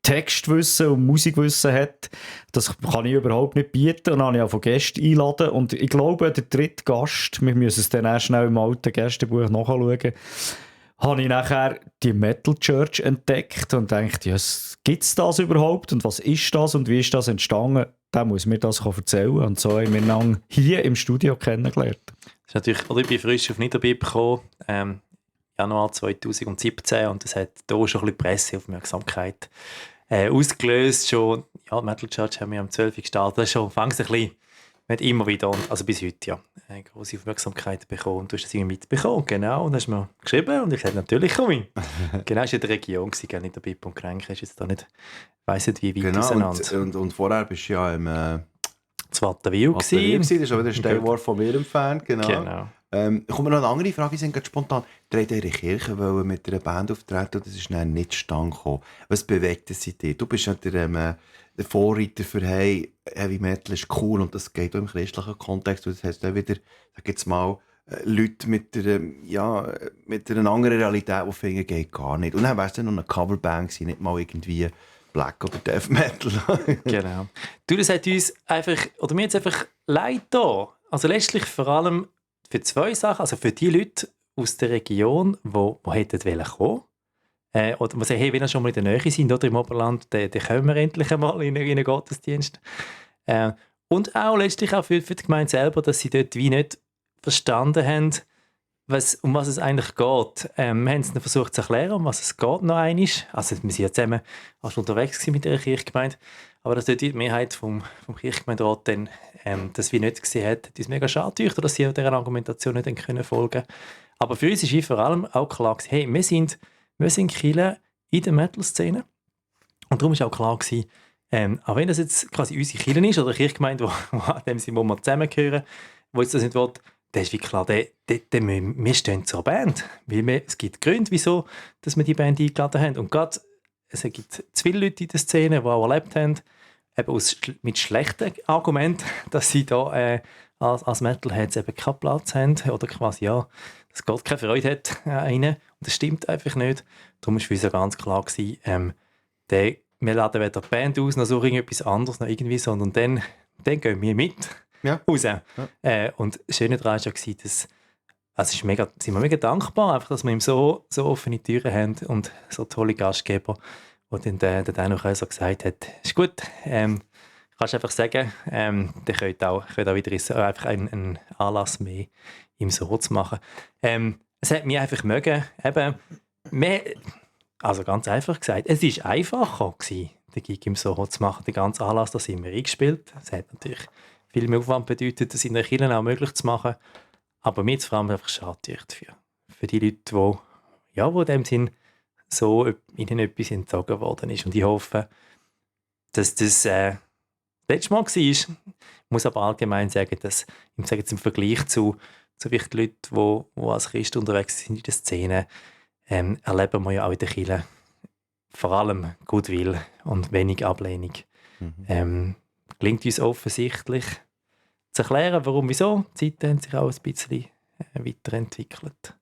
[SPEAKER 2] Textwissen und Musikwissen hat. Das kann ich überhaupt nicht bieten. Und dann habe ich auch von Gästen eingeladen. Und ich glaube, der dritte Gast, wir müssen es dann erst schnell im alten Gästebuch nachschauen, habe ich nachher die Metal Church entdeckt und dachte, ja, gibt es das überhaupt und was ist das und wie ist das entstanden? Der muss mir das erzählen. Und so haben wir ihn hier im Studio kennengelernt.
[SPEAKER 3] Das ist natürlich, oder ich bin frisch auf Niederbib gekommen, Januar 2017, und das hat hier schon ein bisschen Presseaufmerksamkeit ausgelöst. Schon, ja, Metal Church haben wir am 12. gestartet, das schon fängt ein bisschen, nicht immer wieder, also bis heute, ja, eine grosse Aufmerksamkeit bekommen. Und du hast das irgendwie mitbekommen, genau, und hast mir geschrieben und ich gesagt, natürlich komme ich. Genau, es war in der Region, nicht der Bib und Kränke, ist jetzt da nicht, ich weiss nicht, wie weit auseinander.
[SPEAKER 5] Und vorher bist du ja im
[SPEAKER 3] Wattenwil gewesen.
[SPEAKER 5] Das ist aber der Steinwurf von mir entfernt, genau. Kommt mir noch eine andere Frage, sind gerade spontan. Ihr wollt in der Kirche mit einer Band auftreten und das ist dann nicht zustande gekommen. Was bewegt es dich? Du bist ja der Vorreiter für hey, Heavy Metal ist cool und das geht auch im christlichen Kontext. Das heisst auch wieder, sag jetzt mal, Leute mit einer anderen Realität, die finden, geht gar nicht. Und dann wärst du noch eine Coverband gewesen, nicht mal irgendwie Black oder Death Metal.
[SPEAKER 3] Genau. Du, das hat uns einfach, oder mir jetzt einfach leid da. Also letztlich vor allem für zwei Sachen, also für die Leute aus der Region, die hätten kommen oder man sagt, hey, wenn wir schon mal in der Nähe sind oder im Oberland, dann kommen wir endlich einmal in einen Gottesdienst. Und auch letztlich auch für die Gemeinde selber, dass sie dort wie nicht verstanden haben, um was es eigentlich geht. Wir haben es dann versucht zu erklären, um was es geht noch einmal. Also wir sind ja zusammen unterwegs mit der Kirchgemeinde, aber dass dort die Mehrheit vom Kirchgemeinderat dann das wie nicht gesehen hat uns mega schade gedacht, dass sie dieser Argumentation nicht folgen können. Aber für uns ist vor allem auch klar gewesen, hey, wir sind Kirche in der Metal-Szene. Und darum war auch klar gewesen, auch wenn das jetzt quasi unsere Kirche ist oder eine Kirchgemeinde, wo wir zusammengehören, wo jetzt das nicht will, dann ist wie klar, wir stehen zur Band. Weil es gibt Gründe, wieso dass wir die Band eingeladen haben. Und gerade, es gibt zu viele Leute in der Szene, die auch erlebt haben, eben mit schlechten Argumenten, dass sie da als Metalheads eben keinen Platz haben oder quasi, dass Gott keine Freude hat an ihnen. Und das stimmt einfach nicht. Darum war für uns ja ganz klar gewesen, wir laden weder die Band aus, noch so irgendetwas anderes, noch irgendwie, sondern dann gehen wir mit raus. Ja. Und das Schöne daran war ja, dass sind wir mega dankbar, einfach, dass wir ihm so offene Türen haben und so tolle Gastgeber, wo dann der noch so gesagt hat, ist gut, kannst einfach sagen, der könnte auch wieder einfach einen Anlass mehr im so zu machen. Es hat mich einfach mögen, eben, also ganz einfach gesagt, es war einfacher gewesen, den Gig im Soho zu machen, den ganzen Anlass, da sind wir eingespielt. Es hat natürlich viel mehr Aufwand bedeutet, das in der Kirche auch möglich zu machen. Aber mir vor allem einfach schade für die Leute, die in dem Sinn so ihnen etwas entzogen worden ist. Und ich hoffe, dass das letztes Mal war. Ich muss aber allgemein sagen, dass im Vergleich zu vielleicht Leuten, die als Christ unterwegs sind in der Szene, erleben wir ja auch in der Kirche vor allem Goodwill und wenig Ablehnung. Klingt uns offensichtlich zu erklären, warum, wieso. Die Zeiten haben sich auch ein bisschen weiterentwickelt.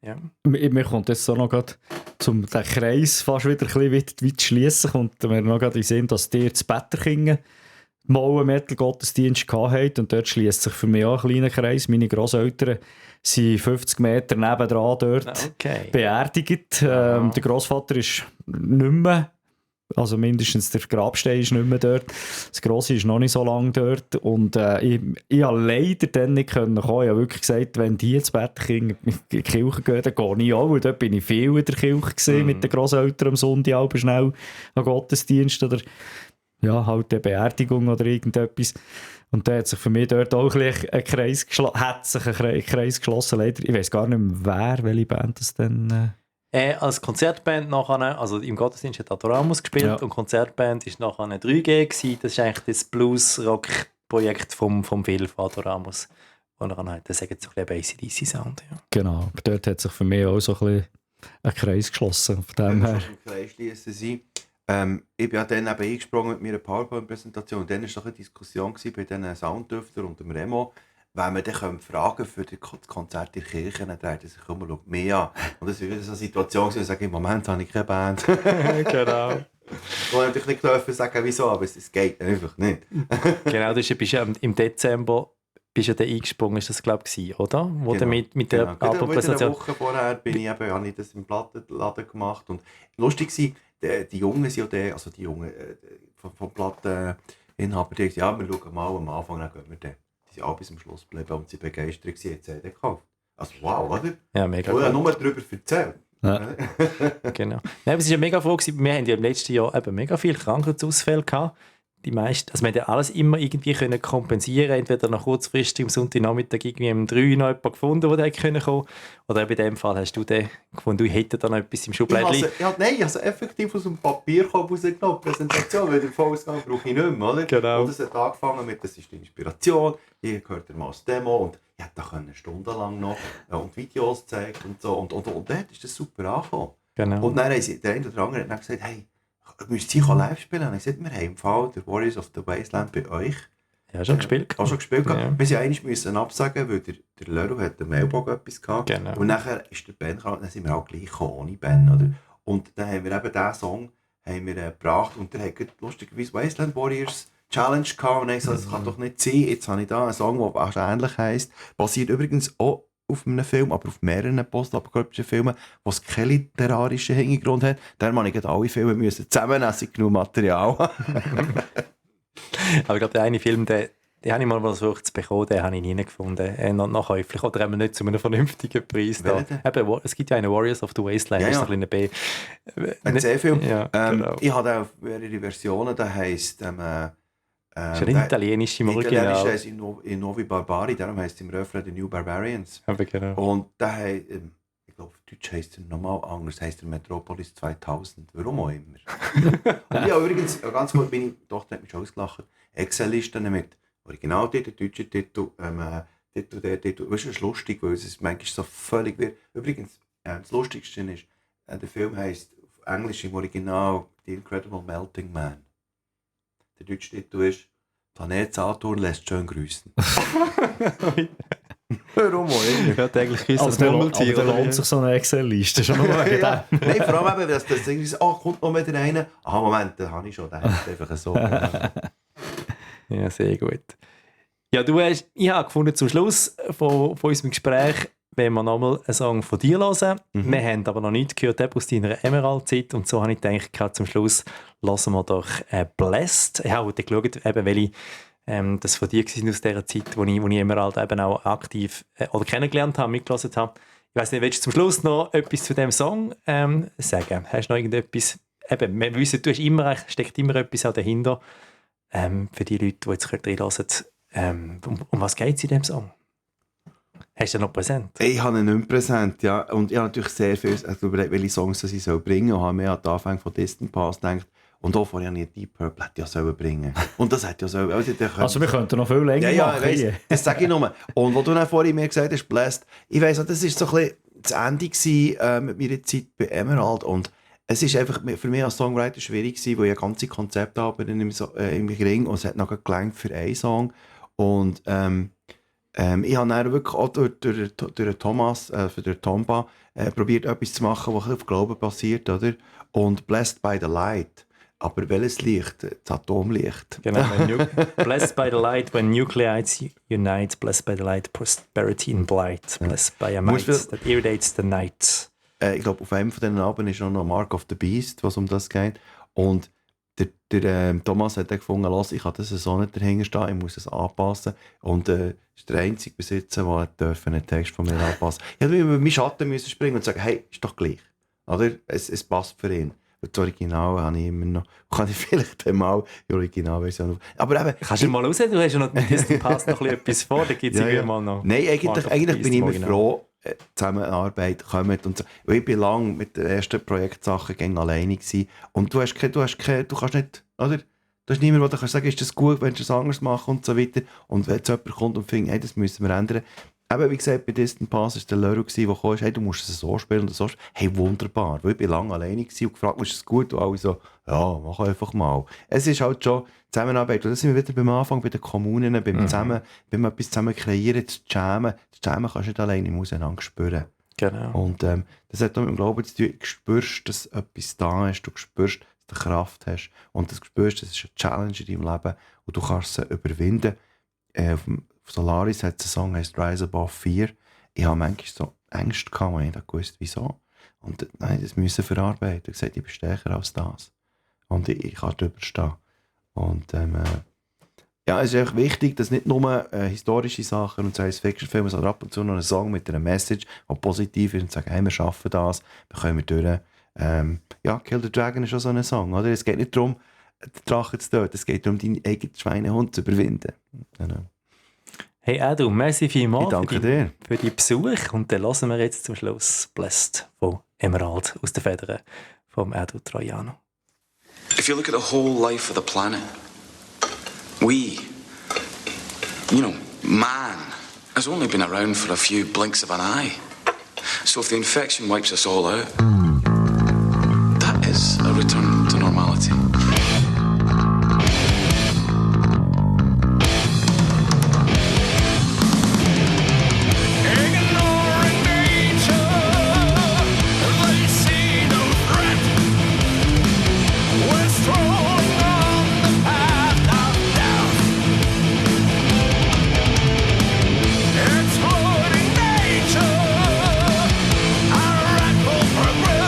[SPEAKER 3] Ja.
[SPEAKER 2] Mir kommt jetzt so noch gerade, um den Kreis fast wieder ein bisschen weit zu schliessen, kommt mir noch gerade in den Sinn, dass ihr zu Betterkingen mal einen Metal-Gottesdienst gehabt und dort schließt sich für mich auch ein kleiner Kreis. Meine Grosseltern sind 50 Meter nebendran dort beerdigt. Der Grossvater ist nicht mehr, also mindestens der Grabstein ist nicht mehr dort. Das Grosse ist noch nicht so lange dort. Und ich konnte leider dann nicht kommen. Ich habe wirklich gesagt, wenn die ins Betterkingen in die Kirche gehen, dann gehe ich auch. Und dort bin ich viel in der Kirche gewesen, mit den Grosseltern am Sonntag halb schnell an Gottesdienst oder halt eine Beerdigung oder irgendetwas. Und da hat sich für mich dort auch ein Kreis geschlossen. Leider. Ich weiss gar nicht mehr, welche Band das dann...
[SPEAKER 3] Als Konzertband nachher, also im Gottesdienst hat Adoramus gespielt und Konzertband war nachher eine 3G gewesen. Das ist eigentlich das Blues-Rock-Projekt vom Phil von Adoramus. Und dann hat das so ein bisschen ACDC-Sound. Ja.
[SPEAKER 2] Genau, aber dort hat sich für mich auch so ein bisschen ein Kreis geschlossen. Von dem her.
[SPEAKER 5] Kreis schliessen sein. Ich bin ja dann eben eingesprungen mit meiner PowerPoint-Präsentation. Und dann war doch eine Diskussion bei diesen Sounddüftern und dem Remo, wenn man dann fragen für das Konzert in der Kirche, dann dreht er sich um und schaut mich an. Und das war wieder so eine Situation, wo ich sage, im Moment habe ich keine Band.
[SPEAKER 3] Genau.
[SPEAKER 5] Ich wollte natürlich nicht dürfen sagen, wieso, aber es geht einfach nicht.
[SPEAKER 3] Genau, du bist ja im Dezember bist ja da eingesprungen, ist das glaube ich, oder? Wo
[SPEAKER 5] genau.
[SPEAKER 3] mit der
[SPEAKER 5] Album-Präsentation. Eine Woche vorher habe ich das im Plattenladen gemacht. Und lustig war, die Jungen sind ja also die Jungen vom Platteninhaber, die gesagt, wir schauen mal am Anfang, dann gehen wir dann. Die sind alle bis zum Schluss geblieben und sie begeistert waren, haben CD gekauft. Also wow, oder?
[SPEAKER 3] Ja, mega
[SPEAKER 5] cool. Ich habe nur darüber erzählt.
[SPEAKER 2] Ja.
[SPEAKER 3] Genau. Nein, es war ja mega froh gewesen. Wir haben ja im letzten Jahr eben mega viele Krankheitsausfälle gehabt. Die meisten, also wir haben ja alles immer irgendwie können kompensieren, entweder noch kurzfristig am Sonntagnachmittag irgendwie um 3 noch jemanden gefunden, der kommen konnte. Oder in dem Fall hast du den gefunden, du hättest da noch etwas im Schubladen.
[SPEAKER 5] Nein, ich habe effektiv aus dem Papierkorb rausgenommen, Präsentation, weil den Vollausgang brauche ich nicht mehr, oder?
[SPEAKER 3] Genau.
[SPEAKER 5] Und es hat angefangen mit, das ist die Inspiration, hier gehört mal das Demo und ich hätte da stundenlang noch und Videos gezeigt und so und dort ist das super angekommen.
[SPEAKER 3] Genau.
[SPEAKER 5] Und dann haben der eine oder andere hat dann gesagt, hey, müsst ihr live spielen? Und ich sagte, wir haben im Fall der Warriors of the Wasteland bei euch.
[SPEAKER 3] Ja, schon gespielt.
[SPEAKER 5] Auch schon gespielt.
[SPEAKER 3] Ja.
[SPEAKER 5] Wir mussten einmal absagen, weil der Leru hat den Mailbogen etwas gehabt.
[SPEAKER 3] Genau.
[SPEAKER 5] Und nachher ist der Ben gekommen, dann sind wir auch gleich gekommen, ohne Ben, oder? Und dann haben wir eben diesen Song gebracht und der hat lustigerweise Wasteland Warriors Challenge gehabt und ich gesagt, das kann doch nicht sein. Jetzt habe ich da einen Song, der wahrscheinlich heisst, basiert übrigens auch auf einem Film, aber auf mehreren postapokalyptischen Filmen, wo es keinen literarischen Hintergrund hat. Da musste ich alle Filme zusammennehmen, es ist genug Material.
[SPEAKER 3] Aber ich glaube, der eine Film, den habe ich mal versucht zu bekommen, den habe ich nie gefunden. Noch häufig oder eben nicht zu einem vernünftigen Preis. Da. Eben, es gibt ja einen Warriors of the Wasteland,
[SPEAKER 5] ja,
[SPEAKER 3] ist ein kleiner B.
[SPEAKER 5] Ein C-Film.
[SPEAKER 3] Ja, genau.
[SPEAKER 5] Ich habe auch mehrere Versionen, der heisst...
[SPEAKER 3] ist ein italienischer im Original.
[SPEAKER 5] Italienisch heisst I Nuovi Barbari, darum heisst es im Refrain The New Barbarians.
[SPEAKER 3] Aber genau.
[SPEAKER 5] Und der heisst, ich glaube, auf Deutsch heisst er nochmal anders, heisst er Metropolis 2000. Warum auch immer. Und ja, übrigens, ganz gut, meine Tochter hat mich schon ausgelacht. Excel-Listen mit Originaltitel, deutscher Titel, der Titel. Das ist lustig, weil es manchmal so völlig wird. Übrigens, das Lustigste ist, der Film heisst auf Englisch im Original The Incredible Melting Man. Der deutsche Titel ist «Planet Saturn lässt schön grüßen». Warum auch immer?
[SPEAKER 3] Ich hätte eigentlich gewusst,
[SPEAKER 2] Aber
[SPEAKER 3] dass
[SPEAKER 2] da
[SPEAKER 3] Murmeltier
[SPEAKER 2] aber da lohnt sich so eine Excel-Liste schon mal wegen
[SPEAKER 5] Ja. Nein, vor allem eben, dass das irgendwie so, kommt noch wieder einer. Moment, den habe ich schon, der ist einfach so.
[SPEAKER 3] Ja, sehr gut. Ja, ich habe gefunden, zum Schluss von unserem Gespräch, wenn wir nochmal einen Song von dir hören. Wir haben aber noch nichts gehört eben aus deiner Emerald-Zeit und so habe ich gedacht, zum Schluss hören wir doch «Blessed». Ich habe geschaut, eben, welche das von dir war aus dieser Zeit, wo ich Emerald eben auch aktiv oder kennengelernt habe, mitgelassen habe. Ich weiss nicht, willst du zum Schluss noch etwas zu diesem Song sagen? Hast du noch irgendetwas? Eben, wir wissen, steckt immer etwas auch dahinter. Für die Leute, die jetzt reinhören, um was geht es in diesem Song? Hast du den noch präsent?
[SPEAKER 5] Ich habe ihn nicht mehr präsent, ja. Und ich habe natürlich sehr viel überlegt, welche Songs ich bringen soll. Und habe mir an den Anfang von Distant Past gedacht, und auch vorher habe ich Deep Purple hätte ja sollen bringen. Und das hätte ja sollen.
[SPEAKER 2] Also wir könnten noch viel länger machen.
[SPEAKER 5] Ja, das sage ich nur. Und wo du dann vorhin mir gesagt hast, «Blessed», ich weiss, das war so ein bisschen das Ende mit meiner Zeit bei Emerald. Und es ist einfach für mich als Songwriter schwierig gewesen, weil ich ein ganzes Konzept habe im Ring und es hat noch gelangt für einen Song. Und ich habe dann wirklich auch durch Thomas, für den Tomba, probiert etwas zu machen, was auf Glauben basiert, oder? Und «Blessed by the Light». Aber welches Licht? Das Atomlicht.
[SPEAKER 3] Genau. Blessed by the light when nucleides unite. Blessed by the light, prosperity in blight. Blessed by a might that irradiates the night.
[SPEAKER 5] Ich glaube, auf einem von diesen Abenden ist noch «Mark of the Beast», was um das geht. Und der Thomas hat dann gefunden, ich kann das so nicht dahinter stehen, ich muss es anpassen. Und ist der einzige Besitzer, der einen Text von mir anpassen durfte. Ich hätte über meinen Schatten müssen springen und sagen, hey, ist doch gleich. Oder? Es passt für ihn. Das Original habe ich immer noch. Kann ich vielleicht mal die Originalversion auf. Aber eben,
[SPEAKER 3] kannst du mal raus? Du hast ja noch mit Distant Past noch etwas vor. Da gibt es mal noch.
[SPEAKER 5] Nein, eigentlich bin ich immer froh, Zusammenarbeit kommt und so. Weil ich bin lange mit den ersten Projektsachen alleine gewesen. Und du kannst nicht, oder? Du hast niemanden, der sagen kann, ist das gut, wenn du es anders machst und so weiter. Und wenn jetzt jemand kommt und findet, hey, das müssen wir ändern. Eben, wie gesagt, bei Distant Past war der Leru, der kam, hey, du musst es so spielen und so spielen. Hey, wunderbar. Weil ich bin lange alleine und gefragt, ist es gut? Und alle so, ja, mach einfach mal. Es ist halt schon Zusammenarbeit. Und da sind wir wieder beim Anfang, bei den Kommunen, beim etwas zusammen kreieren, zu jammen. Das Jammen kannst du nicht alleine, muss einander spüren.
[SPEAKER 3] Genau.
[SPEAKER 5] Und das hat auch mit dem Glauben zu tun. Du spürst, dass etwas da ist, du spürst, dass du Kraft hast. Und du spürst, das ist eine Challenge in deinem Leben und du kannst sie überwinden. Auf Solaris hat es einen Song, der heißt «Rise Above Fear». Ich habe manchmal so Ängste gehabt, und ich nicht gewusst, wieso. Und nein, das müssen verarbeiten. Ich habe gesagt, ich bin stärker als das. Und ich kann darüber stehen. Und ja, es ist echt wichtig, dass nicht nur historische Sachen und Science-Fiction-Filme, sondern ab und zu noch einen Song mit einer Message, die positiv ist und sagen, hey, wir schaffen das, wir kommen durch. Ja, «Kill the Dragon» ist auch so ein Song. Oder? Es geht nicht darum, den Drachen zu töten, es geht darum, deinen eigenen Schweinehund zu überwinden. Genau.
[SPEAKER 3] Hey Edu, merci vielmals
[SPEAKER 5] Ich danke dir.
[SPEAKER 3] für die Besuch. Und dann hören wir jetzt zum Schluss «Blessed» von Emerald aus den Federn vom Edu Troiano.
[SPEAKER 9] If you look at the whole life of the planet, man, has only been around for a few blinks of an eye. So if the infection wipes us all out, that is a return to normality.
[SPEAKER 6] Ignoring nature, they see no threat. We're strong on the path of death. Exploiting nature, our radical progress.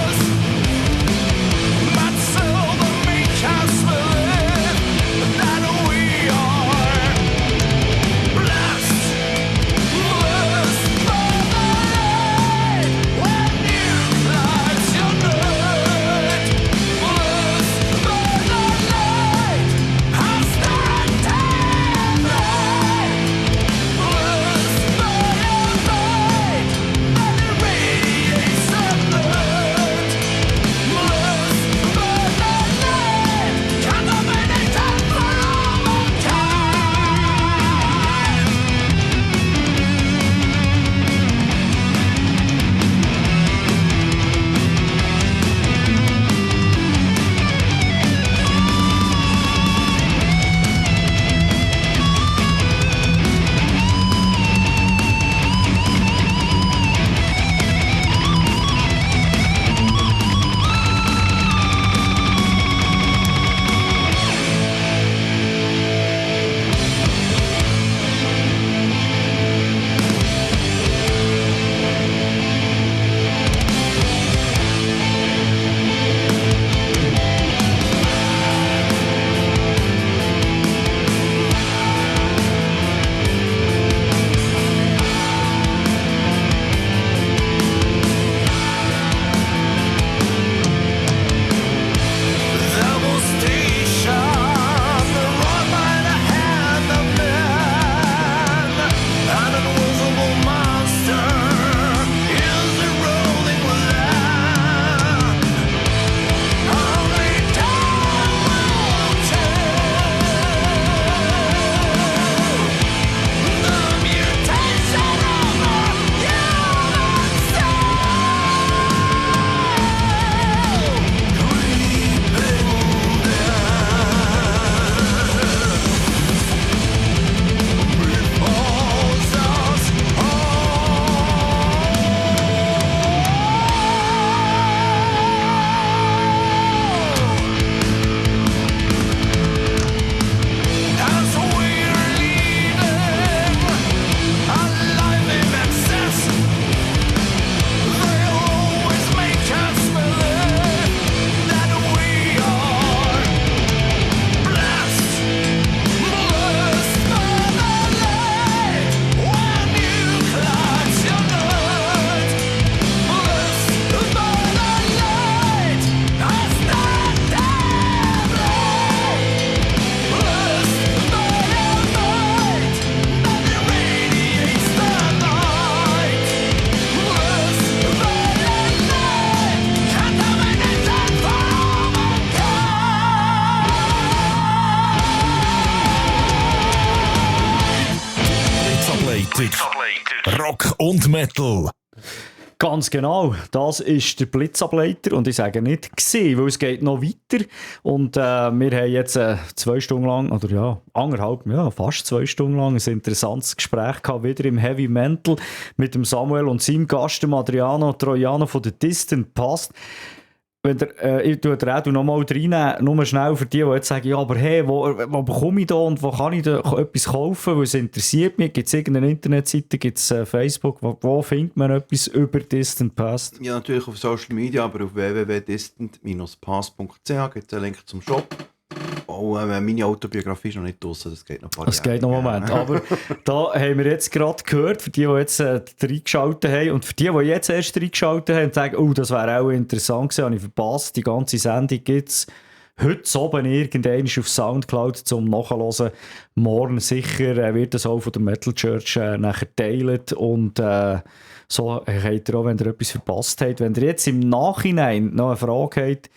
[SPEAKER 1] Rock und Metal.
[SPEAKER 2] Ganz genau, das ist der Blitzableiter und ich sage nicht «gsi», weil es geht noch weiter und wir haben jetzt 2 Stunden lang, oder ja, fast 2 Stunden lang ein interessantes Gespräch gehabt, wieder im Heavy Mental mit dem Samuel und seinem Gast, dem Adriano Troiano von The Distant Past. Wenn ich tue den Edu noch mal reinnehmen, nur schnell für die jetzt sagen, ja, aber hey, wo bekomme ich da und wo kann ich da etwas kaufen, weil es interessiert mich, gibt es irgendeine Internetseite, gibt es Facebook, wo findet man etwas über Distant Past?
[SPEAKER 5] Ja, natürlich auf Social Media, aber auf www.distant-past.ch gibt es einen Link zum Shop. Auch meine Autobiografie ist noch nicht draussen, das geht noch ein paar Jahre.
[SPEAKER 2] Das geht noch einen Moment, aber da haben wir jetzt gerade gehört, für die jetzt reingeschaltet haben und für die jetzt erst reingeschaltet haben und sagen, oh, das wäre auch interessant gewesen, habe ich verpasst, die ganze Sendung gibt es heute oben irgendwann auf Soundcloud zum Nachhören. Morgen sicher wird das auch von der Metal Church nachher teilt und so habt ihr auch, wenn ihr etwas verpasst habt, wenn ihr jetzt im Nachhinein noch eine Frage habt,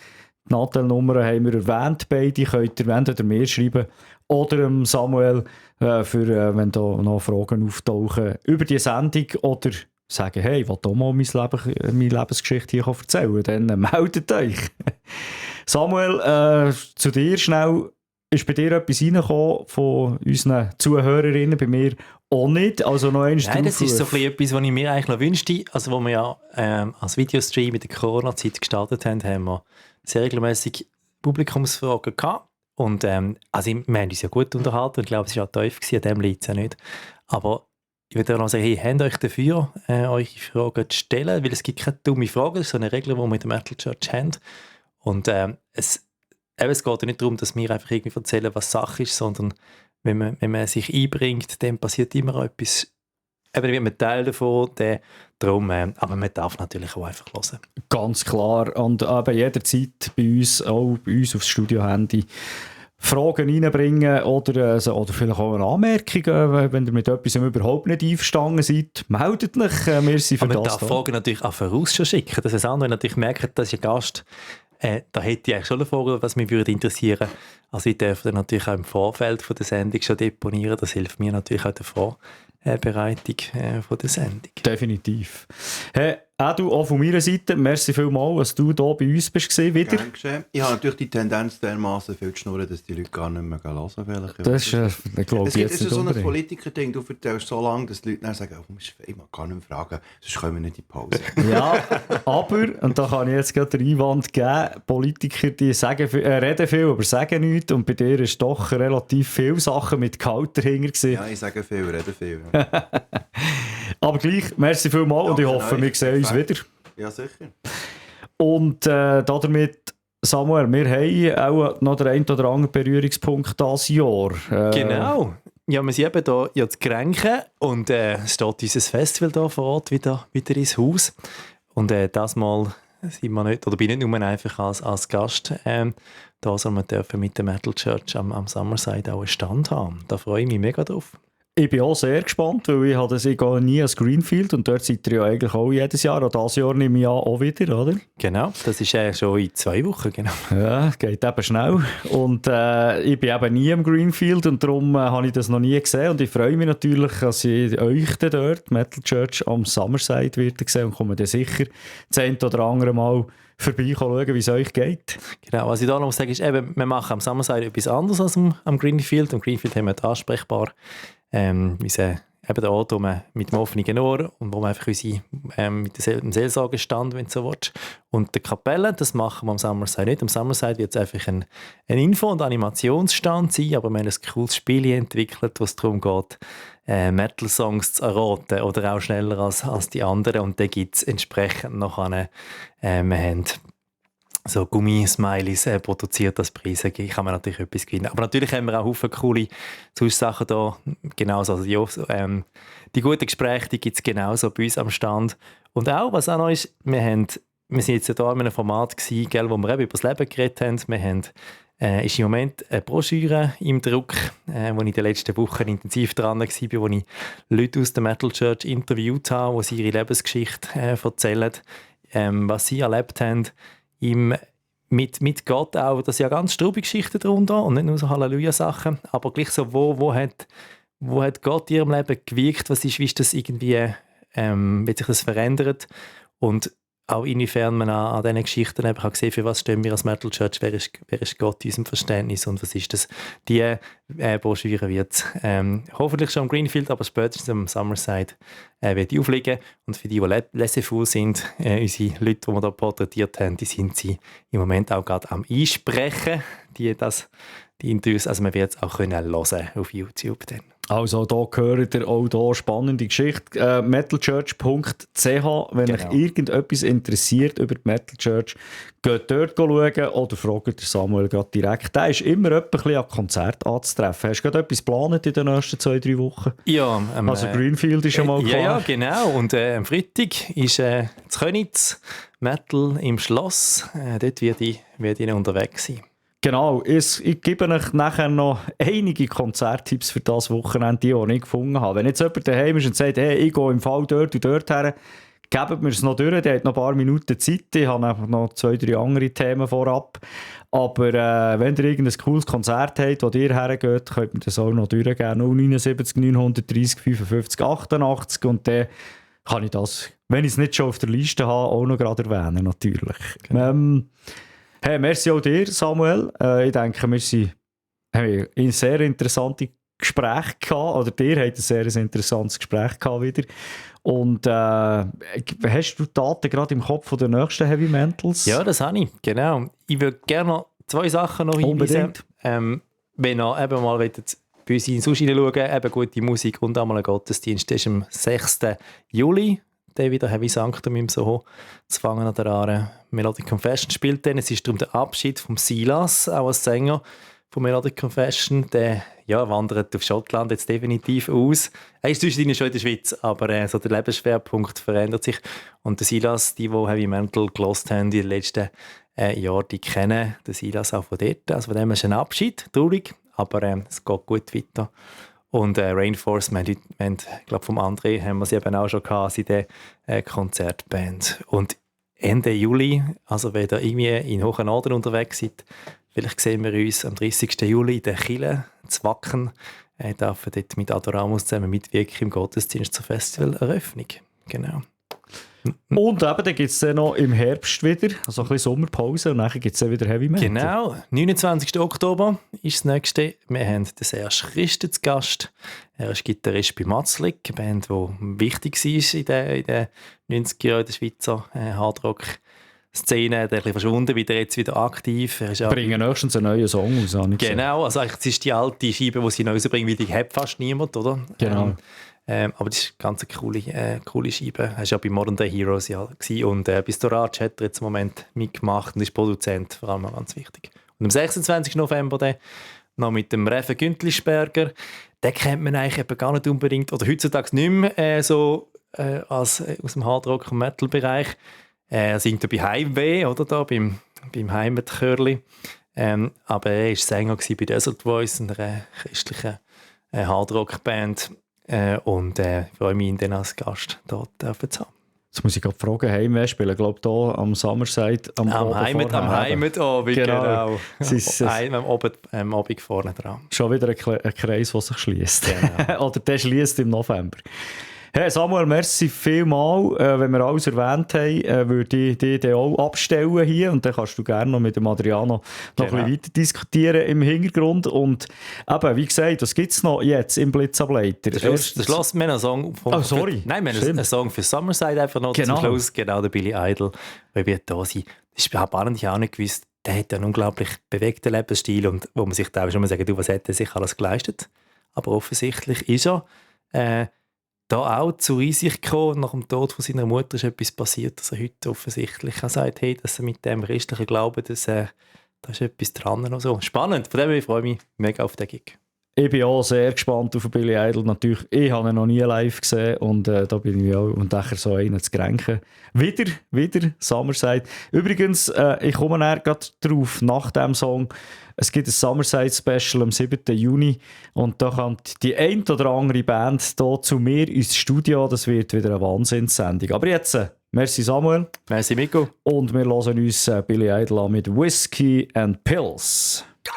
[SPEAKER 2] die Nadelnummern haben wir erwähnt, beide könnt ihr entweder mir schreiben oder Samuel, wenn da noch Fragen auftauchen über die Sendung oder sagen, hey, ich will auch mal meine Lebensgeschichte hier erzählen, dann meldet euch. Samuel, zu dir schnell, ist bei dir etwas reingekommen von unseren Zuhörerinnen, bei mir auch nicht, also noch einmal
[SPEAKER 3] Nein, das ist so etwas, was ich mir eigentlich noch wünschte, also wo wir ja als Videostream in der Corona-Zeit gestartet haben, haben wir sehr regelmäßig Publikumsfragen gehabt. Und wir haben uns ja gut unterhalten. Ich glaube, es war ja tief gewesen, an dem liegt es ja nicht. Aber ich würde auch noch sagen, hey, habt euch dafür, eure Fragen zu stellen, weil es gibt keine dumme Fragen. Das ist so eine Regel, die wir in der Metal Church haben. Und es geht ja nicht darum, dass wir einfach irgendwie erzählen, was Sache ist, sondern wenn man sich einbringt, dann passiert immer auch etwas. Eben wird man Teil davon, darum, aber man darf natürlich auch einfach hören.
[SPEAKER 2] Ganz klar. Und eben jederzeit bei uns, auch bei uns aufs Studio-Handy, Fragen reinbringen oder vielleicht auch eine Anmerkung, wenn ihr mit etwas überhaupt nicht einverstanden seid, meldet euch, wir sind für
[SPEAKER 3] aber
[SPEAKER 2] das
[SPEAKER 3] man darf
[SPEAKER 2] da.
[SPEAKER 3] Fragen natürlich auch voraus schon schicken. Das ist auch, wenn ihr natürlich merkt, dass ein Gast, da hätte ich eigentlich schon eine Frage, was mich würde interessieren. Also ich darf dann natürlich auch im Vorfeld von der Sendung schon deponieren, das hilft mir natürlich auch der Vorbereitung von der Sendung.
[SPEAKER 2] Definitiv. Hey, auch von meiner Seite, merci vielmals, dass du hier bei uns bist wieder.
[SPEAKER 5] Gern geschehen. Ich habe natürlich die Tendenz, dermaßen viel zu schnurren, dass die Leute gar nicht mehr hören.
[SPEAKER 2] Das ist, ich glaube,
[SPEAKER 5] es
[SPEAKER 2] jetzt
[SPEAKER 5] ist so ein
[SPEAKER 2] unbedingt.
[SPEAKER 5] Politiker-Ding, du erzählst so lange, dass die Leute dann sagen, oh, ich mag gar nicht mehr fragen, sonst können wir nicht in die Pause.
[SPEAKER 2] Ja, aber, und da kann ich jetzt gerade den Einwand geben, Politiker, die reden viel, aber sagen nichts und bei dir ist doch relativ viele Sachen mit Gehalt dahinter gewesen.
[SPEAKER 5] Ja, ich sage viel, rede viel.
[SPEAKER 2] Aber gleich, merci vielmals und ich hoffe, wir sehen uns wieder.
[SPEAKER 5] Ja, sicher.
[SPEAKER 2] Und damit, Samuel, wir haben auch noch den einen oder anderen Berührungspunkt dieses Jahr.
[SPEAKER 3] Genau. Ja, wir sind eben hier ja zu Grenchen und es steht unser Festival hier vor Ort wieder ins Haus. Und das Mal sind wir nicht, oder bin ich nicht nur einfach als Gast da, sondern wir dürfen mit der Metal Church am Summerside auch einen Stand haben. Da freue ich mich mega drauf.
[SPEAKER 2] Ich bin auch sehr gespannt, weil ich gehe nie ans Greenfield und dort seid ihr ja eigentlich auch jedes Jahr. Und dieses Jahr nehme ich an auch wieder, oder?
[SPEAKER 3] Genau, das ist schon in 2 Wochen, genau.
[SPEAKER 2] Ja, geht eben schnell. Und ich bin eben nie am Greenfield und darum habe ich das noch nie gesehen. Und ich freue mich natürlich, dass ich euch dann dort, Metal Church, am Summerside wird sehen und komme dann sicher das ein oder andere Mal vorbei schauen, wie es euch geht.
[SPEAKER 3] Genau, was ich da noch sagen muss, ist, eben, wir machen am Summerside etwas anderes als am Greenfield. Am Greenfield haben wir die ansprechbar. Eben der Ort, wo man mit dem offenen Ohr und wo man einfach mit dem Seelsorgestand, wenn du so willst, und der Kapelle, das machen wir am Summerside nicht. Am Summerside wird es einfach ein Info- und Animationsstand sein, aber wir haben ein cooles Spiel entwickelt, wo es darum geht, Metal-Songs zu erraten oder auch schneller als die anderen, und da gibt es entsprechend noch wir haben so Gummismileys produziert als Preise, kann man natürlich etwas gewinnen. Aber natürlich haben wir auch viele coole Sachen da, genauso, also die guten Gespräche, die gibt es genauso bei uns am Stand. Und auch, was auch noch ist, wir sind jetzt ja da in einem Format gewesen, wo wir eben über das Leben geredet haben. Wir haben ist im Moment eine Broschüre im Druck, wo ich in den letzten Wochen intensiv dran war, wo ich Leute aus der Metal Church interviewt habe, wo sie ihre Lebensgeschichte erzählen, was sie erlebt haben. Mit Gott auch, das sind ja ganz strube Geschichten darunter und nicht nur so Halleluja-Sachen, aber gleich so, wo wo hat Gott in ihrem Leben gewirkt? Wie ist das irgendwie, wie sich das verändert? Und auch inwiefern man an diesen Geschichten eben gesehen hat, für was stehen wir als Metal Church, wer ist Gott in unserem Verständnis und was ist das? Die Broschüre wird hoffentlich schon am Greenfield, aber spätestens am Summerside wird die aufliegen. Und für die laissez-faire sind, unsere Leute, die wir hier porträtiert haben, die sind sie im Moment auch gerade am Einsprechen, die Interviews. Also man wird es auch hören auf YouTube dann.
[SPEAKER 2] Also da hört ihr auch hier spannende Geschichte. metalchurch.ch, wenn euch irgendetwas interessiert über die Metal Church, geht dort schauen oder fragt Samuel gerade direkt. Der ist immer ein bisschen an Konzert anzutreffen. Hast du gerade etwas geplant in den nächsten 2-3 Wochen?
[SPEAKER 3] Ja.
[SPEAKER 2] Also Greenfield ist schon mal klar.
[SPEAKER 3] Ja, genau. Und am Freitag ist in Königs Metal im Schloss. Dort werde ich unterwegs sein.
[SPEAKER 2] Genau, ich gebe euch nachher noch einige Konzerttipps für das Wochenende, die ich gefunden habe. Wenn jetzt jemand daheim ist und sagt, hey, ich gehe im Fall dort und dort her, gebt mir es noch durch, der hat noch ein paar Minuten Zeit, ich habe einfach noch 2-3 andere Themen vorab. Aber wenn ihr irgendein cooles Konzert habt, wo ihr hergeht, könnt ihr das auch noch durchgeben, 079 930 55 88 und dann kann ich das, wenn ich es nicht schon auf der Liste habe, auch noch gerade erwähnen, natürlich. Genau. Hey, merci auch dir, Samuel. Ich denke, wir haben ein sehr interessantes Gespräch gehabt, oder ihr habt ein sehr interessantes Gespräch gehabt wieder. Und hast du Daten gerade im Kopf von den nächsten Heavy Mentals?
[SPEAKER 3] Ja, das habe ich, genau. Ich würde gerne noch 2 Sachen noch hinweisen. Wenn ihr eben mal bei uns in den Sushi schauen, eben gute Musik und einmal ein Gottesdienst, das ist am 6. Juli. Der wieder Heavy Sanctum im Soho zu fangen an der Aare. Melodic Confession spielt dann. Es ist darum der Abschied von Silas, auch als Sänger von Melodic Confession. Der wandert auf Schottland jetzt definitiv aus. Er ist zwischendurch schon in der Schweiz, aber so der Lebensschwerpunkt verändert sich. Und der Silas, die Heavy Metal gelost haben in den letzten Jahren, die kennen den Silas auch von dort. Also von dem ist ein Abschied, traurig, aber es geht gut weiter. Und Rainforce, ich glaube vom André haben wir sie eben auch schon gehabt, in der Konzertband. Und Ende Juli, also wenn ihr irgendwie in hohen Norden unterwegs seid, vielleicht sehen wir uns am 30. Juli in der Chile zu Wacken. Dürfen dort mit Adoramus zusammen mitwirken im Gottesdienst zur Festivaleröffnung. Genau.
[SPEAKER 2] Und eben, dann gibt es dann noch im Herbst wieder, also ein bisschen Sommerpause, und dann gibt es dann wieder Heavy Metal.
[SPEAKER 3] Genau, 29. Oktober ist das nächste. Wir haben den Serge Christen zu Gast. Er ist Gitarrist bei Matzlik, eine Band, die wichtig war in den 90er Jahren in der Schweizer Hardrock-Szene. Er ist ein bisschen verschwunden, wieder jetzt wieder aktiv.
[SPEAKER 2] Bringen nächstens einen neuen Song raus.
[SPEAKER 3] Genau, also eigentlich, das ist die alte Scheibe, die sie neu rausbringen, weil die hat fast niemand, oder?
[SPEAKER 2] Genau.
[SPEAKER 3] Aber das ist eine ganz coole Scheibe. Er war ja bei Modern Day Heroes und bei Storage hat er jetzt im Moment mitgemacht und ist Produzent, vor allem ganz wichtig. Und am 26. November dann noch mit dem Reven Güntlisberger. Den kennt man eigentlich eben gar nicht unbedingt, oder heutzutage nicht mehr aus dem Hardrock- und Metal-Bereich. Er singt bei Heimweh, oder da, beim Heimatchörli. Aber er war Sänger bei Desert Voice, einer christlichen Hardrock-Band. Und freue mich, ihn dann als Gast dort zu haben.
[SPEAKER 2] Jetzt muss ich gerade fragen, Heimweh spielen, glaube ich, hier am Summerside am
[SPEAKER 3] Heimatabend, genau. Am Abend vorne dran.
[SPEAKER 2] Schon wieder ein Kreis, der sich schließt.
[SPEAKER 3] Genau.
[SPEAKER 2] Oder der schließt im November. Hey Samuel, merci vielmal. Wenn wir alles erwähnt haben, würde ich dich auch abstellen hier und dann kannst du gerne noch mit dem Adriano noch ein bisschen weiter diskutieren im Hintergrund. Und eben, wie gesagt, was gibt es noch jetzt im Blitzableiter?
[SPEAKER 3] Der Schluss, wir haben einen Song von...
[SPEAKER 2] Oh, sorry.
[SPEAKER 3] Nein, wir haben einen Song für Summerside einfach noch zum Schluss. Genau, der Billy Idol, weil wir da sind. Das ist spannend, ich habe auch nicht gewusst, der hat einen unglaublich bewegten Lebensstil und wo man sich da schon mal sagen, du, was hat er sich alles geleistet? Aber offensichtlich ist er... da auch zu Einsicht gekommen, nach dem Tod von seiner Mutter ist etwas passiert, dass er heute offensichtlich sagt, hey, dass er mit dem christlichen Glauben, da ist etwas dran. Und so. Spannend, von dem freue ich mich mega auf den Gig.
[SPEAKER 2] Ich bin auch sehr gespannt auf Billy Idol. Natürlich, ich habe ihn noch nie live gesehen und da bin ich auch und daher so einen zu kränken. Wieder Summerside. Übrigens, ich komme näher gerade drauf, nach dem Song. Es gibt ein Summerside-Special am 7. Juni und da kommt die ein oder andere Band hier zu mir ins Studio. Das wird wieder eine Wahnsinnssendung. Aber jetzt, merci Samuel.
[SPEAKER 3] Merci Miko.
[SPEAKER 2] Und wir hören uns Billy Idol an mit Whiskey and Pills.
[SPEAKER 7] Go!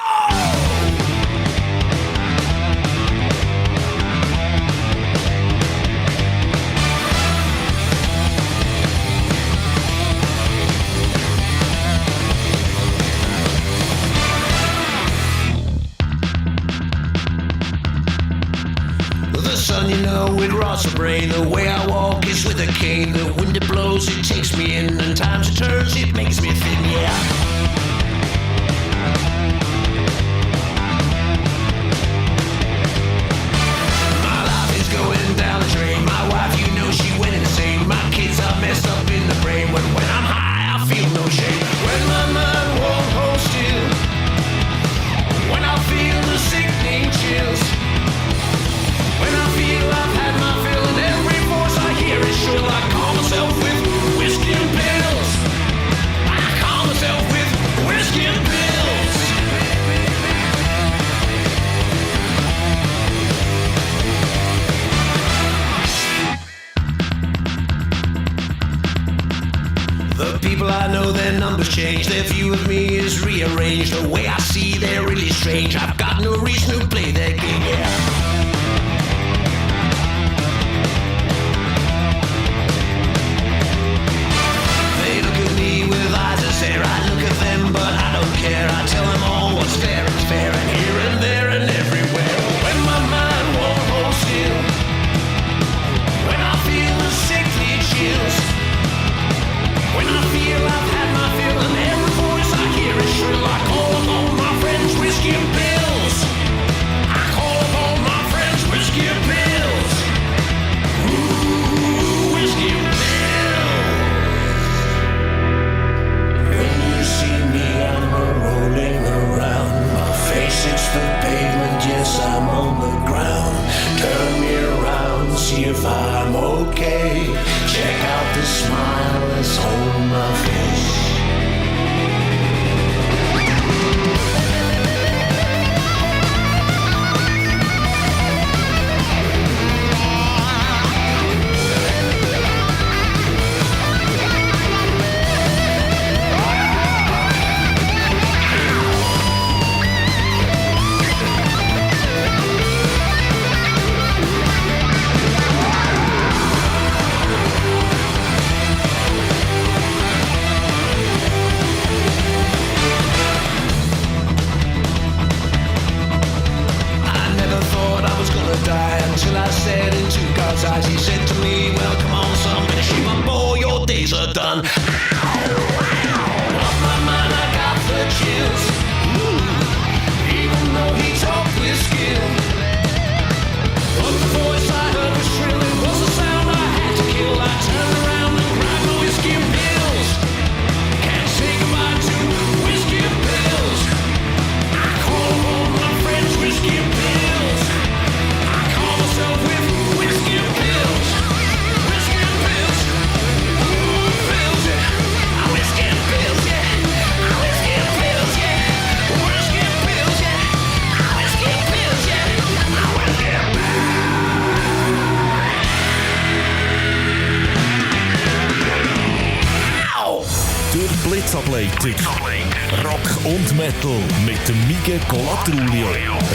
[SPEAKER 10] the sun, you know, it rots the brain. The way I walk is with a cane. The wind it blows, it takes me in, and times it turns, it makes me thin, yeah. My life is going down the drain. My wife, you know, she went insane. My kids are messed up in the brain. When I'm high, I feel no shame. When my mind won't hold still. When I feel the sickening chills. When I feel I've had my fill and every voice I hear is shrill, I call myself with whiskey and pills. I call myself with whiskey and pills. The people I know, their numbers change. Their view of me is rearranged. The way I see, they're really strange. I've got no reason to play their game, yeah. I look at them, but I don't care. I tell them all what's fair is fair, and here and there and everywhere. When my mind won't hold still, when I feel the sickly chills, when I feel I've had my fill, and every voice I hear is shrill, I call upon my friends, whiskey and pills. I call upon my friends, whiskey and pills. Ooh, whiskey and pills. It's the pavement, yes, I'm on the ground. Turn me around, see if I'm okay. Check out the smile that's on my face. Until I said into God's eyes, he said to me, well, come on, son, finish him up, boy, your days are done. Off my mind, I got the chills. Ooh, even though he talked with skill. But the voice I heard was shrill, it was the sound I had to kill. I turned around and grabbed my whiskey and pills. Can't say goodbye to whiskey and pills. I call on my friends, whiskey and pills. With whiskey and pills, whiskey and pills, ooh, pills, yeah, whiskey and pills, yeah, whiskey and pills, yeah, whiskey and pills, yeah, whiskey and pills, yeah, whiskey and pills.
[SPEAKER 1] Der Blitzableiter. Rock und Metal mit dem Mige Colatrulio.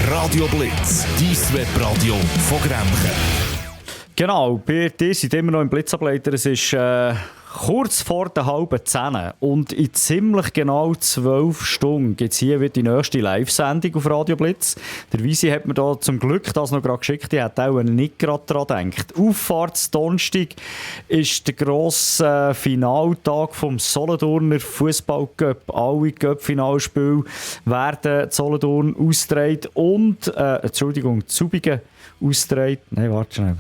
[SPEAKER 1] Radio Blitz, dein Webradio von Grenchen.
[SPEAKER 2] Genau, bei dir sind immer noch im Blitzableiter. Es ist kurz vor der halben 10 und in ziemlich genau 12 Stunden gibt es hier wieder die nächste Live-Sendung auf Radio Blitz. Der Visi hat mir da zum Glück das noch gerade geschickt, ich hätte auch nicht gerade daran gedacht. Auffahrtsdonnerstag ist der grosse Finaltag vom Solothurner Fußball-Cup. Alle Cup-Finalspiele werden in Solothurn ausgetragen und, Zubingen ausgetragen. Nein, warte schnell,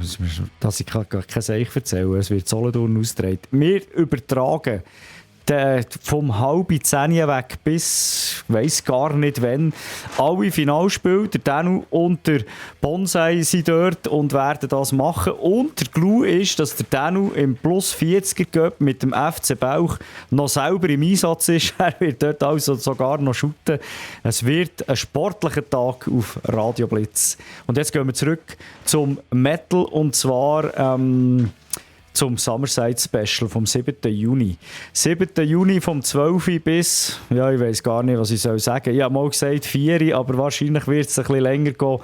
[SPEAKER 2] dass ich gar kein Seich erzählen. Es wird Solothurn ausgetragen. Wir übertragen vom halb 10 weg bis, ich weiss gar nicht wann, alle Finalspiele. Der Danu und der Bonsai sind dort und werden das machen. Und der Clou ist, dass der Danu im Plus 40er Cup mit dem FC Bauch noch selber im Einsatz ist. Er wird dort also sogar noch shooten. Es wird ein sportlicher Tag auf Radio Blitz. Und jetzt gehen wir zurück zum Metal und zwar zum Summerside Special vom 7. Juni. 7. Juni vom 12. bis, ja, ich weiss gar nicht, was ich sagen soll. Ich habe mal gesagt 4, aber wahrscheinlich wird es ein bisschen länger gehen.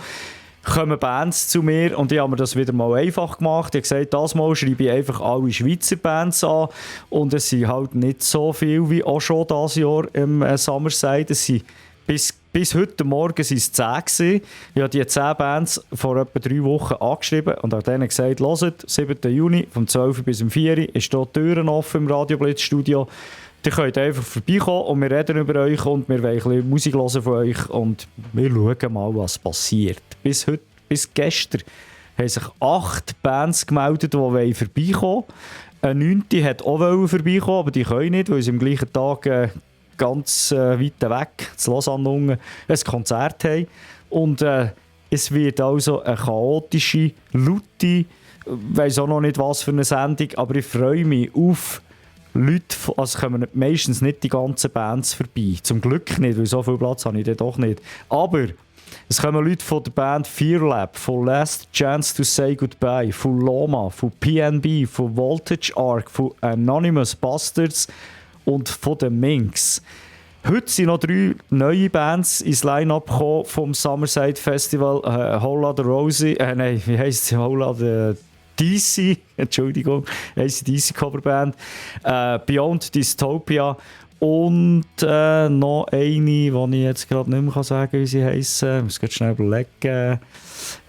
[SPEAKER 2] Kommen Bands zu mir und ich habe mir das wieder mal einfach gemacht. Ich habe gesagt, das Mal schreibe ich einfach alle Schweizer Bands an und es sind halt nicht so viel wie auch schon dieses Jahr im Summerside. Es sind Bis heute Morgen waren es 10 gewesen. Ich habe die 10 Bands vor etwa 3 Wochen angeschrieben und habe denen gesagt, hört, 7. Juni, vom 12 bis 4 ist hier die Türen offen im Radio Blitz Studio. Ihr könnt einfach vorbeikommen und wir reden über euch und wir wollen ein bisschen Musik hören von euch und wir schauen mal, was passiert. Bis gestern haben sich 8 Bands gemeldet, die vorbeikommen wollen. Eine 9. wollte auch vorbeikommen, aber die können nicht, weil sie am gleichen Tag ganz weit weg, zu Lausanne unten, ein Konzert haben. Und es wird also eine chaotische, laute, ich weiss auch noch nicht, was für eine Sendung, aber ich freue mich auf Leute, also kommen meistens nicht die ganzen Bands vorbei. Zum Glück nicht, weil so viel Platz habe ich dann doch nicht. Aber es kommen Leute von der Band Fear Lab, von Last Chance to Say Goodbye, von Loma, von PNB, von Voltage Arc, von Anonymous Bastards und von den Minx. Heute sind noch 3 neue Bands ins Line-Up gekommen vom Summerside Festival. Holla the Rosie, nein, wie heisst sie? Holla the DC, Entschuldigung, AC/DC Coverband, Beyond Dystopia und noch eine, die ich jetzt gerade nicht mehr sagen kann, wie sie heissen. Ich muss gerade schnell überlegen.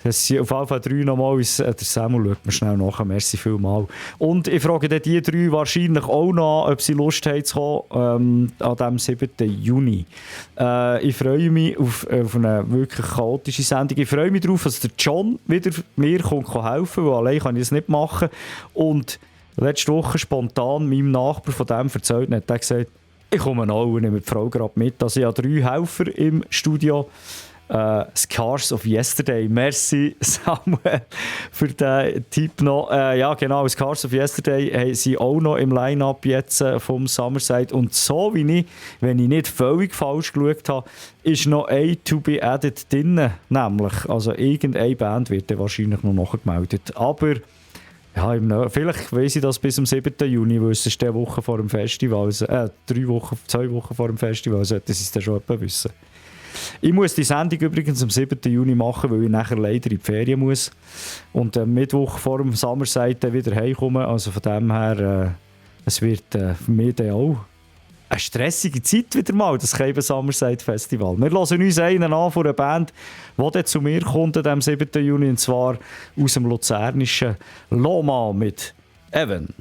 [SPEAKER 2] Das sind auf jeden Fall 3 nochmal. Der Samuel schaut mir schnell nach. Merci vielmals. Und ich frage dann die 3 wahrscheinlich auch noch, ob sie Lust haben zu kommen an dem 7. Juni. Ich freue mich auf eine wirklich chaotische Sendung. Ich freue mich darauf, dass der John wieder mir kommt helfen, weil allein kann ich es nicht machen. Und letzte Woche spontan meinem Nachbar von dem erzählt, hat er gesagt, ich komme auch und nehme die Frau gerade mit. Also ich habe 3 Helfer im Studio. Scars of Yesterday. Merci, Samuel, für den Tipp noch. Ja, genau, Scars of Yesterday haben sie auch noch im Line-Up jetzt vom Summerside. Und so wie ich, wenn ich nicht völlig falsch geschaut habe, ist noch ein To Be Added drin. Nämlich, also irgendeine Band wird dann wahrscheinlich noch nachgemeldet. Aber ja, vielleicht weiss ich das bis zum 7. Juni, weil es ist eine Woche vor dem Festival. 2 Wochen vor dem Festival, sollten sie es dann schon etwa wissen. Ich muss die Sendung übrigens am 7. Juni machen, weil ich nachher leider in die Ferien muss. Und am Mittwoch vor dem Summerside wieder heimkommen. Also von dem her, es wird für mich dann auch eine stressige Zeit wieder mal, das Keiben Summerside Festival. Wir hören uns einen an von einer Band, die dann zu mir kommt am 7. Juni, und zwar aus dem luzernischen Loma mit Evan.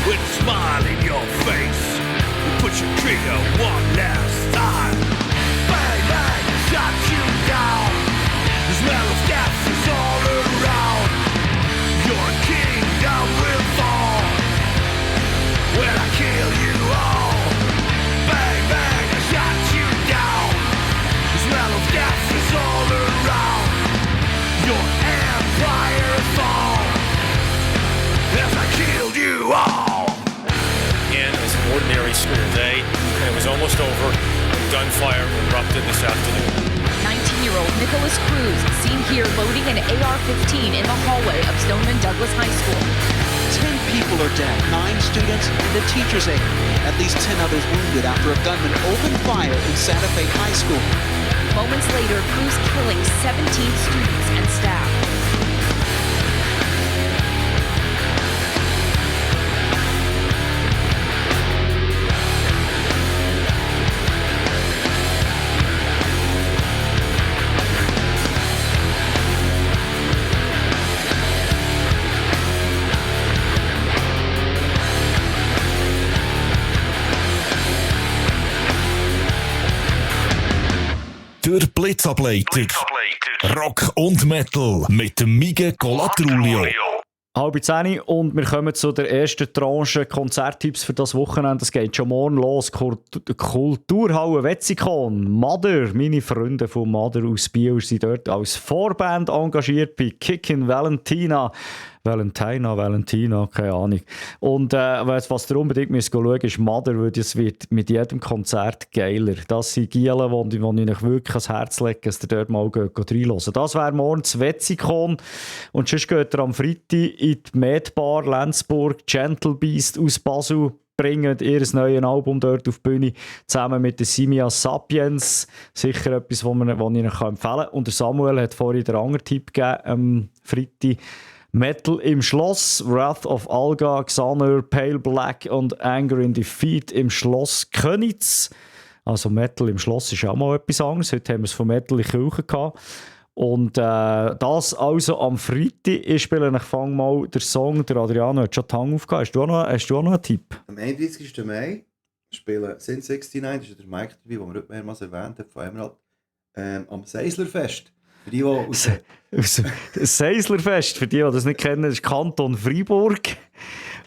[SPEAKER 10] With a smile in your face
[SPEAKER 11] very school day, and it was almost over when gunfire erupted this afternoon.
[SPEAKER 12] 19-year-old Nicholas Cruz seen here loading an AR-15 in the hallway of Stoneman Douglas High School.
[SPEAKER 13] 10 people are dead, 9 students and a teacher's aide. At least 10 others wounded after a gunman opened fire in Santa Fe High School.
[SPEAKER 12] Moments later, Cruz killing 17 students and staff.
[SPEAKER 1] Der Blitzableiter. Rock und Metal mit dem Mige Colatrulio.
[SPEAKER 2] 9:30 und wir kommen zu der ersten Tranche Konzerttipps für das Wochenende. Es geht schon morgen los. Kulturhalle Wetzikon. Mother, meine Freunde von Mother aus Biel sind dort als Vorband engagiert bei Kickin' Valentina, keine Ahnung. Und was ihr unbedingt müsst schauen müsst, ist Mother, weil es wird mit jedem Konzert geiler. Das sind Gielen, die ich euch wirklich ans Herz lege, dass ihr dort mal reinhören. Das wäre morgen das Wetzikon. Und sonst geht ihr am Freitag in die Medbar Lenzburg, Gentle Beast aus Basel, bringen ihr neues Album dort auf die Bühne, zusammen mit den Simia Sapiens. Sicher etwas, was ich euch empfehlen kann. Und der Samuel hat vorhin den anderen Tipp gegeben, am Freitag. Metal im Schloss, Wrath of Alga, Xanur, Pale Black und Anger in Defeat im Schloss Könitz. Also Metal im Schloss ist auch mal etwas anderes. Heute haben wir es von Metal in Kirche gehabt. Und das also am Freitag. Ich spiele, ich fange mal den Song, der Adriano hat schon die Hand aufgehört. Hast du auch noch einen Tipp?
[SPEAKER 5] Am 31. Mai spielen Sin 69, das ist der Mike dabei, den wir heute mehrmals erwähnt haben, von Emerald, am Seislerfest. Für die
[SPEAKER 2] Seislerfest, für die, die das nicht kennen, ist Kanton Freiburg.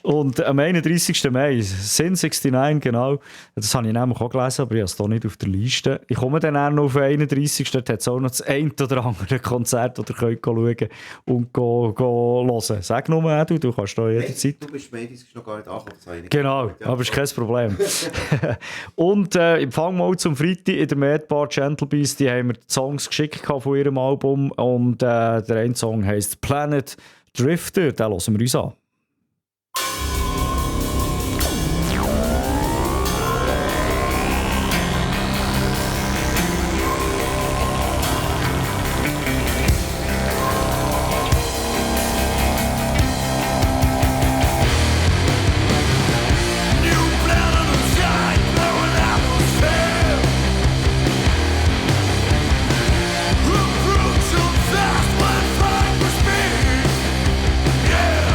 [SPEAKER 2] Und am 31. Mai, Sin 69, genau. Das habe ich nämlich auch gelesen, aber ich habe es hier nicht auf der Liste. Ich komme dann auch noch auf den 31. Dort hat es auch noch das ein oder andere Konzert, das ihr könnt schauen und hören. Sag nur, du kannst da jederzeit.
[SPEAKER 5] Du bist am 31. noch gar nicht angekommen.
[SPEAKER 2] Genau, aber ist kein Problem. Und ich fange mal zum Freitag in der Medbar Gentle Beast. Die haben mir die Songs geschickt von ihrem Album. Und der eine Song heisst Planet Drifter. Den hören wir uns an.
[SPEAKER 7] Who grew so fast when fight was me? Yeah.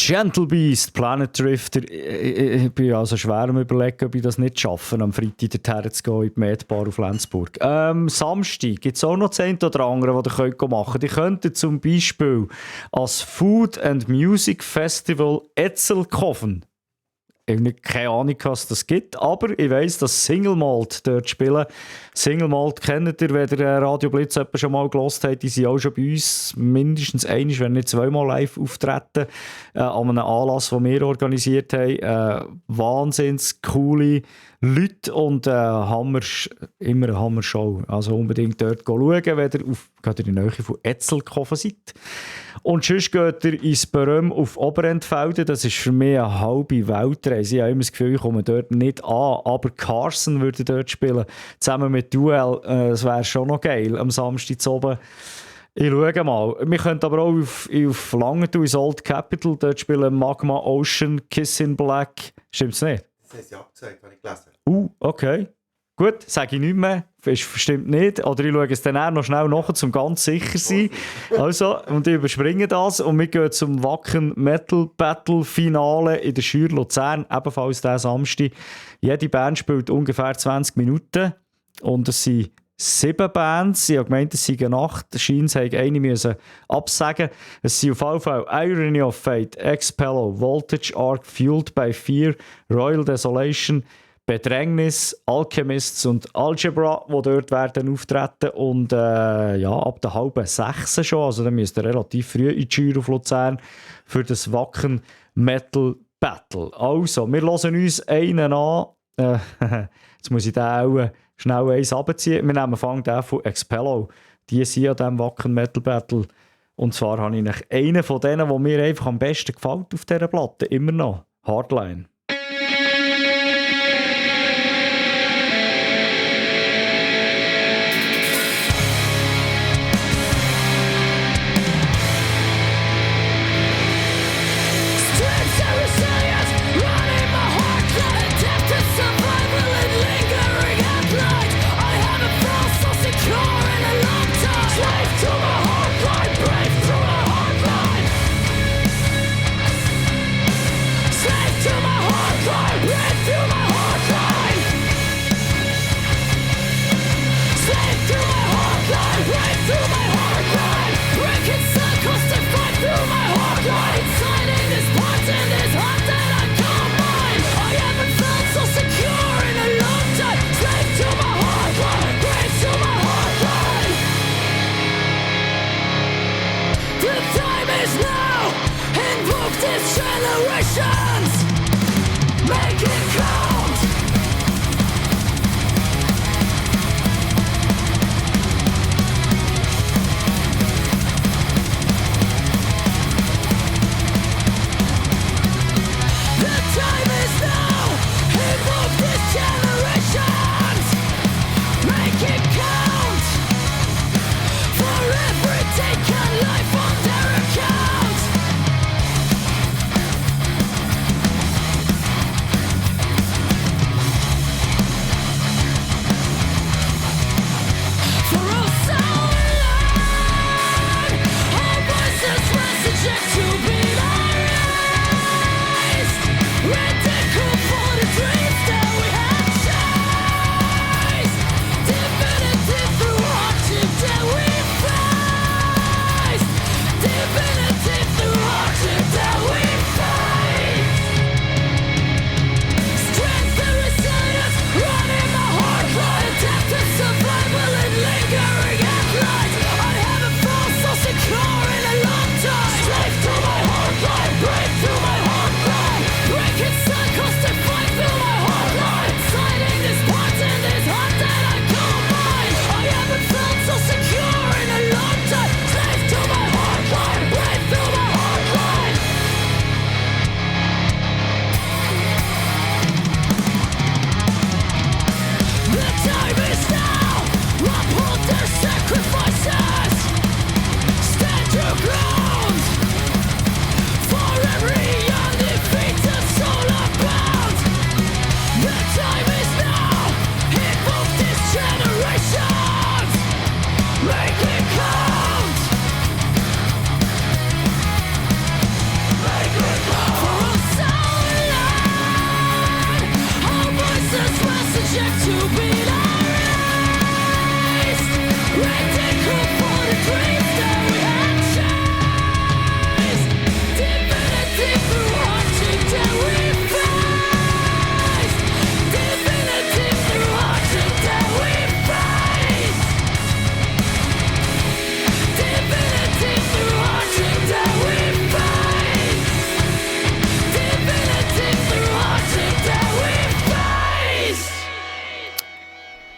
[SPEAKER 2] Gentle Beast, Planet Drifter. Ich bin also schwer am Überlegen, ob ich das nicht schaffe, am Freitag dorthin zu gehen in die Medbar auf Lenzburg. Samstag gibt es auch noch 10 oder andere, die ihr machen könnt. Ihr könntet zum Beispiel als Food and Music Festival Etzelkofen. Ich habe keine Ahnung, was das gibt, aber ich weiss, dass Single Malt dort spielen. Single Malt kennt ihr, wenn ihr Radio Blitz schon mal gehört habt. Die sind auch schon bei uns mindestens einmal, wenn nicht zweimal live auftreten an einem Anlass, den wir organisiert haben. Wahnsinns coole Leute und immer eine Hammer-Show. Also unbedingt dort schauen, wenn ihr in der Nähe von Etzelkofen seid. Und sonst geht ihr ins Beröm auf Oberentfelden. Das ist für mich eine halbe Weltreise. Ich habe immer das Gefühl, ich komme dort nicht an. Aber Carson würde dort spielen, zusammen mit Duell. Das wäre schon noch geil, am Samstag zu oben. Ich schaue mal. Wir können aber auch auf Langenthal ins Old Capital. Dort spielen Magma Ocean, Kiss in Black. Stimmt's nicht?
[SPEAKER 5] Das haben sie abgesagt, habe ich gelesen.
[SPEAKER 2] Okay. Gut, sage ich nicht mehr. Stimmt nicht. Oder ich schaue es dann auch noch schnell nach, um ganz sicher zu sein. Also, und ich überspringe das. Und wir gehen zum Wacken Metal Battle Finale in der Schür Luzern, ebenfalls diesen Samstag. Jede Band spielt ungefähr 20 Minuten. Und es sind 7 Bands. Ich habe gemeint, es sei eine 8. Scheins habe eine müssen absagen. Es sind auf jeden Fall Irony of Fate, Expello, Voltage Arc, Fueled by Fear, Royal Desolation, Bedrängnis, Alchemists und Algebra, die dort werden auftreten. Und ab der 5:30 schon. Also dann müsst ihr relativ früh in die Schür auf Luzern für das Wacken Metal Battle. Also, wir hören uns einen an. Jetzt muss ich den auch schnell eins runterziehen. Wir nehmen den von Expello. Die sind an diesem Wacken Metal Battle. Und zwar habe ich einen von denen, der mir einfach am besten gefällt auf dieser Platte. Immer noch. Hardline.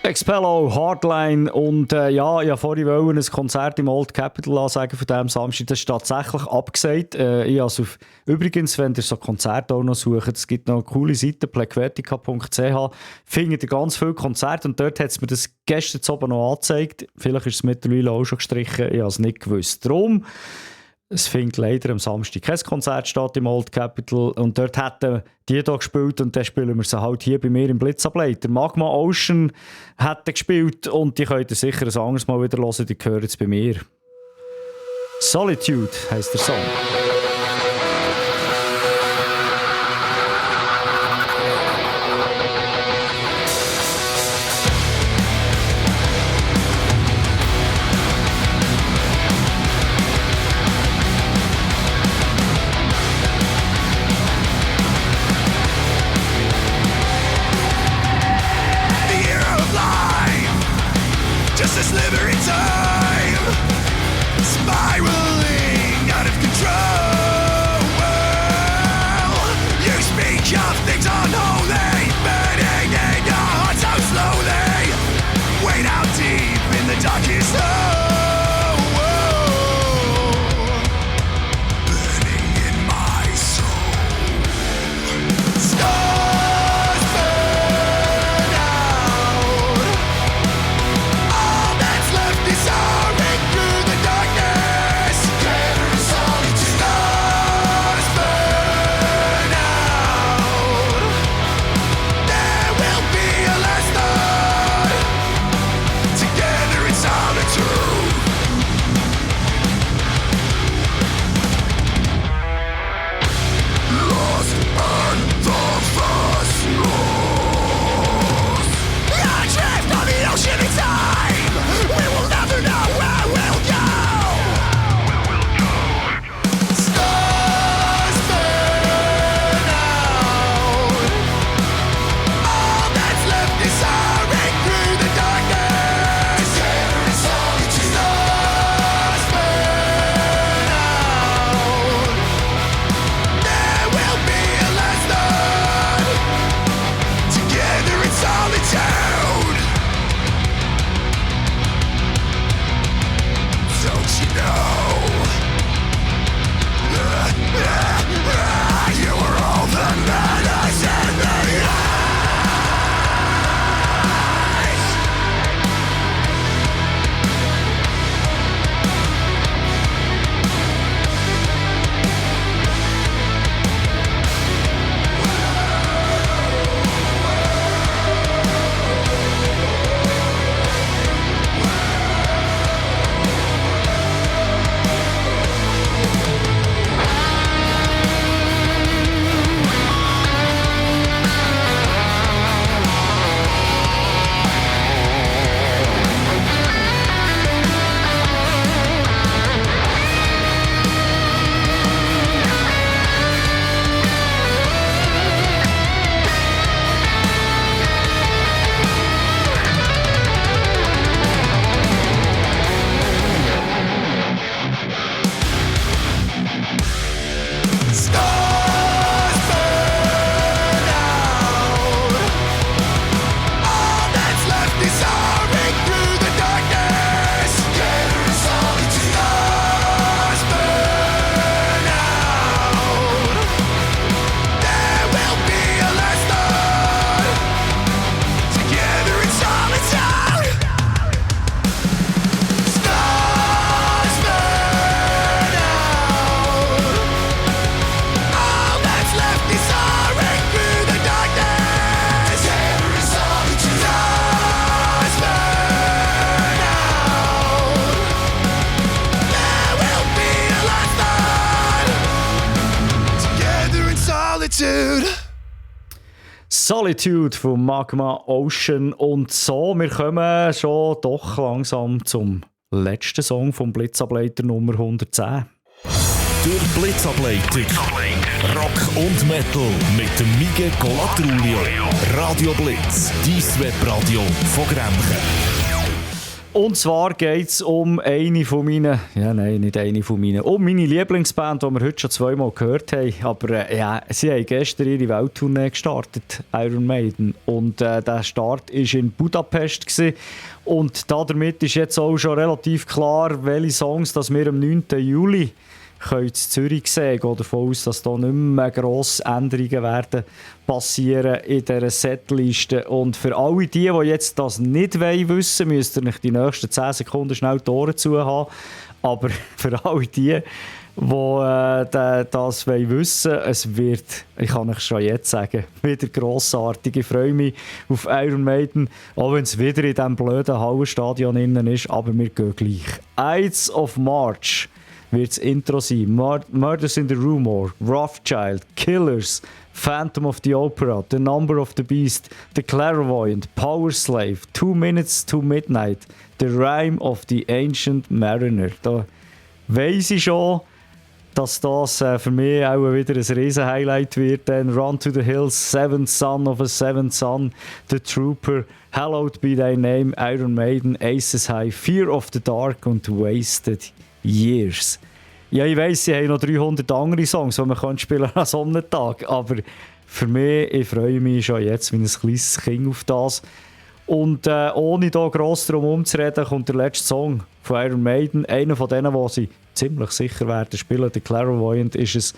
[SPEAKER 2] Expello, Hardline und ja, ich wollte vorhin ein Konzert im Old Capitol ansagen von diesem Samstag. Das ist tatsächlich abgesagt. Übrigens, wenn ihr so Konzerte auch noch sucht, es gibt noch eine coole Seite, plequetica.ch, findet ihr ganz viele Konzerte und dort hat es mir das gestern Abend noch angezeigt. Vielleicht ist es mittlerweile auch schon gestrichen, ich habe es nicht gewusst. Darum, es findet leider am Samstag kein Konzert statt im Old Capitol und dort hätten die hier gespielt und dann spielen wir sie halt hier bei mir im Blitzableiter. Magma Ocean hätten gespielt und die könnt ihr sicher ein anderes Mal wieder hören, die gehören jetzt bei mir. Solitude heisst der Song.
[SPEAKER 7] Just a sliver in time, spiraling out of control. You speak of things unholy, burning in your heart so slowly. Way down deep in the darkest hole, burning in my soul. Stars burn out. All that's left is soaring through the darkness. Together in solitude. Stars burn out. There will be a last night. Together in solitude. Lost and the fast lost. Adrift on the ocean in time. We will never know where we'll go. Stars burn out. All that's left is soaring through the darkness. Together in solitude. Stars burn out. There will be a last night. Together in solitude. Don't you know? You were all the madness in the eyes. Stars burn out. All that's left is soaring through the darkness. Together in solitude. Stars burn out. There will be a last night. Together in solitude. Stars burn out. All that's left is soaring through the darkness. Together in solitude. Stars burn out. There will be a last night. Together in solitude.
[SPEAKER 2] Solitude von Magma Ocean und so. Wir kommen schon doch langsam zum letzten Song vom Blitzableiter Nummer 110.
[SPEAKER 1] Der Blitzableiter. Rock und Metal mit dem Miguel Colatrulio. Radio Blitz, dein Webradio von Grenchen.
[SPEAKER 2] Und zwar geht es um eine von meinen, um meine Lieblingsband, die wir heute schon zweimal gehört haben. Aber sie haben gestern ihre Welttournee gestartet, Iron Maiden. Und der Start war in Budapest gewesen. Und damit ist jetzt auch schon relativ klar, welche Songs dass wir am 9. Juli in Zürich sehen. Ich gehe davon aus, dass da nicht mehr grosse Änderungen werden passieren in dieser Setliste. Und für alle die jetzt das nicht wissen wollen, müsst ihr nicht die nächsten 10 Sekunden schnell die Ohren zu haben. Aber für alle die das wissen wollen, es wird, ich kann euch schon jetzt sagen, wieder grossartig. Ich freue mich auf Iron Maiden, auch wenn es wieder in diesem blöden Hallenstadion innen ist, aber wir gehen gleich. Ides of March wird das Intro sein. Murders in the Rue Morgue, Rothschild, Killers, Phantom of the Opera, The Number of the Beast, The Clairvoyant, Power Slave, 2 Minutes to Midnight, The Rime of the Ancient Mariner. Da weiss ich schon, dass das für mich auch wieder ein riesen Highlight wird. Dann Run to the Hills, Seventh Son of a Seventh Son, The Trooper, Hallowed be Thy Name, Iron Maiden, Aces High, Fear of the Dark und Wasted Years. Ja, ich weiss, sie haben noch 300 andere Songs, die man spielen an so einem Tag. Aber für mich, ich freue mich schon jetzt wie ein kleines Kind auf das. Und ohne hier gross darum umzureden, kommt der letzte Song von Iron Maiden. Einer von denen, die sie ziemlich sicher werden spielen. Der Clairvoyant ist es.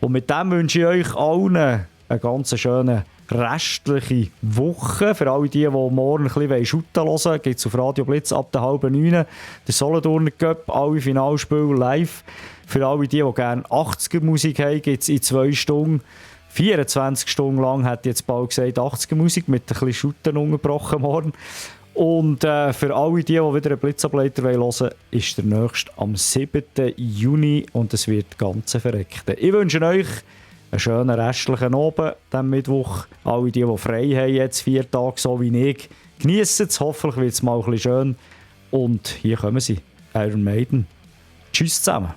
[SPEAKER 2] Und mit dem wünsche ich euch allen eine ganz schöne restliche Woche. Für alle die morgen ein bisschen shooten hören, gibt es auf Radio Blitz ab der 8:30 der Solothurner Cup, alle Finalspiele live. Für alle die gerne 80er Musik haben, gibt es in 2 Stunden 24 Stunden lang, hat jetzt bald gesagt, 80er Musik mit ein bisschen Shooten unterbrochen morgen. Und für alle die wieder einen Blitzableiter hören wollen, ist der nächste am 7. Juni und es wird ganz verreckt. Ich wünsche euch einen schönen restlichen Abend, am Mittwoch. Alle die frei haben, jetzt 4 Tage, so wie ich, geniessen es. Hoffentlich wird es mal ein bisschen schön. Und hier kommen sie, Iron Maiden. Tschüss zusammen.